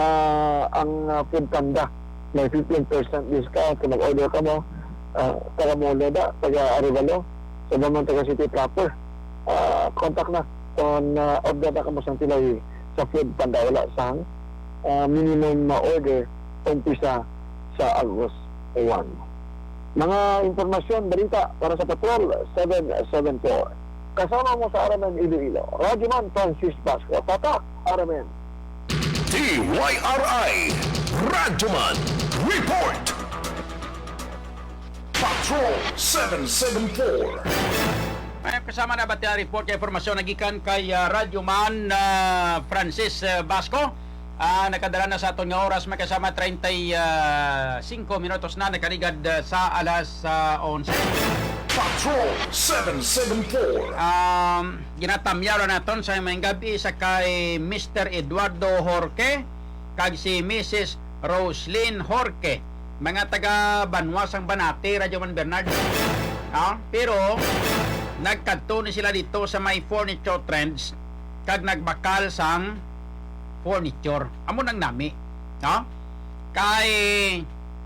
ah, ang, ah, Food Panda, may fifteen percent discount kung mag-order kamo, ah, taga Molo da, taga Arevalo, sa mga taga City Proper. Ah, contact na kung, ah, order na kamo sang Tilawi sa Food Panda, wala sang, ah, minimum, ah, order umpisa sa August one. Mga impormasyon, balita para sa Patrol seven seven four. Kasama mo sa R M N Iloilo, Radyo Man Francis Basco, Tatak R M N. D Y R I Radyo Man Report. Patrol seven seven four. Ay, kasama na ba tiyan report kay informasyon nagikan kay ah, Radyo Man ah, Francis ah, Basco? Ah, nakadala na sa aton nga oras, makasama treinta y cinco minutos na nakaligad ah, sa alas ah, onse. Patrol seven seven four. Um, ginatamyaw na naton sa may gabi sa kay Mister Eduardo Jorge kag si Missus Roslyn Jorge, mga taga Banwa sang Banate, Radyo Man Bernard. Ah, pero nagkadto ni sila dito sa may furniture trends kag nagbakal sang furniture. Amo nang nami, no? Kay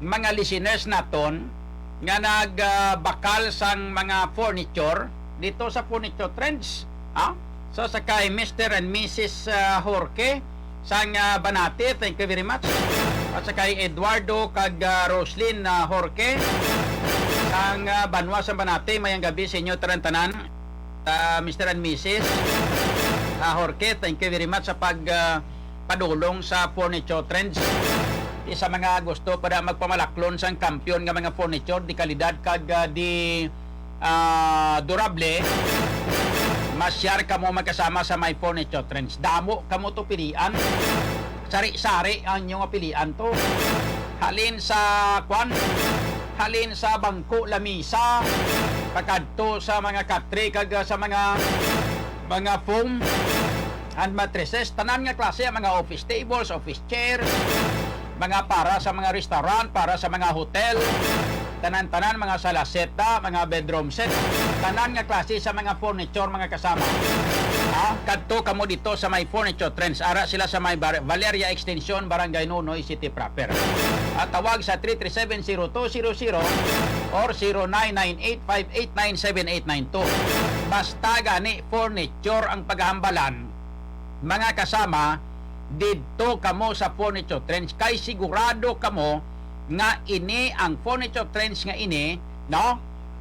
mga listeners naton nga nagbakal sang mga furniture dito sa furniture trends, ha? So sa kay Mister and Missus ah, Jorge sang ah, Banate, thank you very much. At sa kay Eduardo kag ah, Roslyn ah, Jorge sang ah, Banwa sa Banate, mayang gabi sa inyo tanan-tanan. Ah, Mister and Missus ah, Jorge, thank you very much sa pag ah, padulong sa furniture trends. Isa mga gusto para magpamalaklon sang kampiyon nga mga furniture di kalidad kag ah, di ah, durable, masyar kamo magkasama sa may furniture trends. Damo kamo to pilian. Sari-sari ang inyong pilian to. Halin sa kwan, halin sa bangko, lamisa, pakadto sa mga katre kag ah, sa mga mga foam and mattresses, tanan nga klase, mga office tables, office chairs, mga para sa mga restaurant, para sa mga hotel, tanan-tanan, mga sala set, ah, mga bedroom set, tanan nga klase sa mga furniture, mga kasama. Ha? Kadto kamo dito sa may furniture trends. Ara sila sa may Bar- Valeria Extension, Barangay Nonoy City Proper. At tawag sa three three seven zero two zero zero or zero nine nine eight five eight nine seven eight nine two. Basta gani furniture ang paghambalan, mga kasama, didto kamo sa furniture trends kay sigurado kamo nga ini ang furniture trends nga ini, no?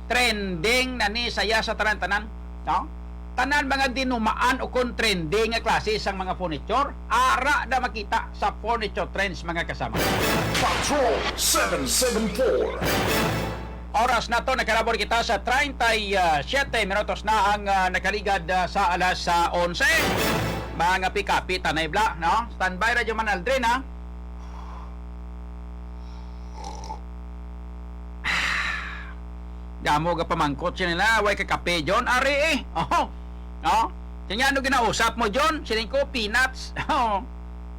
Trending na ni saya sa tanan-tanan, no? Tanan mga dinumaan o kon trending nga klase sang mga furniture, ara na makita sa furniture trends, mga kasama. Patrol seven seven four. Oras na to, nakalabor kita sa treinta y siete minutos na ang ah, nakaligad ah, sa alas sa onse. Mga pikapi, tanay bla, no? Standby, Radyo Man Aldrin, ha? Damo ga pamangkot siya nila, way ka kape, John? Ari eh. Oh. Oh. Kanya ano ginausap mo, John? Siling ko, peanuts. Oh.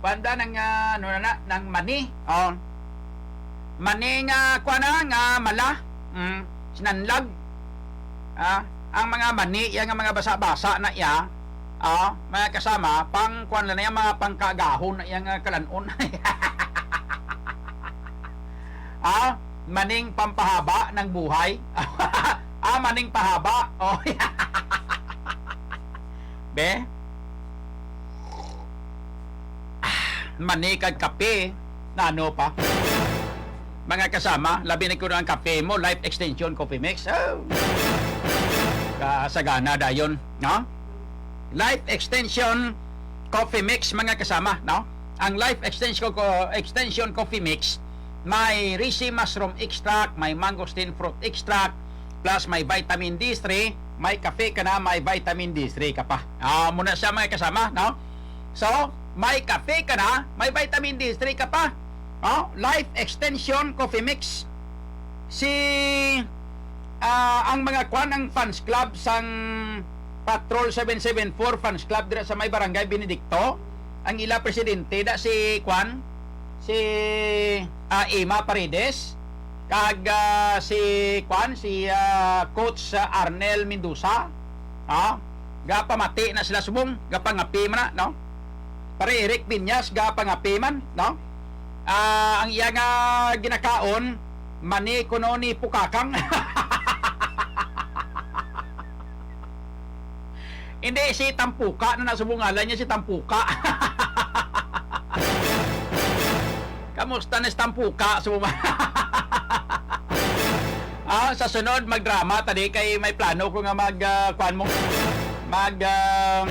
Panda ng, ah, ano na, na, ng mani. Oh. Mani nga, kuha na, nga mala. Mm. Sinanlag. Ah, ang mga mani, yan nga mga basa-basa na iya. Ah, mga kasama, pang kuan na yan, mga pangkagahon na iya nga kalanon. Ah, maning pampahaba ng buhay. Ah, maning pahaba. Oh. Be? Ah, mani kag kape. Na ano pa? Mga kasama, labi na kuno ang kape mo, Life Extension Coffee Mix. Oh. Kasagana dayon, no? Life Extension Coffee Mix, mga kasama, no? Ang Life Extension Co- Extension Coffee Mix, may reishi mushroom extract, may mangosteen fruit extract, plus may vitamin D three, may kape ka na, may vitamin D three ka pa. Ah, muna siya, mga kasama, no? So, may kape ka na, may vitamin D three ka pa. Oh, Life Extension Coffee Mix. Si, ah, ang mga kwan, ang fans club sang Patrol seven seven four fans club dira sa may Barangay Benedicto, ang ila presidente da si kwan, si, ah, Emma Paredes, kag, ah, si kwan, si, ah, Coach, ah, Arnel Mendoza. Ah, gapamati na sila subong, gapangapi man na, no? Pare Eric Viñas, gapangapi man, no? Ah, ang iya nga ginakaon, mani kuno ni pukakang. Hindi, si Tampuka na nasubong ngalan niya, si Tampuka. Kamusta na si Tampuka? Subong. Ah, sa sunod, magdrama ta di kay may plano ko nga mag, ah, kuan mo, mag, ah,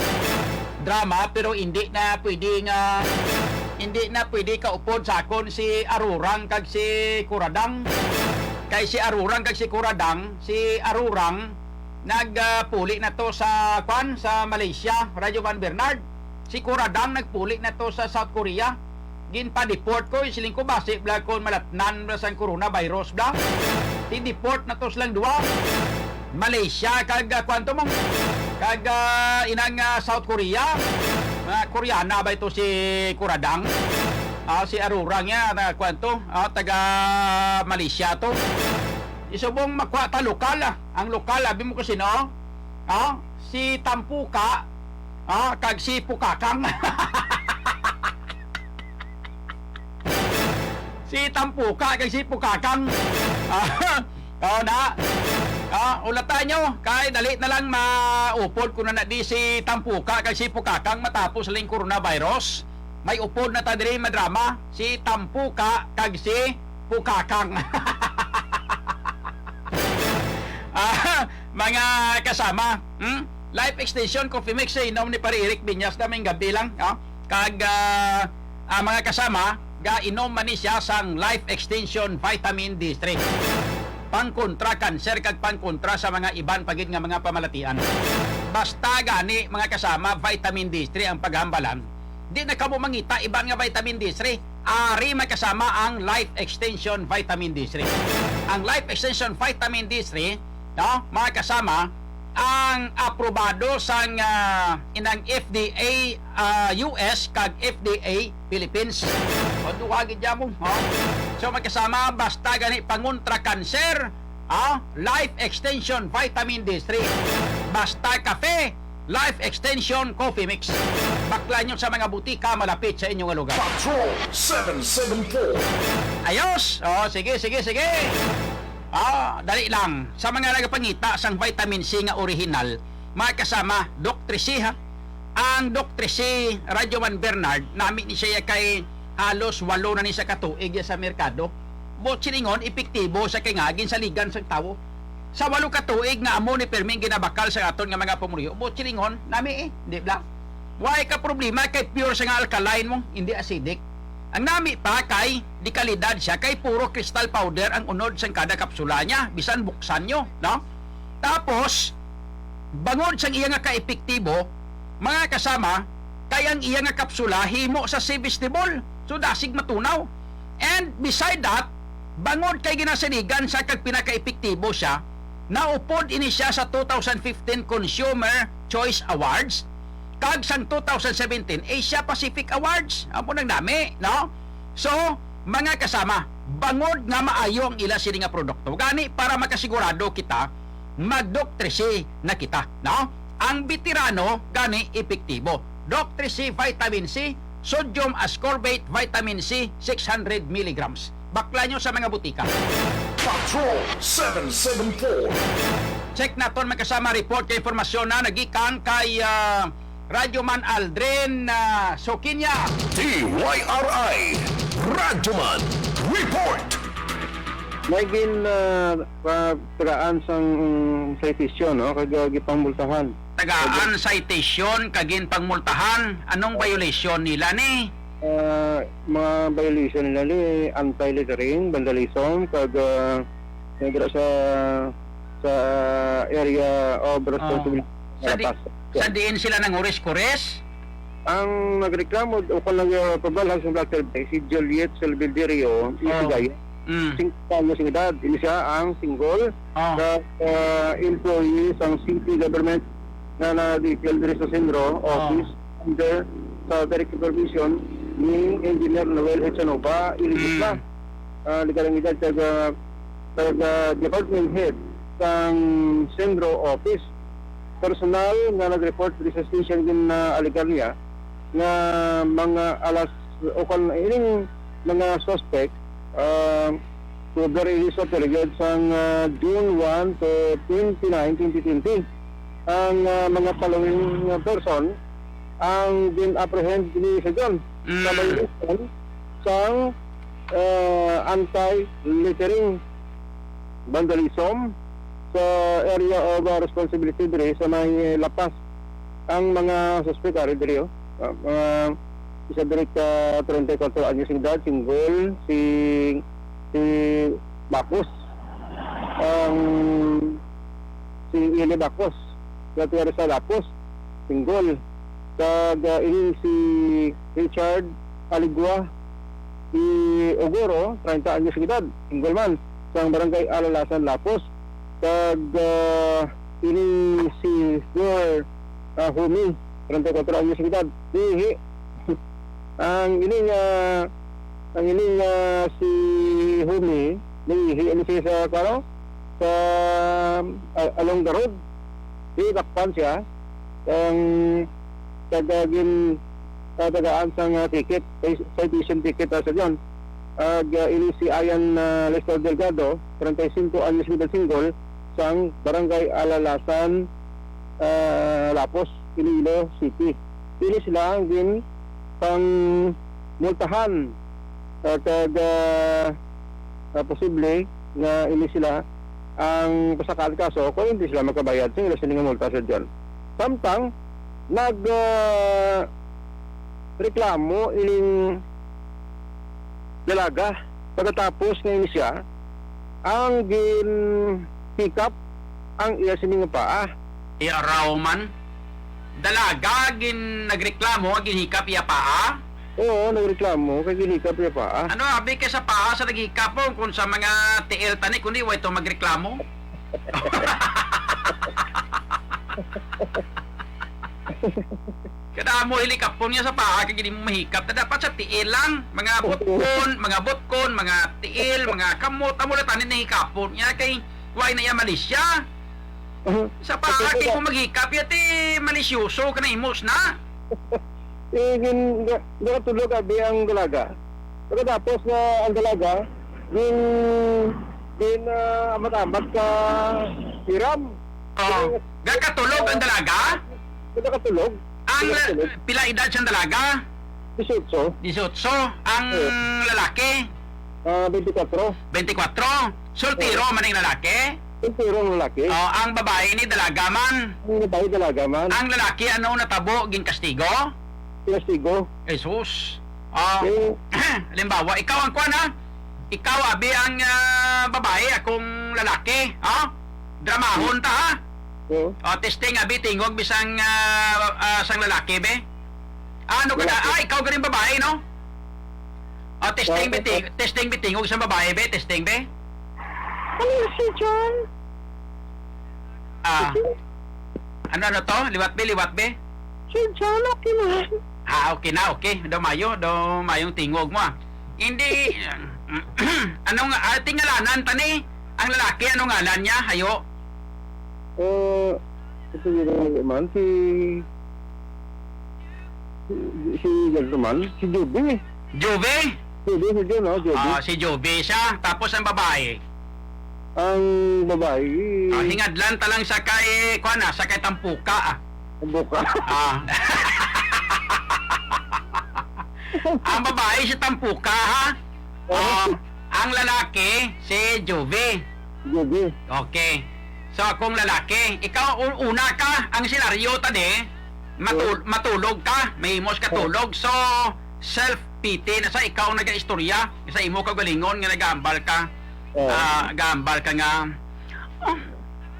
drama, pero hindi na pwede nga, hindi na pwede kaupod sa akon si Arurang kag si Kuradang. Kay si Arurang kag si Kuradang, si Arurang nag, ah, puli na to sa, kwan, sa Malaysia, Radyo Van Bernard. Si Kuradang nagpuli na to sa South Korea. Ginpa-deport ko, siling ko, basi bla kon malatnan bla sang coronavirus bla. Ti-deport na to silang duha. Malaysia kag, ah, kwan to mo. Kag, ah, inang, ah, South Korea. Mga Koreana ba ito si Kuradang? Ah, si Arurang niya, na kwan to. Ah, taga Malaysia to. Isubong makuha ta lokal, ah. Ang lokal, abi mo ko sino? Ah, si Tampuka, ah, kag si Pukakang. Si Tampuka kag si Pukakang. Ah, oh, na. Ah, ulata nyo, kay dali na lang maupod ko na na di si Tampuka kag si Pukakang matapos lang coronavirus. May upod na ta diri, madrama, si Tampuka kag si Pukakang. Ah, mga kasama, hmm? Life Extension Coffee Mix sa inom ni Pare Eric Binyas na may gabi lang, ah. Kag, ah, ah, mga kasama, ga inom man ni siya sang Life Extension Vitamin D three. Pangkontra kanser kag pangkontra sa mga iban pa gid nga mga pamalatian. Basta gani, mga kasama, vitamin D three ang paghambalan. Di na kamo mangita iban nga vitamin D three. Ari, mga kasama, ang Life Extension Vitamin D three. Ang Life Extension Vitamin D three, no, mga kasama, ang aprobado sang, ah, inang F D A, ah, U S kag F D A Philippines. O, duha gid ya mo, ha? So, mga kasama, basta gani pangontra kanser, ah, Life Extension Vitamin D three. Basta kape, Life Extension Coffee Mix. Bakla nyo sa mga butika malapit sa inyo nga lugar. Patrol seven seven four. Ayos! Oh, sige, sige, sige. Ah, dali lang. Sa mga nagapangita sang vitamin C nga original, mga kasama, Doc Trisi, ha? Ang Doc Trisi, Radyo Man Bernard, nami ni siya kay halos walo na ni sa katuig ya sa merkado. Buot silingon, epektibo sa kay nga ginsaligan sang tawo. Sa walo ka tuig nga amo ni permi ginabakal sa aton nga mga pumuluyo, buot silingon, nami eh, di bla? Way ka problema kay pure sa nga alkaline mo, hindi acidic. Ang nami pa kay di kalidad siya kay puro crystal powder ang unod sang kada kapsula niya, bisan buksan nyo, no? Tapos, bangod sang iya nga kaepektibo, mga kasama, kay ang iya nga kapsula himo sa sea vegetable, so dasig matunaw. And beside that, bangod kay ginasaligan sa kag pinakaepektibo siya, naupod ini siya sa two thousand fifteen Consumer Choice Awards, kag sang two thousand seventeen Asia Pacific Awards. Amo nang nami, no? So, mga kasama, bangod nga maayo ang ila sini nga produkto, gani para makasigurado kita, mag-Doc Trisi na kita, no? Ang veterano, gani epektibo. Doc Trisi Vitamin C, sodium ascorbate vitamin C, six hundred milligrams. Bakla nyo sa mga butika. Patrol seven seven four. Check naton, mga kasama, report kay impormasyon na nagikan kay, ah, Radyo Man Aldrin, ah, Sokinya. D Y R I, Radyo Man Report. May gin, ah, pa-, piraan sang, mm, citation, no? Kag, ah, gipangmultahan. Tagaan citation kag ginpangmultahan. Anong violation nila ni? ah, mga violation nila ni anti-littering, vandalism, kag, ah, nagdala sa, sa area of responsibility Ah. Sa di-, sa diin sila nangures-kures? Ang nagreklamo o kung nagpabalhag sa Black Bay, si Juliet Salvederio, Oh. Itigaya, Mm. singkwenta anyos ang edad. Ini siya ang single Oh. na, ah, employee sang city government nga na-detail diri sa Sendro Oh. office under sa direct supervision ni Engineer Noel Hechanova. Iligit Mm. na, ah, legal ang edad kag, ah, kag, ah, department head sang Sendro office. Personal nga nag-report diri sa station gin, ah, alegar niya nga mga alas o kon ining mga suspect, ah, cover ini sa period sang, ah, June one to twenty-nine, twenty twenty. Ang, ah, mga following, ah, person ang gin-apprehend ni sa John sa Mm. violation sang, ah, anti-littering vandalism sa area of, ah, responsibility diri sa may La Paz. Ang mga suspect ari diri, oh. Ah, mga isa diri ka treinta y cuatro anyos ang edad, single, si, si Bacos. Ang si Eli Bacos, nga taga sa Lapos, single. Kag, ah, ini si Richard Aligua, si Oguro, treinta anyos ang edad, single man, sa barangay Alalasan, Lapos. Kag, ah, ini si Sir, ah, Humi, treinta y cuatro anyos ang edad, ihi. Ang ini nga, ang ini nga si Humi, naihi ini siya sa, kuwan, sa, ah, along the road. Di dakpan siya. Ang taga gin-, tatagaan sang, ah, ticket, cit-, citation ticket, ah, sa John. Ag, ah, ini si Ayan, ah, Lester Delgado, treinta y cinco anyos, middle single, sang Barangay Alalasan, ah, Lapos, Iloilo City. Ini sila ang gin pang multahan, ah, kag, ah, ah, posible nga ini sila ang pasakaan kaso kung hindi sila makabayad sa ila sini nga multa, Sir John. Samtang nag, ah, reklamo ining dalaga pagkatapos nga ini siya ang ginhikap ang iya sini nga paa. Iaraw man. Dalaga, gin-, nagreklamo, ginhikap iya paa? Oo, nagreklamo, kay ginhikap iya paa. Ano, abi kay sa paa sa naghikap mo, kung sa mga tiil tani, kundi way to magreklamo? Kada mo hilikapon nga sa paa, kay gini mo mahikap. Ta dapat sa tiil lang, mga butkon, mga butkon, mga tiil, mga kamot, amo lang tani nahikapon niya, kay way na iya malisya. Sa paa, kay kung maghikap ya, ti malisyoso ka na, himos na. Eh, gin-, ga-, nakatulog abi ang dalaga. Pagkatapos nga ang dalaga, gin-, gin-, ah, amat-amat sa hiram. Oh, gakatulog ang dalaga? Nakatulog. Ang la-, pila edad sang dalaga? Dieciocho. Dieciocho. Ang lalaki? Ah, twenty-four. Twenty-four. Soltero man ang lalaki? Soltero ang lalaki. Oh, ang babae ni dalaga man? Ang babae dalaga man. Ang lalaki, ano natabo, ginkastigo? Kastigo. Jesus. Ah, halimbawa, ikaw ang kuwan, ha? Ikaw, abi, ang, ah, babae, akong lalaki, ha? Dramahon ta, ha? Oo. O, testing, abi, tingog, bisang, ah, ah, sang lalaki, be? Ano ka na? Lalaki. Ah, ikaw ganing babae, no? O, testing, Oo. Testing, biting-, testing, bitingog sa babae, be? Testing, be? Ano si John? Ah. Ano, ano to? Liwat, be, liwat, be? Si John, okay na. Ah, okay na, okay. Daw mayo, daw mayong tingog mo, ah. Hindi, ano nga, ah, tingalanan ta ni. Ang lalaki, ano ngalan niya? Hayo. Eh, ito yun naman, si, si, si, ano naman, si Joby. Joby? Joby, si John, oh, Joby. Ah, si Joby siya. Tapos ang babae? Ang babae. Ah, hingadlan ta lang sa kay, kuwan na, sa kay Tampuka, ah. Tampuka. Ah. Ang babae si Tampuka, ha? Oo. Ah, ang lalaki si Joby. Joby. Okay. So, akong lalaki, ikaw, u-, una ka, ang senaryo ta di, matul-, Oo. matulog ka, mahimos ka Oo. tulog. So, Self-pity na sa ikaw ang nagaistorya sa imo kaugalingon nga nagahambal ka, Oo. ah, gahambal ka nga, "Oh,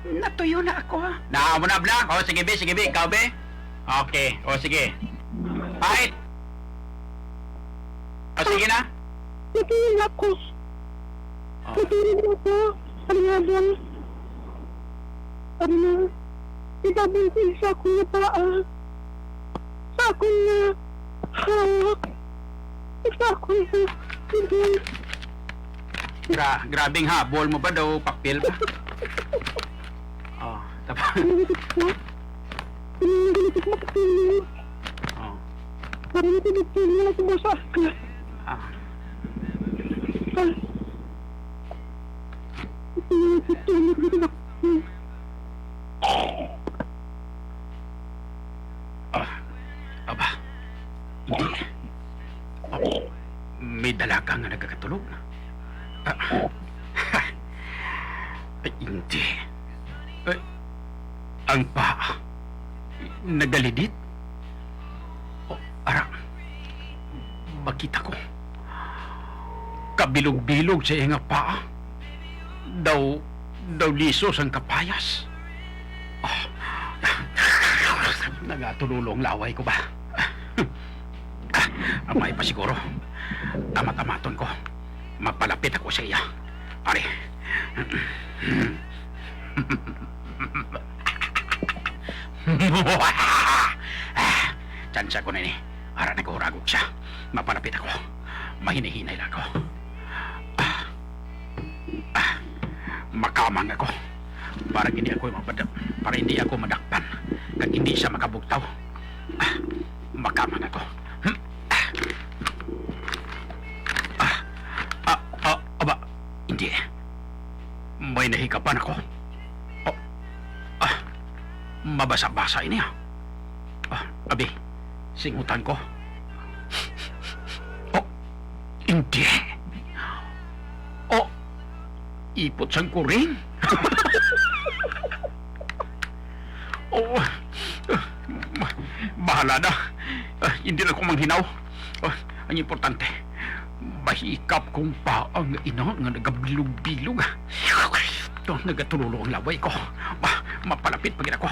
natuyo na ako, ha." Naa mo na, bla? O, sige, be, sige, be. Ikaw, be? Okay. O, sige. Pait. O, sige na. Natuyo na ako. O. Natuyo na ako. Ano nga, Dong? Ano na? Ibabon ko sa akong nga paa. Sa akong nga hawak. Sa akong nga Gra-, grabing habol mo ba daw, papel ba? Oh, tapos Oh. Ah. Ah, aba. Hindi. Ah, may dalaga nga nagakatulog. Ah, ay, hindi. Ay, ang paa. Nagalidit. Oh, ara. Makita ko. Kabilog-bilog sa iya nga paa. Daw, daw liso sang kapayas. Ah. Nagatulolo ang laway ko ba? Ah, amay pa siguro. Amat-amaton ko. Mapalapit ako sa iya. Ari. Ah, tsansa ko na ni. Ara na ko huragog siya. Mapalapit ako. Mahinay-hinay lang ako. Ah. Ah. Makamang ako. Para hindi ako mabada-, para hindi ako madakpan. Kag hindi siya makabugtaw. Ah. Makamang ako. Hmm. Ah. Ah. Ah. Ah. Aba. Hindi. May nahikapan ako. Oh. Ah, mabasa-basa ini, ah. Ah, abi, singutan ko. Oh, hindi. Oh, ipot sang kuring. Oh, ah, ma-, bahala na. Ah, hindi na ko manghinaw. Oh, ang importante, mahikap kong paa nga ina nga nagabilog-bilog. Ito, nagatulolo ang laway ko. Ma-, mapalapit pa gid ako.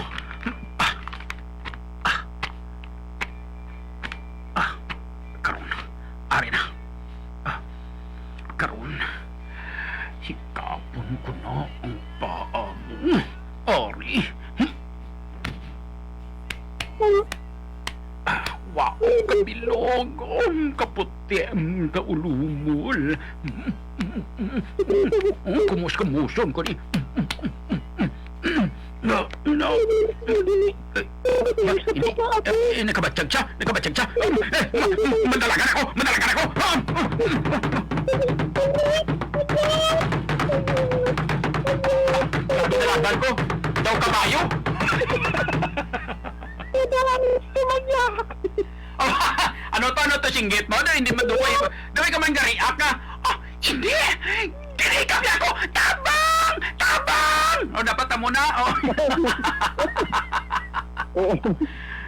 Ah. Ah. Ah. Karon, ari na. Ah. Karon, hikapon ko na ang paa mo. Ari. Ah, wow, kabilog, um, kaputi, um, kaulumol. Mm, mm, mm, mm, mm, kumus-kumuson ko ni. No, no. Eh, ma-, hindi, eh, eh, nakabatyag siya, nakabatyag siya. Eh, eh, ma-, madalagan ako, madalagan ako. Ah! Grabe, dalagan ko. Daw kabayo. Ano to, ano to, singgit mo? Daw hindi maduway. Daw ka man gariak ka. Ah, hindi! Dili kami ako! Tabang! Tabang! O, dapat amo na, o. Oo.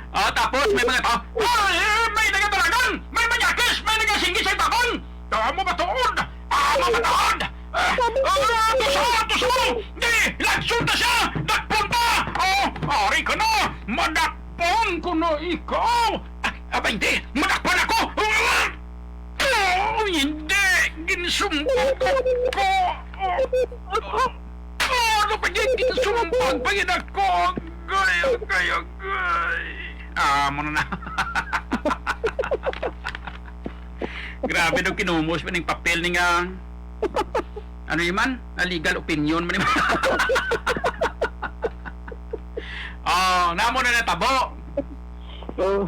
O, tapos may mga tao, "Ay, may nagadalagan! May manyakis! May nagasinggi sa tabang! Amo matuod! Amo matuod! Ah, ah, tuso! Tuso! Di! Lagsun ta siya! Dakpon ta! O, ari ka na! Madakpon ko na ikaw! Ah, aba, hindi! Madakpan ako! Ah!" Oh, hindi! Ginsumbag ko! Oh, ano pa yan? Ginsumbag pa yan ako! Agay, agay, agay! Ah, mo na na. Grabe daw, kinumos pa ning papel ni nga, ano yun man? Na legal opinion man yun. Oh, namo na natabo. Oo.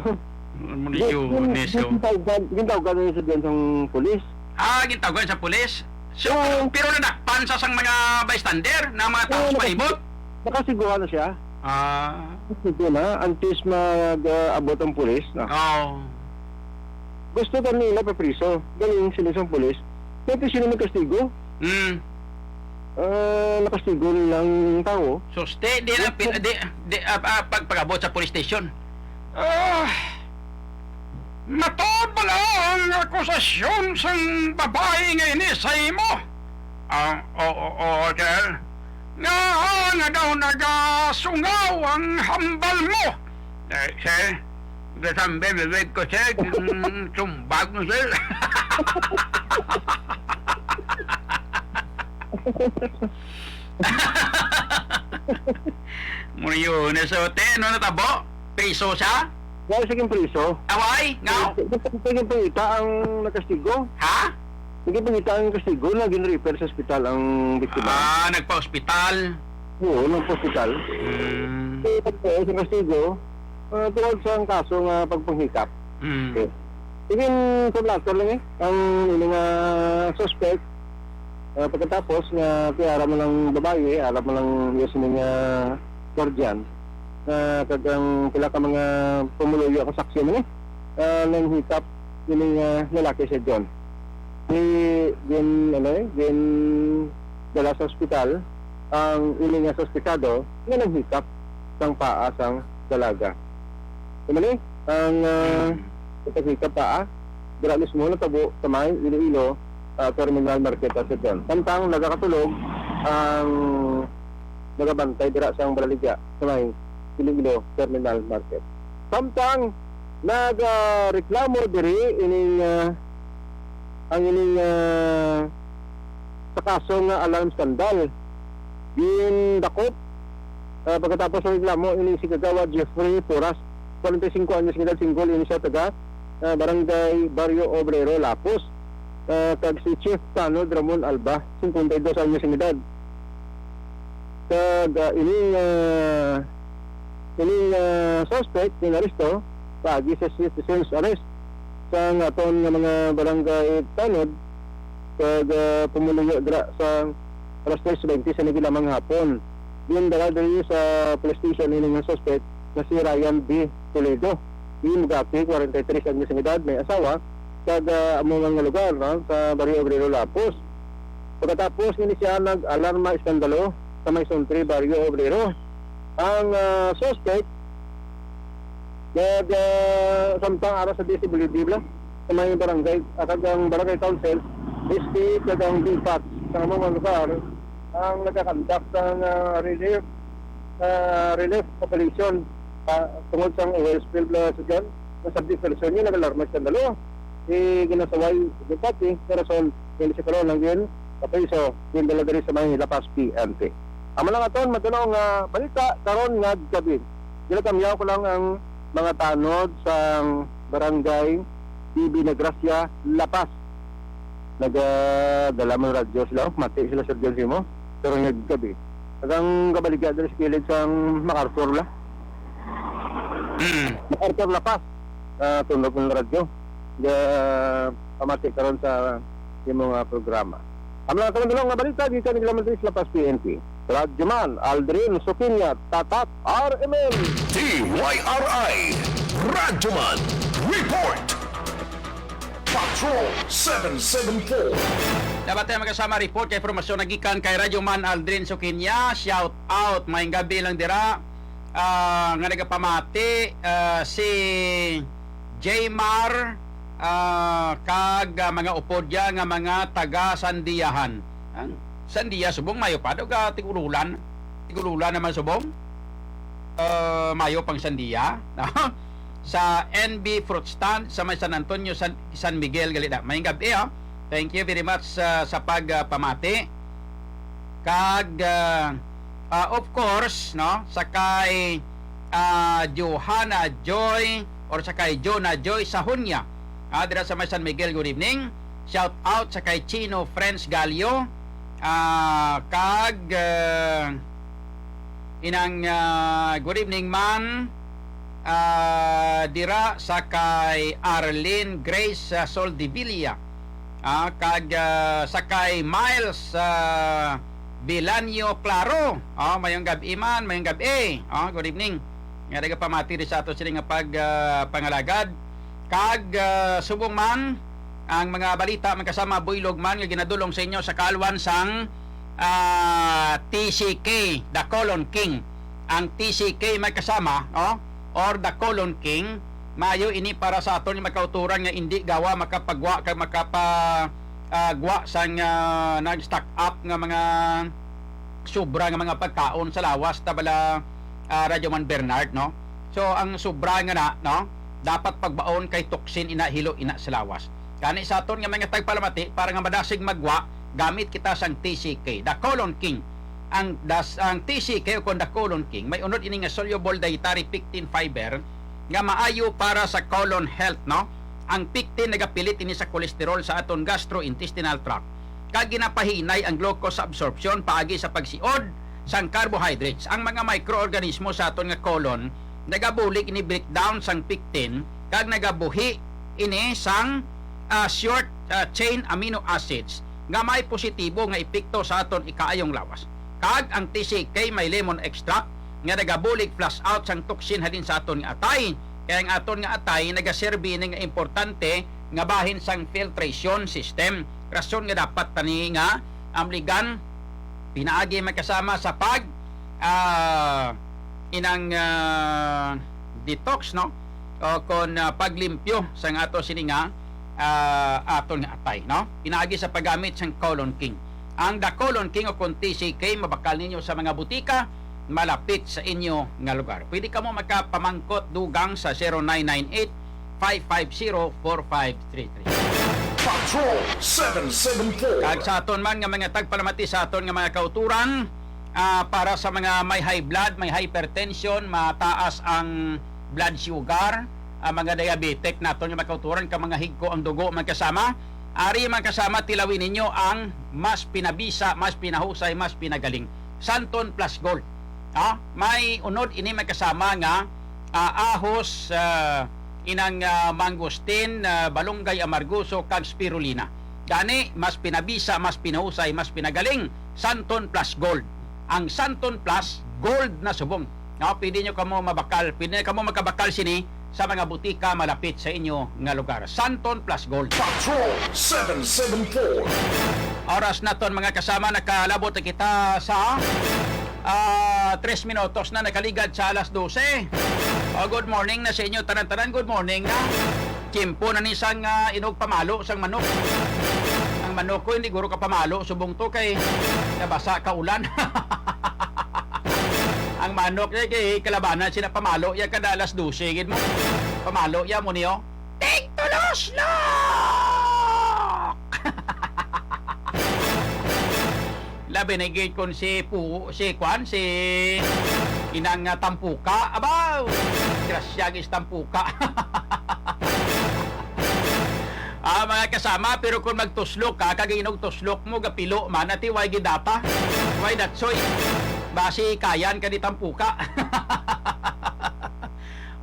Ano mo ni Di, yun, yun, Nesyo? Gintawgan, gintawgan na siya dyan sang pulis. Ah, gintawgan sa pulis? So, Oo. pero nadakpan sa sang mga bystander na mga tao Oo, sa palibot? Nakasiguhan na siya. Ah. Sige na, antes mag, ah, abot ang pulis, no? Oo. Gusto ka nila papriso. Galing sila sa pulis. Pwede sila magkastigo. Mm. Ah, nakastigo nilang tao. Suste, di lang pin-, di, di, ah, ah, pag, pag-abot sa police station. Ah, Matuod bala ang akusasyon sang babayi nga ini sa imo? Ah, oo, oo, sir. Nga, nga daw nagasungaw ang hambal mo? Eh, sir, gasambe, bibig ko, sir, yung sumbag mo, sir. Muriyo na sa hotel, ano natabo? Priso siya? Wala siya king priso. Away? Nga? Sige, sige, pangita ang nagkastigo. Ha? Sige, pangita ang kastigo na gin-refer sa ospital ang biktima. Ah, nagpa-ospital? Oo, nagpa-ospital. Hmm. Kaya pagkaos ang kastigo, ah, tungod sa ang kaso nga pagpanghikap. Hmm. Okay. Sige, sa blatter lang eh. Ang ini nga suspect, ah, pagkatapos nga kay ara man ang babayi, ara man ang iya sini nga guardian, ah, kag ang pila ka mga pumuluyo, kasaksi man eh, ah, nanghikap ini nga lalaki si John. Di gin, ano eh, gin dala sa ospital ang ini nga suspetsado nga nanghikap sang paa sang dalaga. Imo ni ang, ah, Hmm. paghikap paa, dira mismo natabo sa may Iloilo, ah, Terminal Market, ah, sa John. Samtang nagakatulog ang nagabantay dira sa baligya sa may Iloilo Terminal Market. Samtang nagareklamo diri ining, ah, ang ining, ah, sa kaso nga alarm scandal. Gindakop, ah, pagkatapos sa reklamo, ini si Kagawad Jeffrey Porras, kwarenta y singko anyos ng edad, single, ini siya taga, ah, Barangay Barrio Obrero, Lapos, ah, kag si Chief Tanod Ramon Alba, singkwenta y dos anyos ng edad. Kag, ah, ining, ah, ining, ah, suspect nga inaresto paagi sa citizen's arrest sang aton nga mga barangay tanod kag, ah, pumuluyo dira sa alas tres twenty sa naghilamang hapon. Gindala diri sa police station ini nga suspect nga si Ryan B. Toledo. Di magati, kwarenta y tres anyos ang edad, may asawa, kag, ah, amo man nga lugar, no, sa Barrio Obrero, Lapos. Pagkatapos ini siya nag-alarma iskandalo sa may Suntre, Barrio Obrero. Ang, ah, suspect, nag, ah, samtang ara sa D S W D bala, sa may barangay, ah, kag ang barangay council, S P, kag ang D P A T sa among mga lugar, ang nagakandak sang, ah, relief, ah, relief operation, ah, tungod sang oil spill bala sa John, nga subject person nga nag-alarma iskandalo. Ginasaway sa D P A T, nga rason, hindi siya karon ang gin, kapriso, gindala diri sa may La Paz P N P. Amo lang aton madulong nga balita karon nga gabi. Ginatamyaw ko lang ang mga tanod sang barangay B B Nagracia, La Paz. Nagadala man radyo sila, oh, mati sila, Sir John Simo. Pero naggabi. Kag ang kabaligya diri sa kilid sang MacArthur la. Mm. MacArthur La Paz. Ah, tunog ng radyo. Ga, pamati karon sa imo nga programa. Ang mga kalandulong nga balita, gikan ni Lamantis La Paz P N P. Radyoman Aldrin Sukinya, Tatak R M N. D Y R I, Radyoman Report. Patrol seven seven four. Dapat tayo magkasama report kay informasyon nagikan kay Radyoman Aldrin Sukinya. Shout out, maayong gabi lang dira. Ah, nga nagapamati, ah, si Jaymar, ah, kag, ah, mga upod niya nga mga taga Sandiahan. Ang Sandia subong mayo pa daw ka tig-ululan. Tig-ululan naman subong. Ah, mayo pang Sandia. Sa N B Fruit Stand sa may San Antonio, San, San Miguel, gali na. Maayong gabi, ah. Thank you very much, ah, sa pag, ah, pamati. Kag, ah, ah, of course, no, sa kay, ah, Johanna Joy or sa kay Jonah Joy Sahunya, ah, dira sa may San Miguel, good evening. Shout out sa kay Chino Friends Galio, ah, kag, ah, inang, ah, good evening man, ah, dira sa kay Arlene Grace, ah, Soldevilla. Ah, kag, ah, sa kay Miles, ah, Bilanyo Claro. Ah, mayong gab-i man, mayong gab-i. Ah, good evening. Nga nagapamati rin sa ato sini nga pag, ah, pangalagad. Kag, ah, subong man, ang mga balita magkasama buylog man nga ginadulong sa inyo sa kaalwan sang, ah, T C K, The Colon King. Ang T C K may kasama, no? Or The Colon King, Maayo ini para sa aton nga mga kauturan nga indi gawa makapagwa kag makapa, ah, gwa sang, ah, nag-stock up nga mga sobra nga mga pagkaon sa lawas ta bala, ah, Radyo Man Bernard, no? So, ang sobra nga na, no? Dapat pagbaon kay toxin ina, hilo ina sa lawas. Gani sa aton nga mga tagpalamati, para nga madasig magwa, gamit kita sang T C K, the Colon King. Ang das-, ang T C K o kon the Colon King, may unod ini nga soluble dietary pectin fiber nga maayo para sa colon health, no? Ang pectin nagapilit ini sa cholesterol sa aton gastrointestinal tract, kag ginapahinay ang glucose absorption paagi sa pagsiod sang carbohydrates. Ang mga microorganismo sa aton nga colon nagabulig ini breakdown sang pectin kag nagabuhi ini sang, ah, short, ah, chain amino acids nga may positibo nga epekto sa aton ikaayong lawas. Kag ang T C K may lemon extract nga nagabulig flush out sang toxin halin sa aton nga atay. Kay ang aton nga atay nagaserbi ini nga importante nga bahin sang filtration system. Rason nga dapat tani nga amligan pinaagi magkasama sa pag, ah, inang, ah, detox, no? O kon, ah, paglimpyo sang ato sini nga, ah, aton nga atay, no? Pinaagi sa paggamit sang Colon King. Ang The Colon King o kon T C K mabakal ninyo sa mga butika malapit sa inyo nga lugar. Pwede kamo makapamangkot dugang sa zero nine nine eight, five five zero, four five three three. Patrol seven seven four. Kag sa aton man nga mga tagpalamati sa aton nga mga kauturan, ah, para sa mga may high blood, may hypertension, mataas ang blood sugar, ang mga diabetic naton nga mga kauturan, kag mga higko ang dugo, mga kasama. Ari, mga kasama, tilawi ninyo ang mas pinabisa, mas pinahusay, mas pinagaling. Santon Plus Gold. Ah, may unod ini, mga kasama, nga, ah, ahos, ah, inang, ah, mangosteen, ah, balunggay amargoso, kag spirulina. Gani, mas pinabisa, mas pinahusay, mas pinagaling, Santon Plus Gold. Ang Santon Plus Gold na subong. No, pwede nyo kamo mabakal, pwede na kamo makabakal sini sa mga butika malapit sa inyo nga lugar. Santon Plus Gold. Patrol seven seven four. Oras naton, mga kasama, nakalabot na kita sa, ah, tres minutos na nakaligad sa alas dose. Oh, good morning na sa inyo tanan-tanan. Good morning na. Tiyempo na ni sang, ah, inog pamalo sang manok. Ang manok ko hindi guro ka pamalo subong to kay nabasa ka ulan. Ang manok niya kay kalabana sila pamalo ya kada alas dose gid mo. Pamalo ya mo niyo. Tigtuloslok! Labi na gid kon si pu-, si kwan, si inang, ah, tampuka. Abaw! Grasya gid si tampuka. Ah, mga kasama, pero kung magtuslok ka, kag inog tuslok mo, gapilo man, ati, way gidata, way datsoy. Basi kayan ka ni tampuka.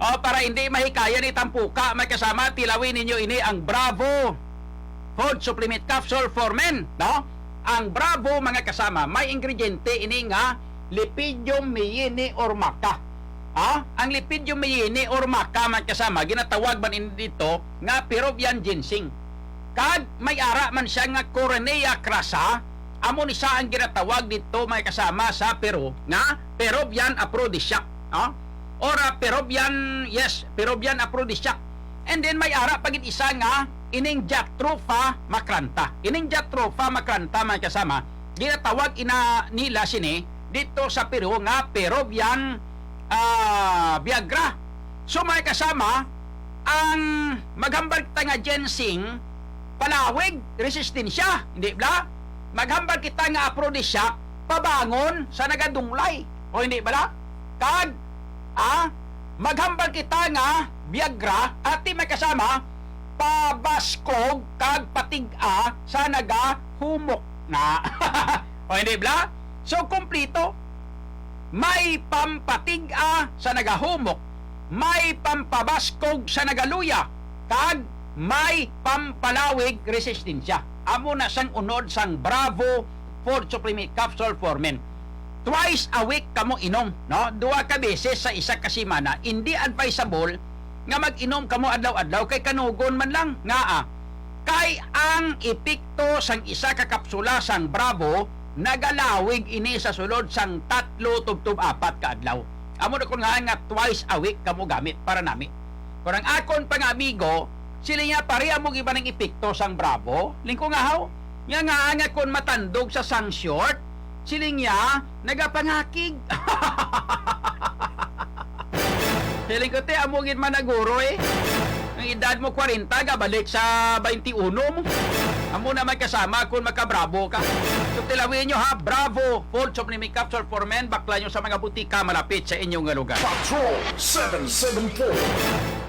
Oh, para hindi mahikayan ni tampuka, mga kasama, tilawi ninyo ini ang Bravo Food Supplement Capsule for Men, no? Ang Bravo, mga kasama, may ingrediente ini nga Lepidium myini or maca. Ha? Ang Lepidium myini or maca, mga kasama, ginatawag man ini dito nga Peruvian ginseng. Kag may ara man siya nga Cornea crassa, amo ni siya ang ginatawag dito, mga kasama, sa Peru nga Peruvian aphrodisiac, no? Or, ah, Peruvian, yes, Peruvian aphrodisiac. And then may ara pa gid isa nga ining Jatropha macrantha. Ining Jatropha macrantha, mga kasama, ginatawag ina nila sini dito sa Peru nga Peruvian, ah, Viagra. So, mga kasama, ang maghambal kita nga ginseng, palawig, resistensya, hindi bala? Maghambal kita nga aphrodisiac, pabangon sa nagadunglay. O hindi bala? Kag, ah, maghambal kita nga Viagra, ati, mga kasama, pabaskog kag patig-a sa nagahumok na. O hindi bala? So, kumplito. May pampatig-a sa nagahumok, may pampabaskog sa nagaluya, kag may pampalawig resistensya. Amo na sang unod sang Bravo Food Supplement Capsule for Men. Twice a week kamo inom, no? Duha ka beses sa isa ka semana. Hindi advisable nga mag-inom kamo adlaw-adlaw kay kanugon man lang. Ngaa? Kay ang epekto sang isa ka kapsula sang Bravo nagalawig ini sa sulod sang tatlo tubtob apat ka adlaw. Amo na kon nga, nga twice a week kamo gamit para nami. Pero ang akon pang amigo, siling niya, "Pare, amo gid ba nang epekto sang Bravo?" Siling ko nga, "Haw?" Nga, nga, nga kon matandog sa sang short, siling niya, "Nagapangakig." Siling ko, "Te, amo gid man na guro eh. Ang edad mo kwarenta, gabalik sa twenty-one mo. Amo naman kasama kung makabravo ka." So, tilawin nyo ha, Bravo, full of makeup for men, bakla nyo sa mga butika malapit sa inyong lugar. Patrol seven seven four.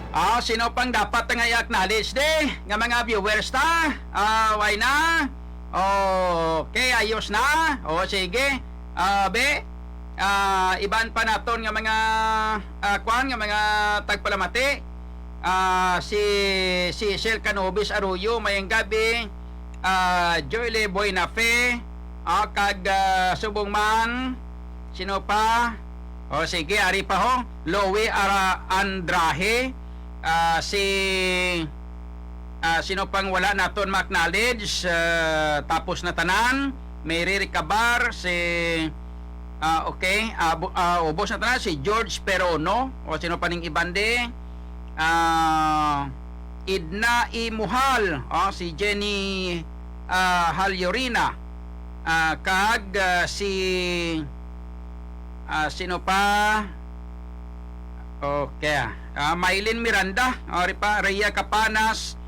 Ah, sino pang dapat nga i-acknowledge di? Nga mga viewers ta? Ah, why na? Okay, ayos na. O, sige. Ah, be, ah, iban pa naton nga mga, ah, kwan, nga mga tagpalamati. Ah, si, si Cecil Canobis Arroyo, mayang gabi. Ah, Joyle Buenafe, ah, kag, ah, subong man, sino pa? O, sige, ari pa ho. Loie Ara-, Andrahe, ah, si, ah, sino pang wala naton ma-acknowledge? Ah, tapos na tanan. Mary Recabar, si, ah, okay, ah, bu-, ah, ubos na tanan. Si George Perono, o sino pa ning iban di? Ah, Edna Imuhal, o, si Jenny, ah, Halyorina, ah, kag, ah, si, ah, sino pa? Okay. Ah, Mylene Miranda, ari pa, Rhea Capanas,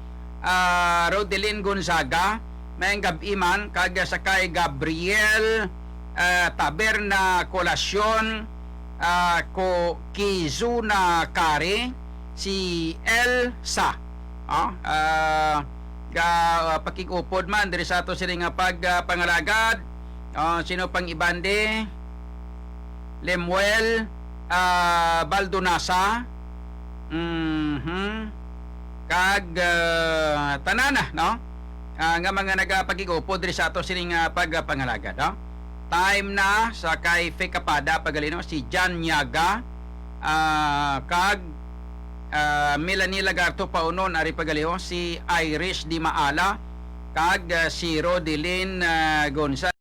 ah, Rodelin Gonzaga, mayang gab-i man, kag sa kay Gabriel, ah, Taberna Colacion, ah, ko Kizuna Kari, si Elsa. Ah, ah, ga, ah, pakig-upod man diri sa ato sini nga pag, ah, pangalagad. Ah, sino pang iban di? Lemuel, ah, Baldonasa. Mhm. Kag, ah, tanana, no? Ah, nga mga nagapakig-upod diri sa ato sining, ah, pagpangalagad, no? Time na sa kay Fe Kapada, pagalino, si Jan Nyaga, ah, kag, ah, Melanie Lagarto Paunon, ari pagalino, si Irish Di Maala, kag, ah, si Rodelin, ah, Gonzalez.